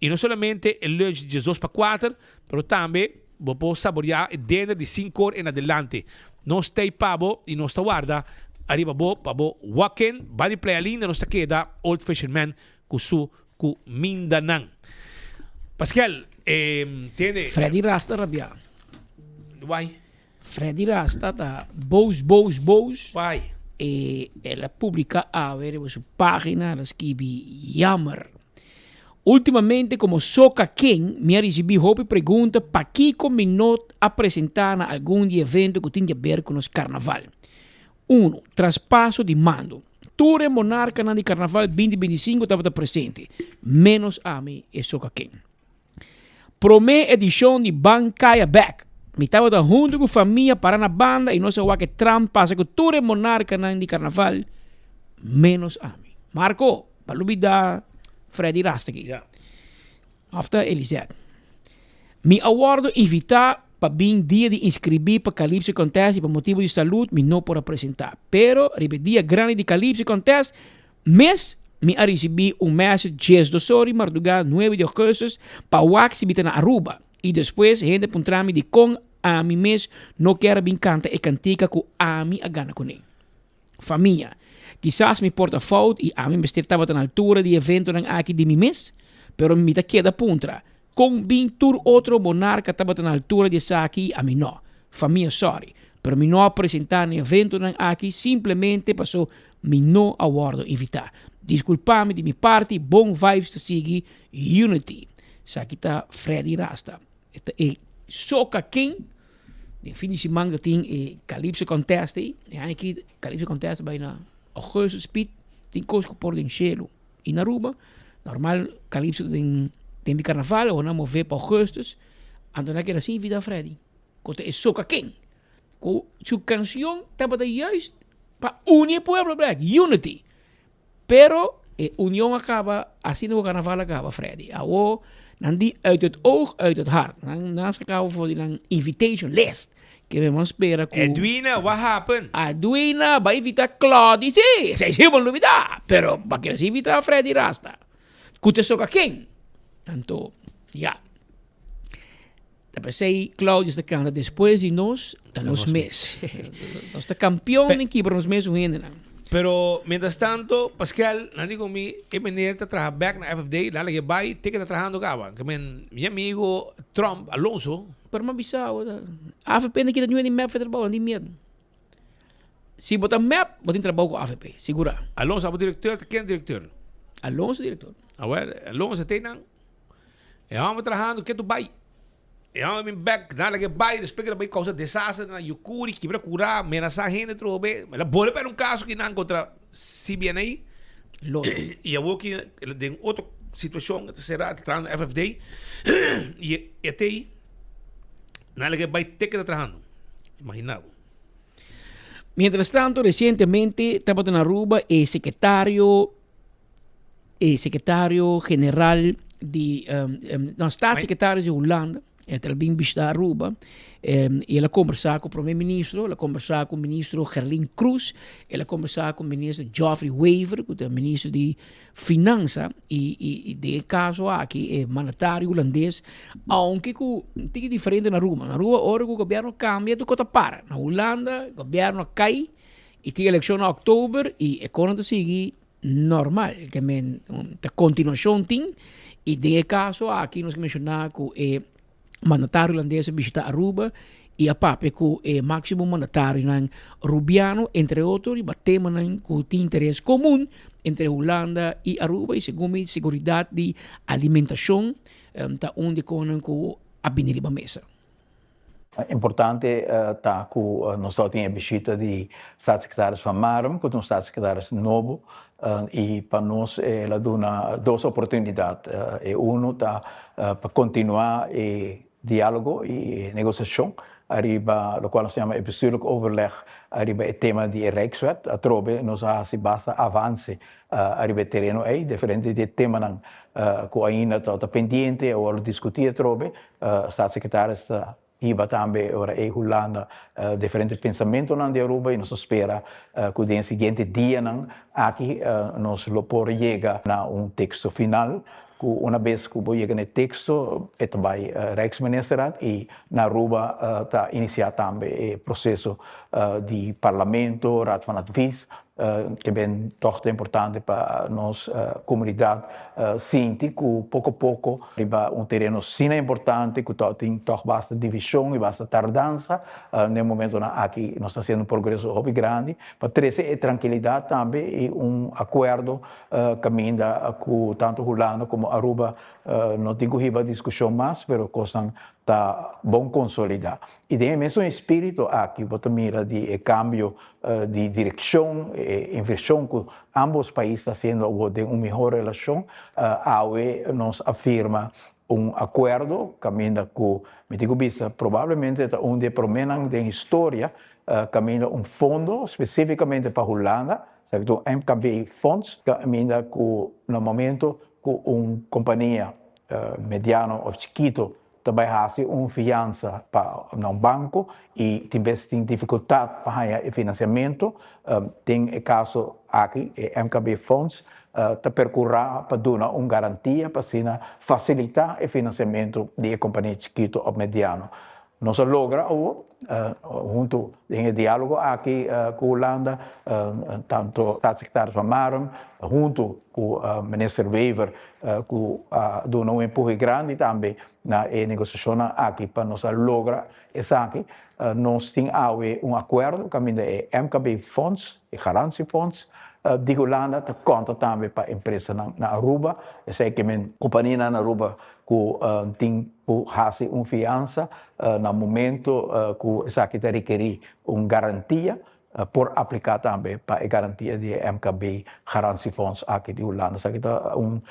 i no solamente e lunch di diesdos pa kuater, pero tambe bo por saborea e dinner di sinkor en adelante. Nos t'ei pa bo i nos ta warda ariba bo pa bo walk in, ba di Playa Linda nos ta keda Old Fisherman ku su kumindanan. Paskel, e tende. Freddy Rasta rabia. Why? Freddy Rasta ta boos boos boos. Why? E el a publica awe riba su pagina, el a skibi jammer. Ultimamente como Soca King mi a ricibi hopi pregunta pakico mi no a presenta na algun di evento cu tin di haber cu nos carnaval. Uno, traspaso di mando. Tur e monarcanan di carnaval binti 25 tabata presente, menos ami e Soca King. Promé edishon di Ban Kaya Bek. Mi tabata huntu ku famia para na banda i nos a wak e tram pasa ku tur e monarkanan di karnaval, ménos ami. Marco, bo a lubidá Freddy Rasta aki. Òf ta Elisette. Mi a wòrdu invitá pa bin dia di inskribí pa Calypso Contest i pa motibu di salud mi no por a presentá. Pero riba e dia grandi di Calypso Contest, Mes mi a ricibi un message diesdos ora di marduga nuebe di augustus pa wak si mi ta na Aruba y despues hende a puntra mi dicon ami mes no kier a bin canta e cantica cu ami a gana cune. Famia, kisas mi por ta fout y ami mester tabata na altura di eventonan aki di mi mes, pero mi ta keda puntra con bin tur otro monarca tabata na altura di esaki y ami no. Famia sorry, pero mi no a presenta na e eventonan aki simplemente paso Mi no a wordo invita. Disculpa mi di mi parti, bon vibes ta sigui Unity. Esaki ta Freddy Rasta. E ta e Soca King. Den fin di siman ta tin e Calypso Contest ei. E aña aki Calypso Contest ta bai na augustus Piet. Tin cos cu por den cielo. Y na Aruba, normal Calypso ta den tempo di carnaval, awor nan a move pa augustus. Anto nan a keda sin invita Freddy. Cu ta e Soca King. Cu su cancion tabata juist pa uni e pueblo bek, unity. Pero e union a caba asina cu carnaval a caba, Freddy. Awo nan di uit het oog, uit het hart. Nan nan sa caba for di nan invitation list. Ke mi man spera cu Edwina, what happened? Edwina, ba invita Claudy, si, esei si bo lubida. Pero ba kere si invita Freddy Rasta. Cu ta Soca King. Anto, ya. Ta p'esei Claudius ta kanta despues di nos ta nos mes. Nos ta kampion den kibra nos mes un hendenan. Pero mientras tanto, Pascal, nan di ku mi e meneer ta traha bek na FFD, nan lag'e bai te ke ta trahando kaba. Ke men mi amigo Trump, Alonso. Pero mi a bisa bo, avp no kita niun di mep for trabou, nan tin miedu. Si bo ta mep, bo tin trabou ku avp, sigura. Alonso abo directeur, ta ken directeur? Alonso directeur. Awel, Alonso te nan. E hòmber trahando ke tu bai. E hòmber bin bèk, nada ke bai, despues ke ta bai kousa desaster na Yukuri, kibra kurá, menasá hende trobe. El a bolbe pèrdè un kaso kinan kontra CBNA. Loro. I awor ki el den otro situashon, e ta será, e ta trahando na FFD. I e te ei, nada ke bai te ke ta trahando. Imaginá bo. Mientras tanto, resientemente tabata na Aruba e sekretario e sekretario general di no staatssecretaris di Hulanda e ta bin bishita Aruba y el a conversa cu prome ministro, el a conversa cu ministro Gerlin Croes, el a conversa cu ministro Geoffrey Wever cu ta ministro di finansa y y den e caso aki e mandatario hulandes aunke cu tin diferente na Aruba, na Aruba ora cu gobierno cambia tur cos ta para, na Hulanda gobierno a cay y tin eleccion na october y e cosnan ta sigui. normal, ke men ta kontinuashon tin i den e kaso aki nos ke menshoná ku e mandatario hulandes a bishita Aruba i a papia ku e máksimo mandatarionan rubiano entre otro riba temanan ku tin interes komun entre Hulanda i Aruba i segun mi seguridat di alimentashon ta un di e konan ku a bini riba mesa. Importante ta ku nos tabatin e bishita di Staatssecretaris Van Marum ku ta un Staatssecretaris nobo i pa nos el a duna dos oportunidat. E unu ta pa kontinuá e diálogo i e negosiashon ariba lokual nos ta yama e bestuurlijk overleg ariba e tema di e Rijkswet. Atrobe nos a hasi basta avanse ariba e tereno ei, diferente di e temanan ku ainda ta pendiente a wòrdu diskutí atrobe. Staatssecretaris ta hiba tambe ora ei Hulanda diferente pensamentonan di Aruba y nos ta spera cu den e siguiente dianan aki nos lo por yega na un texto final cu una bes cu bo yega na e texto e ta bay Rijksministerraad y na Aruba ta inicia tambe e proceso di Parlamento, Raad van Advies Ke ben tòg ta importante pa nos komunidat sinti ku poko poko riba un tereno asina importante ku tòg tin tòg basta divishon i basta tardansa. Na e momentonan aki nos ta hasiendo un progreso hopi grandi pa trese e trankilidat tambe i un akuerdo kaminda ku tantu Hulanda komo Aruba no tin ku hiba diskushon mas pero kosnan ta bon konsolidá. I den e mesun espíritu aki bo ta mira di e kambio di direkshon, e invershon ku ámbos pais ta hasiendo awor den un mihó relashon. Awe nos a firma un akuerdo kaminda ku mi tin ku bisa probablemente ta un di e proménan den historia kaminda un fondo spesífikamente pa Hulanda, esaki ta un MKB fonds, kaminda ku na momento ku un kompania mediano òf chikito ta bai hasi un fiansa pa na un banko i tin bes tin difikultat pa haña e finansiamentu. Den e kaso aki e MKB Fonds ta perkurá pa duna un garantia pa asina fasilitá e finansiamentu di e kompania chikitu òf mediano. Nos a logra awor, huntu den e diálogo aki ku Hulanda, tantu Staatssecretaris Van Marum huntu ku Minister Wever ku a duna un empuhe grandi tambe na e negosiashonnan aki pa nos a logra esaki. Nos tin awe un akuerdo kaminda e MKB Fonds, e Garantiefonds di Hulanda ta konta tambe pa empresanan na Aruba. Esei ke men kompanianan na Aruba ku tin ku hasi un fiansa na momento ku esaki ta rekerí un garantia por apliká tambe pa e garantia di e MKB Garantiefonds aki di Hulanda. Esaki ta un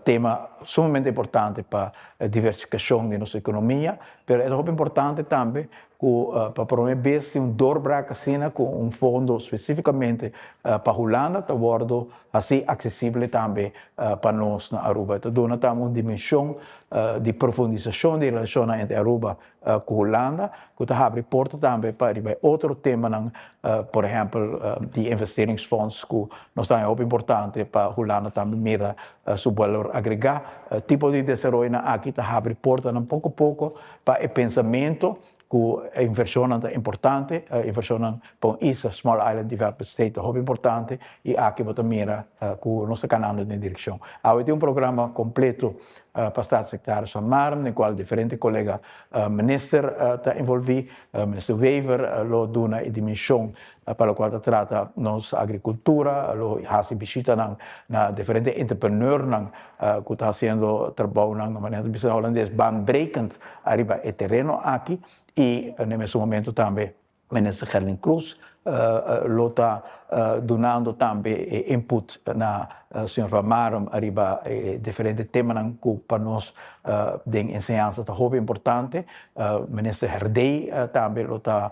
tema sumamente importante pa diversifikashon di nos ekonomia, pero e ta hopi importante tambe ku pa promé bes tin un doorbraak asina ku un fondo spesífikamente pa Hulanda ta wòrdu hasí aksesible tambe pa nos na Aruba. E ta duna tambe un dimenshon di profundisashon di relashonnan entre Aruba ku Hulanda ku ta habri porta tambe pa riba e otro temanan, por ehèmpel di investeringsfonds ku nos ta haña hopi importante pa Hulanda tambe mira su balor agregá. Tipo di desaroyonan aki ta habri portanan poko poko pa e pensamentu ku e invershonnan ta importante, invershonnan pa un isla, Small Island Developed State, ta hopi importante i aki bo ta mira ku nos ta kanando den direkshon. Awe tin un programa kompleto pa Staatssecretaris Van Marum den kual diferente kolega minister ta envolví. Minister Wever lo duna e dimenshon pa lokual ta trata nos agrikultura, lo hasi bishitanan na diferente entrepreneurnan ku ta hasiendo trabounan, manera ta bisa na holandes, baanbrekend ariba e tereno aki i na e mesun momento tambe Minister Gerlin Croes lo ta dunando tambe e input na señor Van Marum ariba e diferente temanan ku pa nos den enseñansa ta hopi importante. Minister Herdé tambe lo ta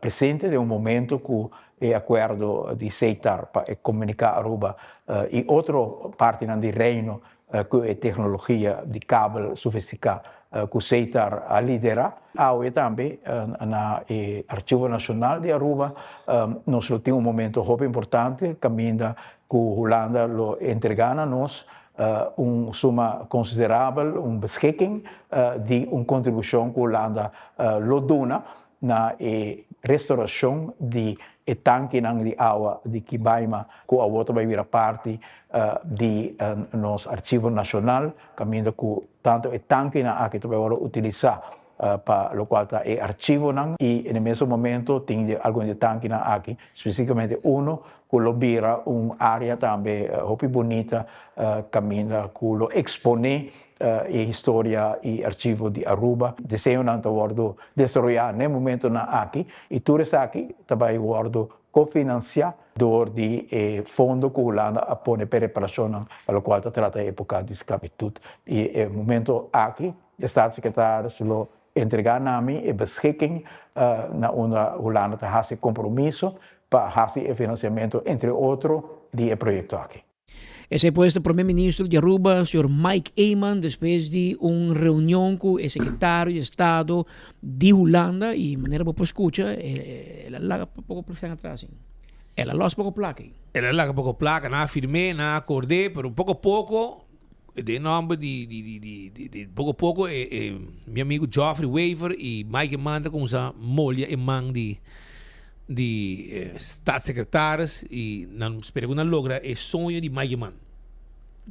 presente den un momento ku e akuerdo di SETAR pa e komuniká Aruba i otro partinan di Reino ku e teknologia di kabel sofistiká ku SETAR a liderá. Awe tambe na e Archivo Nashonal di Aruba nos lo tin un momento hopi importante kaminda ku Hulanda lo entregá na nos un suma konsiderabel, un beschikking di un kontribushon ku Hulanda lo duna na e restaurashon di. e tankinan di awa di Kibaima ku awor ta bai bira parti di nos Archivo Nashonal, kaminda ku tantu e tankinan aki ta bai wòrdu utilisá pa lokual ta e archivonan i na e mesun momento tin di algun di e tankinan aki, spesifikamente uno ku lo bira un área tambe hopi bunita kaminda ku lo eksponé e historia i archivo di Aruba. Diseñonan ta wòrdu desaroyá na e momentonan aki i tur esaki ta bai wòrdu kofinansiá dor di e fondo ku Hulanda a pone pa e reparashonnan pa lokual ta trata e époka di sklabitut. I e momento aki e staatssecretaris lo entregá na mi e beschikking na unda Hulanda ta hasi kompromiso pa hasi e finansiamentu entre otro di e proyekto aki. Esei pues ta Prome Ministro di Aruba, señor Mike Eman, despues di un reunion cu e Secretario di Estado di Hulanda y manera bo por scucha, el a laga poco placa atras. El a los poco placa. El a laga poco placa, nan a firm'é, nan a acord'é, pero poco poco, den nomber di, di, di, di, di, di poco poco e, e, mi amigo Geoffrey Wever y Mike Eman ta cuminsa molia e man di, di staatssecretaris y nan spera cu nan logra e soño di Mike Eman.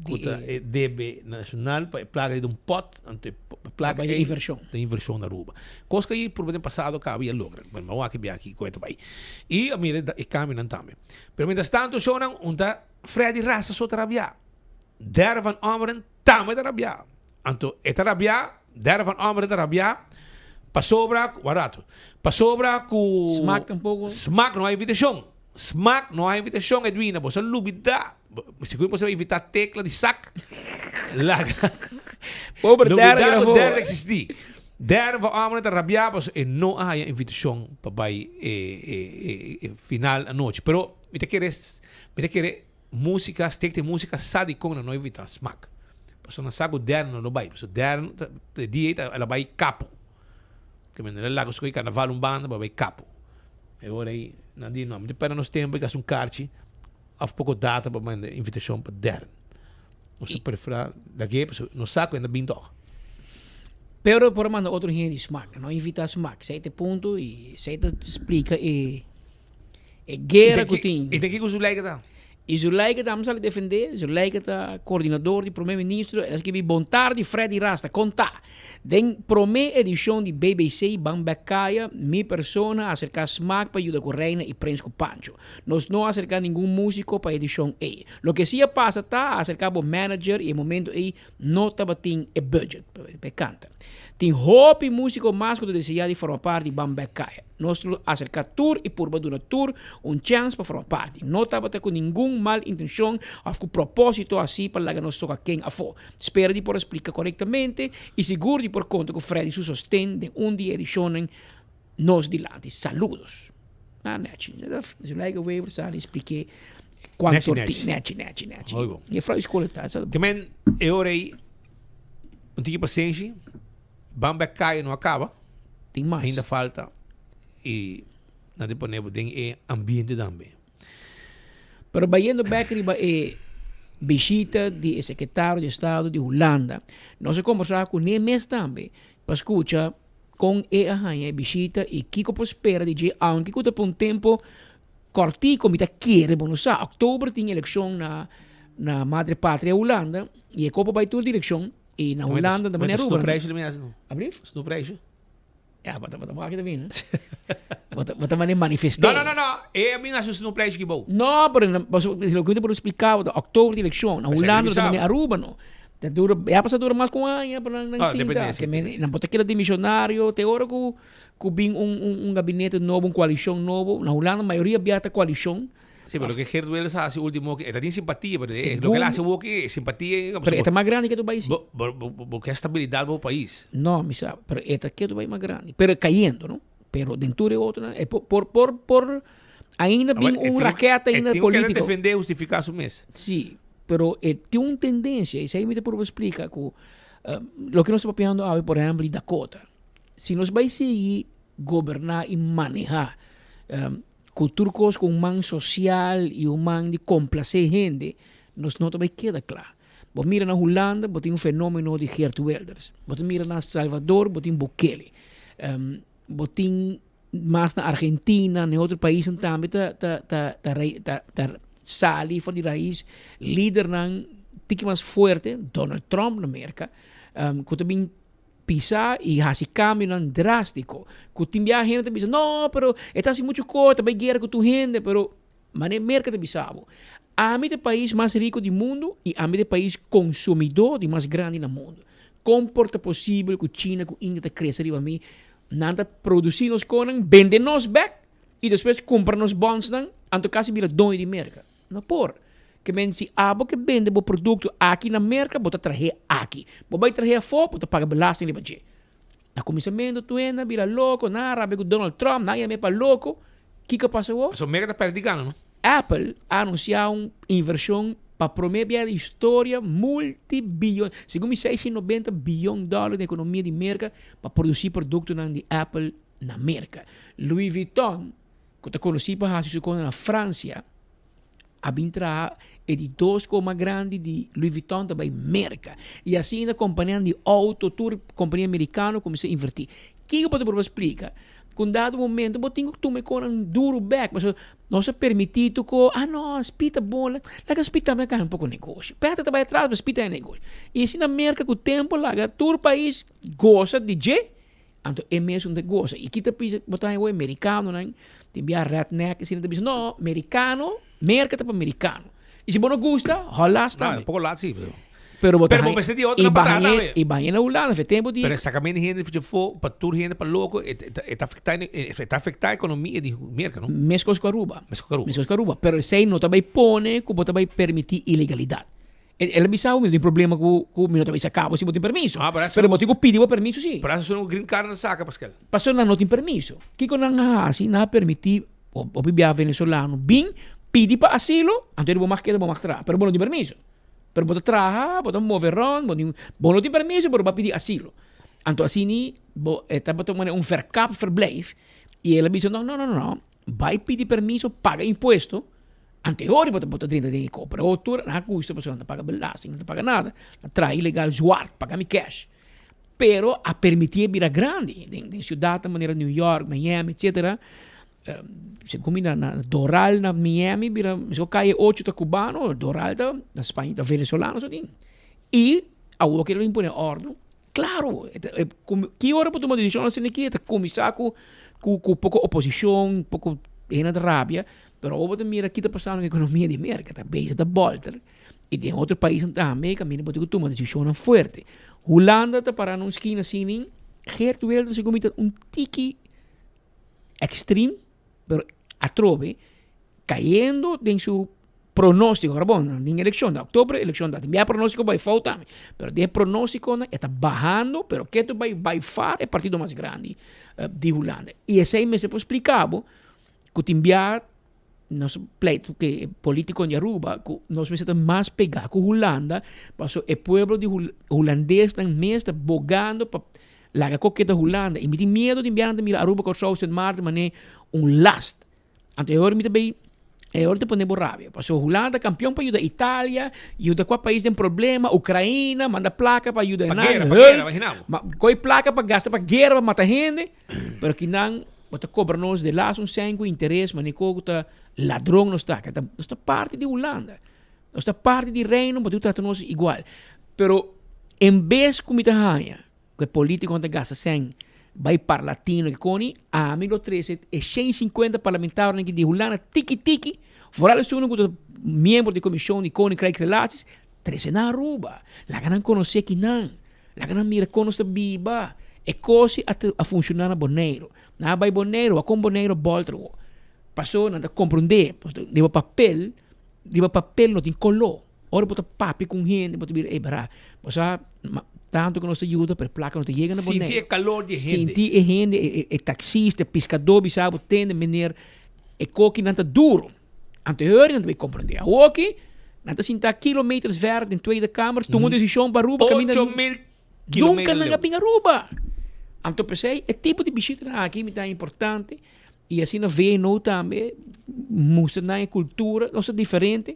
Cu ta e debe nacional pa e placa di un pot, anto e placa e inversion. Ta inversion na Aruba. Cos cu por den pasado caba y a logra. Bueno, ma wak bia aki cu e ta bay. Y a mira e cambionan tambe. Pero mientras tanto shownan un ta Freddy Rasta so ta rabia. Derde van Ommeren tambe ta rabia. Anto e ta rabia, Derde van Ommeren ta rabia pasobra, wak rato, pasobra ku Smaak tampoko. Smaak no a invitashon. Smaak no a invitashon, Edwina, bo sa lubida. Sigur bo sa invita Tecla di Sak. Laga. Pober Lubida Derde ku grafo. Derde existi. Derde van Ommeren ta rabia pasobra e no a haya invitashon pa bai e e e final anochi. Pero mi ta kere, mi ta kere. Músika, stek den músika sa dikon nan no evitá smak. Pasobra nan sa ku dèrne no lo bai. Pasobra dèrne ta e dia ei ta el a bai kapo. Ke men el a laga su karnaval un banda pa bai kapo. E ora ei nan di no, mi ta pèrdè nos tempu i gasta un karchi òf poko data pa manda invitashon pa dèrne. Nos ta preferá lag'é pasobra nos sa ku e ta bin tòg. Pero por a manda otro hende di smak. Nan no invitá smak. Esei ta e punto i esei ta splika e. E guera ku tin. I den kiko Zuleika ta? I Zuleika ta, mi sali defendé, Zuleika ta koordinador di prome ministro, el a skibi Bon tardi Freddy Rasta, kon ta? Den prome edishon di BBC Ban Bek Kaya, mi persona a aserká Smaak pa yuda ku Reina i Prins ku Pancho. Nos no a aserká ningun músiko pa e edishon ei. Loke si a pasa ta, a aserká bo manager i e momento ei no tabatin e budget pa e kanta. Tin hopi músiko mas ku ta deseá di forma parti di Ban Bek Kaya. Nos lo aserká tur i purba duna tur un chèns pa forma parti. No tabata ku ningun mal intenshon òf ku propósito hasí pa laga nos toka ken afó. Spera di por a splika korektamente i sigur di por konta ku Freddy su sosten den un di e edishonnan nos dilanti. Saludos. Ah, nechi. Zuleika Wever sa di splik'é kuantu Nechi, tin. nechi. Nechi, nechi, nechi. Hoy bon. Juffrouw di skol ta. Ke men e ora ei un tiki pasenshi. Ban bek kaya no a kaba. Tin mas. Ainda falta y nan tin pone bo den e ambiente tambe. Pero bayendo bek riba e bishita di e sekretario di estado di Hulanda, nos a kombersá ku ne mes tambe pa skucha kon e a haña e bishita i kiko por spera di dje, aunke ku ta pa un tempo kòrtiku, mi ta kere bo no sa, oktober tin elekshon na na Madre Patria Hulanda i e kopo bai tur direkshon. I na Hulanda tambe na Aruba. Snoeprijsje tambe haci no. Ablief? Snoeprijsje. Ja, wat wat wak je tambe. Wat wat tambe manifesteer. No, no, no, no. E a mi haci un snoeprijsje ki bou. No, pero lo que te puedo explicar, de oktober die elección, na Hulanda tambe na Aruba no. Dat dura, ja pasa dura mas ku un aña, pero nan Ah, sinta. depende, Que men, nan por ta keda dimisionario, te ora ku ku bin un un un gabinete nobo, un coalicion nobo. Na Hulanda mayoria bia ta coalicion. Sí, pero loke Geert Wilders a hasi ultimo e ta tin simpatia, pero Segun loke el a hasi awoki e simpatia Pero e ta mas grandi ke tu bai si. Bo bo bo bo ke stabilidad pa bo pais. No, mi sa, pero e ta ke tu bai mas grandi, pero cayendo no, pero den tur e otronan e por por por por ainda bin un raketa ainda E tin ku politico. defende hustifica su mes. Sí, pero e tin un tendencia, esei mi ta purba splica ku loke nos ta papiando awe por ehempel di Dakota, si nos bai sigui goberna y maneha Ku tur kos ku un man sosial i un man di komplasé hende, nos no ta bai keda kla. Bo mira na Hulanda, bo tin un fenómeno di Geert Wilders. Bo ta mira na Salvador, bo tin Bukele. Bo tin. mas na Argentina, na otro paisnan tambe ta ta ta ta ta ta sali for di rais lidernan tiki mas fuerte, Donald Trump na Merka, ku ta bin pisa i hasi kambionan drástiko. Ku tin biaha hende ta bisa, no, pero e ta hasi muchu kos, ta bai guera ku tur hende, pero manera Merka ta bisa bo, ami ta e pais mas riku di mundu i ami ta e pais konsumidó di mas grandi na mundu. Kon por ta posibel ku China ku India ta krese riba mi? Nan ta produsí nos konan, bende nos bèk i despues kumpra nos bònsnan, anto kasi bira doño di Merka. No por. Ke men si abo ke bende bo produkto aki na Merka, bo ta trah'é aki. Bo bai trah'é afó, bo ta paga belasting riba dje. Na kuminsamentu tur hende a bira loko, nan a rabia ku Donald Trump, nan a yam'é pa loko. Kiko a pasa awor? Pasobra Merka ta pèrdè di gana, no? Apple a anunsiá un invershon pa promé bia den historia multi-biyon, segun mi 690 biyon dòler den ekonomia di Merka pa produsí produktonan di Apple na Merka. Louis Vuitton, ku ta konosí pa hasi su kosnan na Fransia, a bin traha e di dos kos mas grandi di Louis Vuitton ta bai Merka. I asina kompanianan di outo, tur kompania merikano kuminsá invertí. Kiko bo ta proba splika? Ku un dado momento bo tin ku tuma e kosnan duru bèk, pasobra nos a permití tur kos, ah no, Speed ta bon, laga Speed tambe a gana un poko negoshi. Pèt ta bai atras, pero Speed ta haña negoshi. I asina Merka ku tempu laga tur pais gosa di dje, anto e mesun ta gosa. I kita pisa bo ta haña awor e merikanonan tin bia redneck asina ta bisa, no, merikano, Merka ta pa merikano. I si bo no gusta, holas tambe. No, poko lat si. Pero bo ta Pero bo mester di otro i na patata bañ'é, tambe. i bañ'é na Hulanda, fe tempu di Pero e sakamento di hende di fo pa tur hende pa loko, e ta e ta afektá e ta afektá ekonomia di Merka, no? Meskos ku Aruba. Meskos ku Aruba. Meskos ku Aruba. Pero esei no ta bai pone ku bo ta bai permití ilegalidat. El a bisa bo mi no tin problema ku ku mi no ta bai saka bo si bo tin permiso. Ah, pero Pero bo tin ku pidi bo permiso si. Pero esun green card nan saka, Paskel. Pasobra nan no tin permiso. Kiko nan a hasi? Nan a permití hopi biaha venezolano bin pidi pa asilo, anto bo mag keda bo mag traha, pero bo no tin permiso. Pero bo ta traha, bo ta move rond, bo tin, bo no tin permiso pero bo a pidi asilo. Anto asini bo e tabata manera un verkap verblijf y el a bisa no no no no, bai pidi permiso, paga impuesto, anteori bo ta bo ta drenta den e kop. Pero awor tur nan a gusta pasobra nan ta paga belasting, nan ta paga nada, nan traha ilegal zwart, paga mi cash. Pero a permitié bira grandi den den ciudadnan manera New York, Miami, etcetera. Segun mi na na Doral na Miami bira mesco calle ocho ta cubano, Doral ta na spaña ta venezolano so tin. Y awor ke lo impone ordo, claro, ki ora bo tuma decision asina aki ta cuminsa cu cu poco oposicion, poco hende ta rabia, pero awor bo ta mira ki ta pasando cu economia di Merca, ta bezig ta bolter. Y den otro paisnan tambe caminda bo tin cu tuma decisionnan fuerte. Hulanda ta para na un skina asina, Geert Wilders segun mi ta un tiki extreme, pero atrobe cayendo den su pronostico. Ahora bon, den eleccion, na october eleccion ta, tin bia pronostico bay fout tambe, pero den e pronosticonan e ta bahando, pero ketu bay by far e partido mas grandi di Hulanda. Y esey mester por splica bo cu tin bia nos pleit ku e politico di Aruba ku nos mester ta mas pegá ku Hulanda paso e pueblo di hulandesnan mes ta bogando pa laga kok keda Hulanda i mi tin miedo di biaha ta mira Aruba, Kòrsou, Sint Maarten manera un last. Anto e ora mi ta bay e ora ta pone bo rabia paso Hulanda ta kampion pa yuda Italia, yuda kua pais den problema, Ukraina, manda plaka pa yuda Pa nan, guera, pa hulp, guera, imagina bo. ma koe plaka pa gasta pa guera pa mata hende. Pero kinan bo ta cobra nos de las un cent cu interes, ma ni cu ta ladron nos ta. Nos ta parti di Hulanda. Nos ta parti di Reino, bo tin cu trata nos igual. Pero en bes cu mi ta haña cu e politiconan ta gasta cent bay parlatino ki coni, ami lo trece e 150 parlamentarionan aki di Hulanda tiki tiki, vooral esunnan cu ta miembro di comision di Koninkrijksrelaties, trece nan Aruba. Laga nan conoce kinan. Laga nan mira kon nos ta biba. E kosi a a funshoná na Boneiru. Nan a bai Boneiru, wak kon Boneiru a bòlter awor. Paso nan ta komprondé, riba papel, riba papel no tin koló. Ora bo ta papia ku un hende bo ta bira, ey bra, bo sa tantu ku nos ta yuda pero e plaka no ta yega na Boneiru. Sinti e kalor di e hende. Sinti e hende, e taksista, e piskadó bisa bo tende meneer e kokinan ta duru. Anterior nan ta bay comprende. Awoki nan ta sinta kilometers ver den Tweede Kamer tuma un decision pa Aruba caminda 8000 nunca kilometer nan a leu. bin Aruba. Anto p'esey e tipo di bishitanan aki mi ta importante y asina VNO tambe mustra nan e cultura nos ta diferente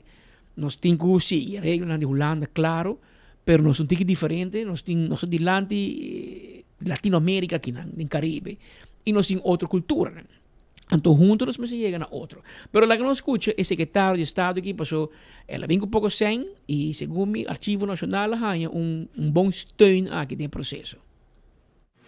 nos tin cu sigui e reglanan di Hulanda claro pero nos ta un tiki diferente nos tin nos ta dilanti Latinoamerica akinan den Caribe. i nos tin otro kulturanan. Anto hunto nos mester yega na otro. Pero laga nos skucha e sekretario di estado aki paso el a bin ku poko sèn i segun mi Archivo Nashonal a haña un un bon steun aki den e proseso.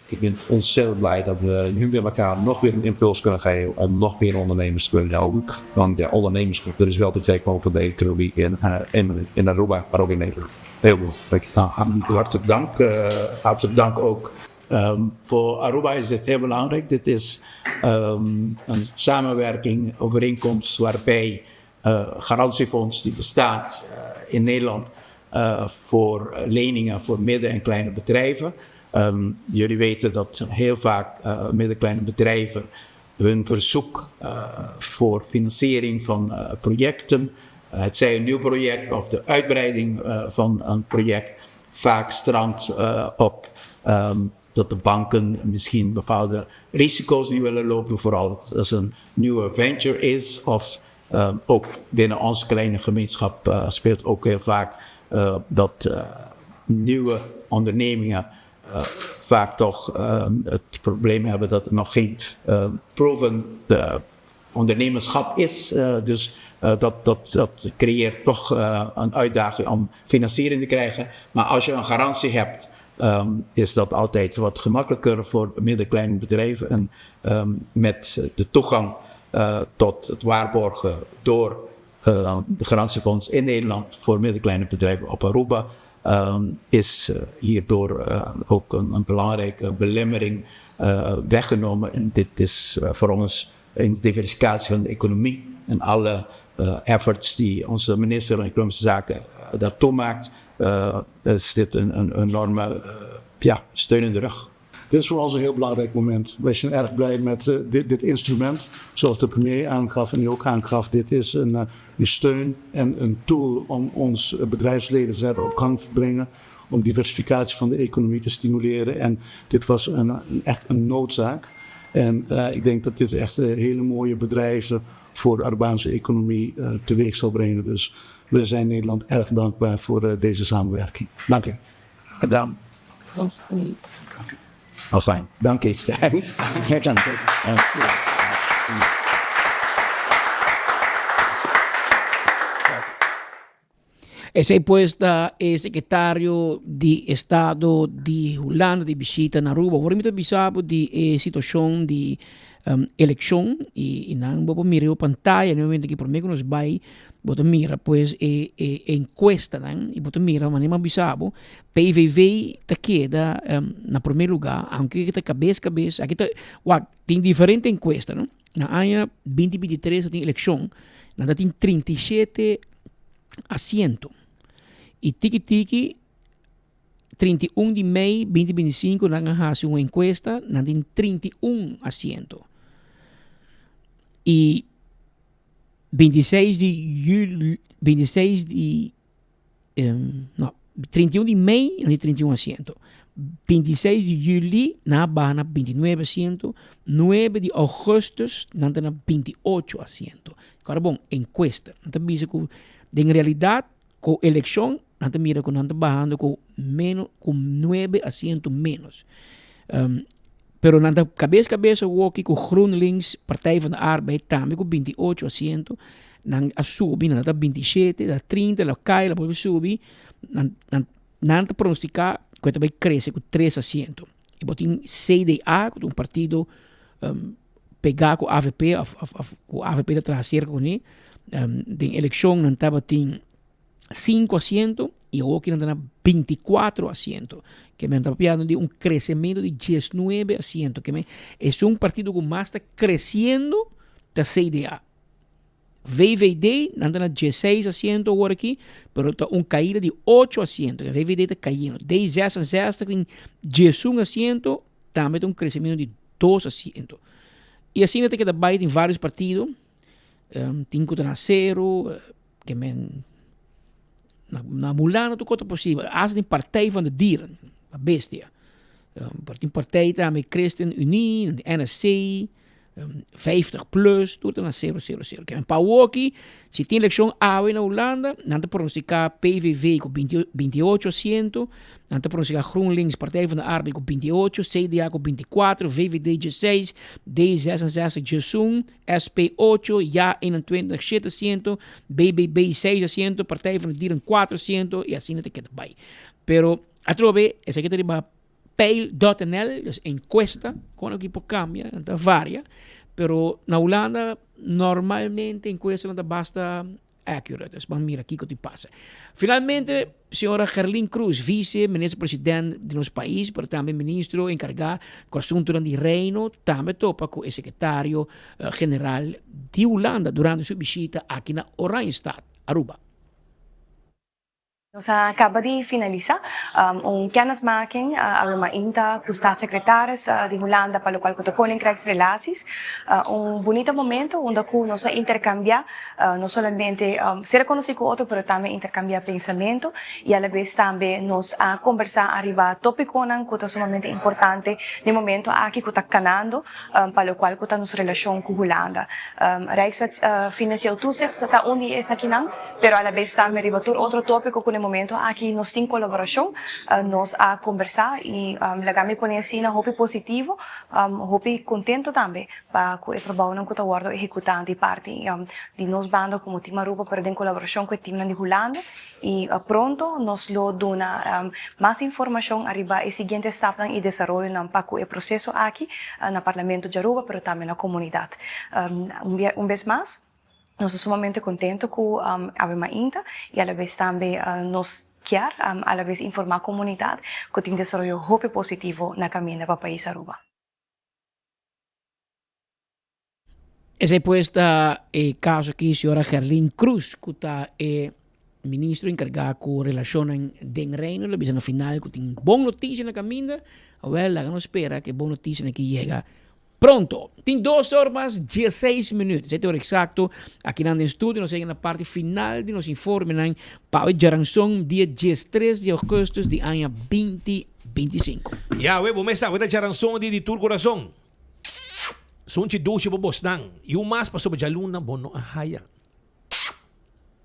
Ik ben ontzettend blij dat we nu met elkaar nog weer een impuls kunnen geven om nog meer ondernemers te kunnen helpen. Want ja, ondernemerschap, dat is wel de backbone van de economie in, eh, in, in Aruba, maar ook in Nederland. Heel goed. Nou, hartelijk dank. Uh, hartelijk dank ook. Um, voor Aruba is dit heel belangrijk. Dit is um, een samenwerking, overeenkomst waarbij uh, garantiefonds die bestaat uh, in Nederland uh, voor leningen voor midden- en kleine bedrijven. Um, jullie weten dat heel vaak uh, midden- en kleine bedrijven hun verzoek uh, voor financiering van uh, projecten, het zij een nieuw project of de uitbreiding van een project, vaak strandt op um, dat de banken misschien bepaalde risico's niet willen lopen, vooral als het een nieuwe venture is of um, ook binnen onze kleine gemeenschap uh, speelt ook heel vaak uh, dat uh, nieuwe ondernemingen vaak toch het probleem hebben dat er nog geen proven ondernemerschap is. Dus dat, dat, dat creëert toch een uitdaging om financiering te krijgen. Maar als je een garantie hebt, um, is dat altijd wat gemakkelijker voor midden- bedrijven. En um, met de toegang uh, tot het waarborgen door uh, de garantiefonds in Nederland voor midden- bedrijven op Aruba, um, is uh, hierdoor ook een, een belangrijke belemmering weggenomen. En dit is voor ons in de diversificatie van de economie en alle efforts die onze minister van Economische Zaken daartoe maakt, is dit een, een enorme ja, steun in de rug. Dit is voor ons een heel belangrijk moment. Wij zijn erg blij met uh, dit, dit, instrument. Zoals de premier aangaf en u ook aangaf, dit is een, uh, een steun en een tool om ons bedrijfsleven verder op gang te brengen. Om diversificatie van de economie te stimuleren. En dit was een, een echt een noodzaak. En uh, ik denk dat dit echt hele mooie bedrijven voor de Arubaanse economie teweeg zal brengen. Dus we zijn Nederland erg dankbaar voor deze samenwerking. Dank u. Gedaan. Al fijn. Dank je. Dank je. Esei pues ta e sekretario di Estado di Hulanda di bishita na Aruba. Awor mi ta bisa bo di e situashon di um, elekshon i, i nan bo por mira riba pantaya na e momento aki prome ku nos bai bo ta mira pues e, e enkuestanan i bo ta mira manera mi a bisa bo PVV ta keda um, na prome luga aunke ta kabes kabes aki ta wak tin diferente enkuesta no. Na aña 2023 ta tin elekshon nan ta tin 37 asiento i tiki tiki 31 di mei 2025 nan a hasi un enkuesta, nan tin 31 asiento. I 26 di juli, 26 di, um, no, 31 di mei nan tin 31 asiento. 26 di juli nan a baha na 29 asiento, 9 di augustus nan ta na 28 asiento. Kòrda bon, enkuesta. Nan ta bisa ku den realidat Ku elekshon nan ta mira ku nan ta bahando ku meno ku nuebe asiento menos. Um, pero nan ta kabes kabes awoki ku GroenLinks, Partij van de Arbeid tambe ku 28 asiento. Nan a subi, nan ta 27, ta 30, la kai, la bolbe subi. Nan, nan, nan ta pronostica ku e ta bai krese ku 3 asiento. I bo tin CDA, ku ta un partido um, pegá ku avp of, of, of ku avp ta traha serka kuné. Um, den elekshon nan tabatin 5 asiento i awoki nan ta na 24 asiento. Ke men ta papiando di un kresementu di 19 asiento. Ke men esun partido ku mas ta kresiendo ta CDA. VVD nan ta na 16 asiento awor aki, pero ta un kaida di 8 asiento. VVD ta kayendo. D66 tin 11 asiento, tambe ta un kresementu di 2 asiento. I asina ta keda bai den varios partido, um, tin ku ta na sero, ke men na, na Hulanda tur kos ta posibel. Hasta den Partij van de Dieren, pa bestia. Um, tin partij tambe ChristenUnie, de NSC. 50 plus, tur ta na 0, 0, 0. Ke men pa awoki, si tin elekshon awe na Hulanda, nan ta pronostika PVV ku 28 asiento, nan ta pronostika GroenLinks, Partij van de Arbeid ku 28, CDA ku 24, VVD 16, D66 11, SP 8, Ja 21 7 asiento, BBB 6 asiento, Partij van de Dieren 4 asiento i asina ta keda bai. Pero atrobe esaki ta riba Peil.nl, dus encuesta, con aki por cambia, nan ta varia, pero na Hulanda normalmente encuesta nan ta basta accurate, dus ban mira kico tin pasa. Finalmente, señora Gerlin Cruz, vice minister president di nos pais, pero tambe ministro encarga cu asuntonan di Reino, tambe topa cu e secretario general di Hulanda durante su bishita aki na Oranjestad, Aruba. Nos a caba di finalisa un kennismaking awe mainta cu Staatssecretaris di Hulanda pa locual cu ta Koninkrijksrelaties. Un bunita momento unda cu nos a intercambia no solamente ser conoci cu otro pero tambe intercambia pensamento y alabes tambe nos a combersa ariba topiconan cu ta sumamente importante den momento aki cu ta canando pa locual cu ta nos relacion cu Hulanda. Rijkswet Financieel Toezicht ta un di esakinan. Pero alabes tambe riba tur otro tópiko ku na e momento aki nos tin kolaborashon, nos a kombersá i laga mi pone asina hopi positivo, hopi kontento tambe pa ku e trabounan ku ta wòrdu ehekutá di parti di nos banda komo Team Aruba pero den kolaborashon ku e teamnan di Hulanda i pronto nos lo duna mas informashon ariba e siguiente stapnan i desaroyonan pa ku e proseso aki na Parlamento di Aruba pero tambe na komunidat. Un bes mas. Nos ta sumamente contento cu awe mainta y alabes tambe nos kier alabes informa comunidad cu tin desaroyo hopi positivo na caminda pa pais Aruba. Esey pues ta e caso aki señora Gerlin Cruz cu ta e ministro encarga cu relacionnan den Reino lo bisa na final cu tin bon noticia na caminda, awel laga nos spera cu e bon noticianan aki yega Pronto! Tin dos or mas dieseis minuut. Esei ta ora eksakto. Akinan den studio nos a yega na parti final di nos informenan pa awe djaranson dia diestres di augustus di aña binti bintisinku. Ya we, bo mes sa, we ta djaranson di di tur kurason. Sunchi dushi bo bosnan. I un mas pasobra djaluna bo no a haya.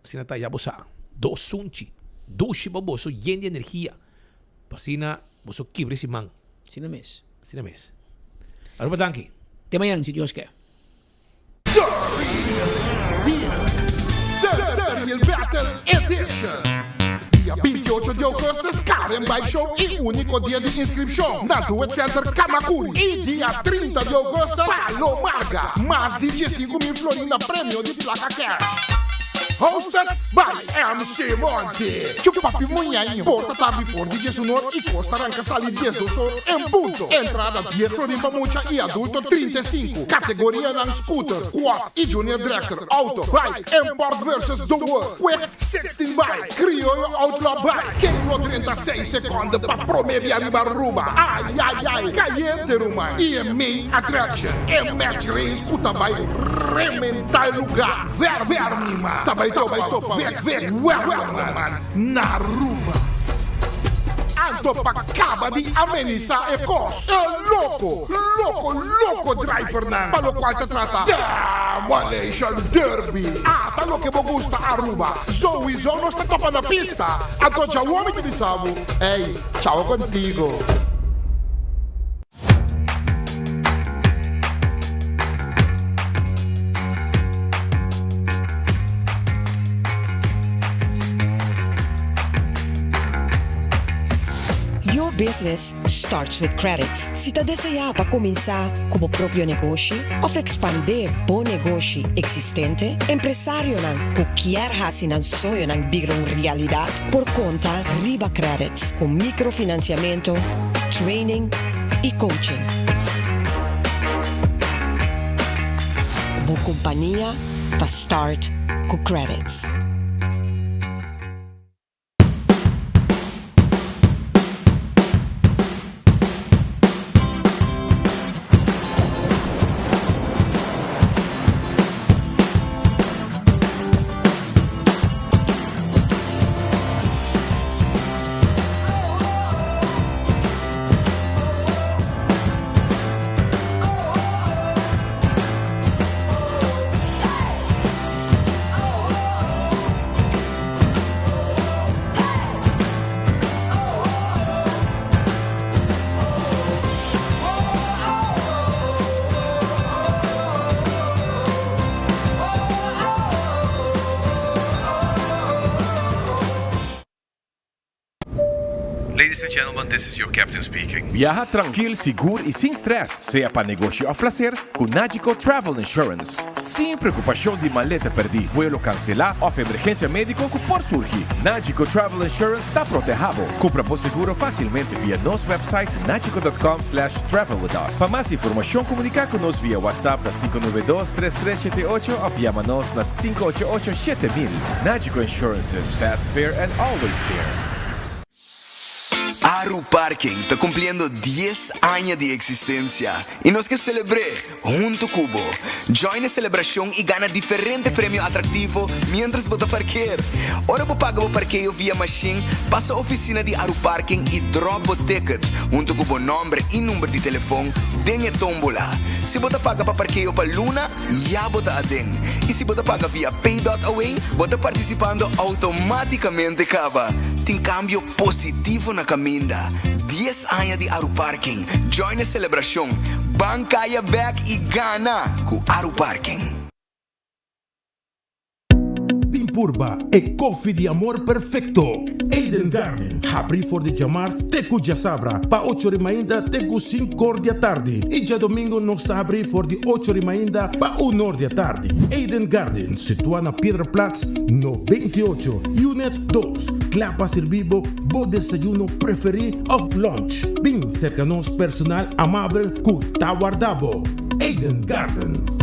Asina ta, ya bo sa. Dos sunchi dushi pa boso yen di energia. Pa asina boso kibra e siman. Asina mes. Asina mes. Aruba danki. Te mañan si Dios ke. The Real Deal, The Real Battle Edition. Dia 28 di augustus Karen Bike Show y unico dia di inscripcion na Duet Center Camacuri y dia 30 di augustus Palo Marga. Mas di 15 mil florin na premio di placa cash. Hosted by MC Monty. Chupapi Muñaño. Porta ta before di diesunor y cos ta ranca sali diesdos or en punto. Entrada dies florin pa mucha y adulto 35. Categorianan scooter, quad y junior dragster, auto, bike, import versus the world, quick 16 bike, Criollo Outlaw Bike. Ken lo drenta seis seconde pa prome bia riba Aruba? Ay ay ay, cayente ruman. Y e main attraction, e match race cu ta bay rementa e lugar. Ver ver mi man ta bay topa Vic Vic Werleman na Aruba. Anto pa caba di amenisa e cos, e loco, loco, loco drivernan pa locual ta trata Demolition Derby. Ata loke bo gusta Aruba, souiso nos ta topa na pista. Anto djawo mi ta bisa bo, ey, chao contigo. Your business starts with credit. Si ta deseá pa kuminsá ku bo propio negoshi òf ekspandé bo negoshi eksistente, empresarionan ku kier hasi nan soñonan bira un realidat por konta riba credit ku mikrofinansiamentu, training y coaching. Bo compania ta start cu Qredits. Ladies and gentlemen, this is your captain speaking. Biaha trankil, sigur i sin strès, sea pa negoshi òf plaser, ku Nagico Travel Insurance. Sin preokupashon di maleta pèrdí, vuelo kanselá òf emergensia médiko ku por surgi, Nagico Travel Insurance ta protehá bo. Kumpra bo seguro fásilmente via nos website nagico dot com slash travel with us. Pa mas informashon komuniká ku nos via WhatsApp na 592 3378 òf yama nos na 588 7000. Nagico Insurances, fast, fair and always there. Aru Parking ta cumpliendo dies aña di existencia y nos ke celebr'é hunto cu bo. Join e celebracion y gana diferente premio atractivo mientras bo ta parkeer. Ora bo paga bo parkeo via machine, pasa oficina di Aru Parking y drop bo ticket hunto cu bo nomber y number di telefon den e tombola. Si bo ta paga pa parkeo pa luna, ya bo ta aden. Y si bo ta paga via Pay.away, bo ta participando automaticamente caba. Tin cambio positivo na caminda. Dies aña di Aruparking. Join e celebracion. Ban caya bek y gana cu Aruparking. Bin purba e koffie di amor perfecto. Eden Garden, habri for di djamars te ku djasabra pa ocho ri mainta te ku sinkor di atardi i djadomingo nos ta habri for di ocho ri mainta pa unor di atardi. Eden Garden, situa na Piedra Plat no 28, Unit dos, kla pa sirbi bo bo desayuno preferi of lunch. Bin serka nos personal amabel ku ta warda bo. Eden Garden.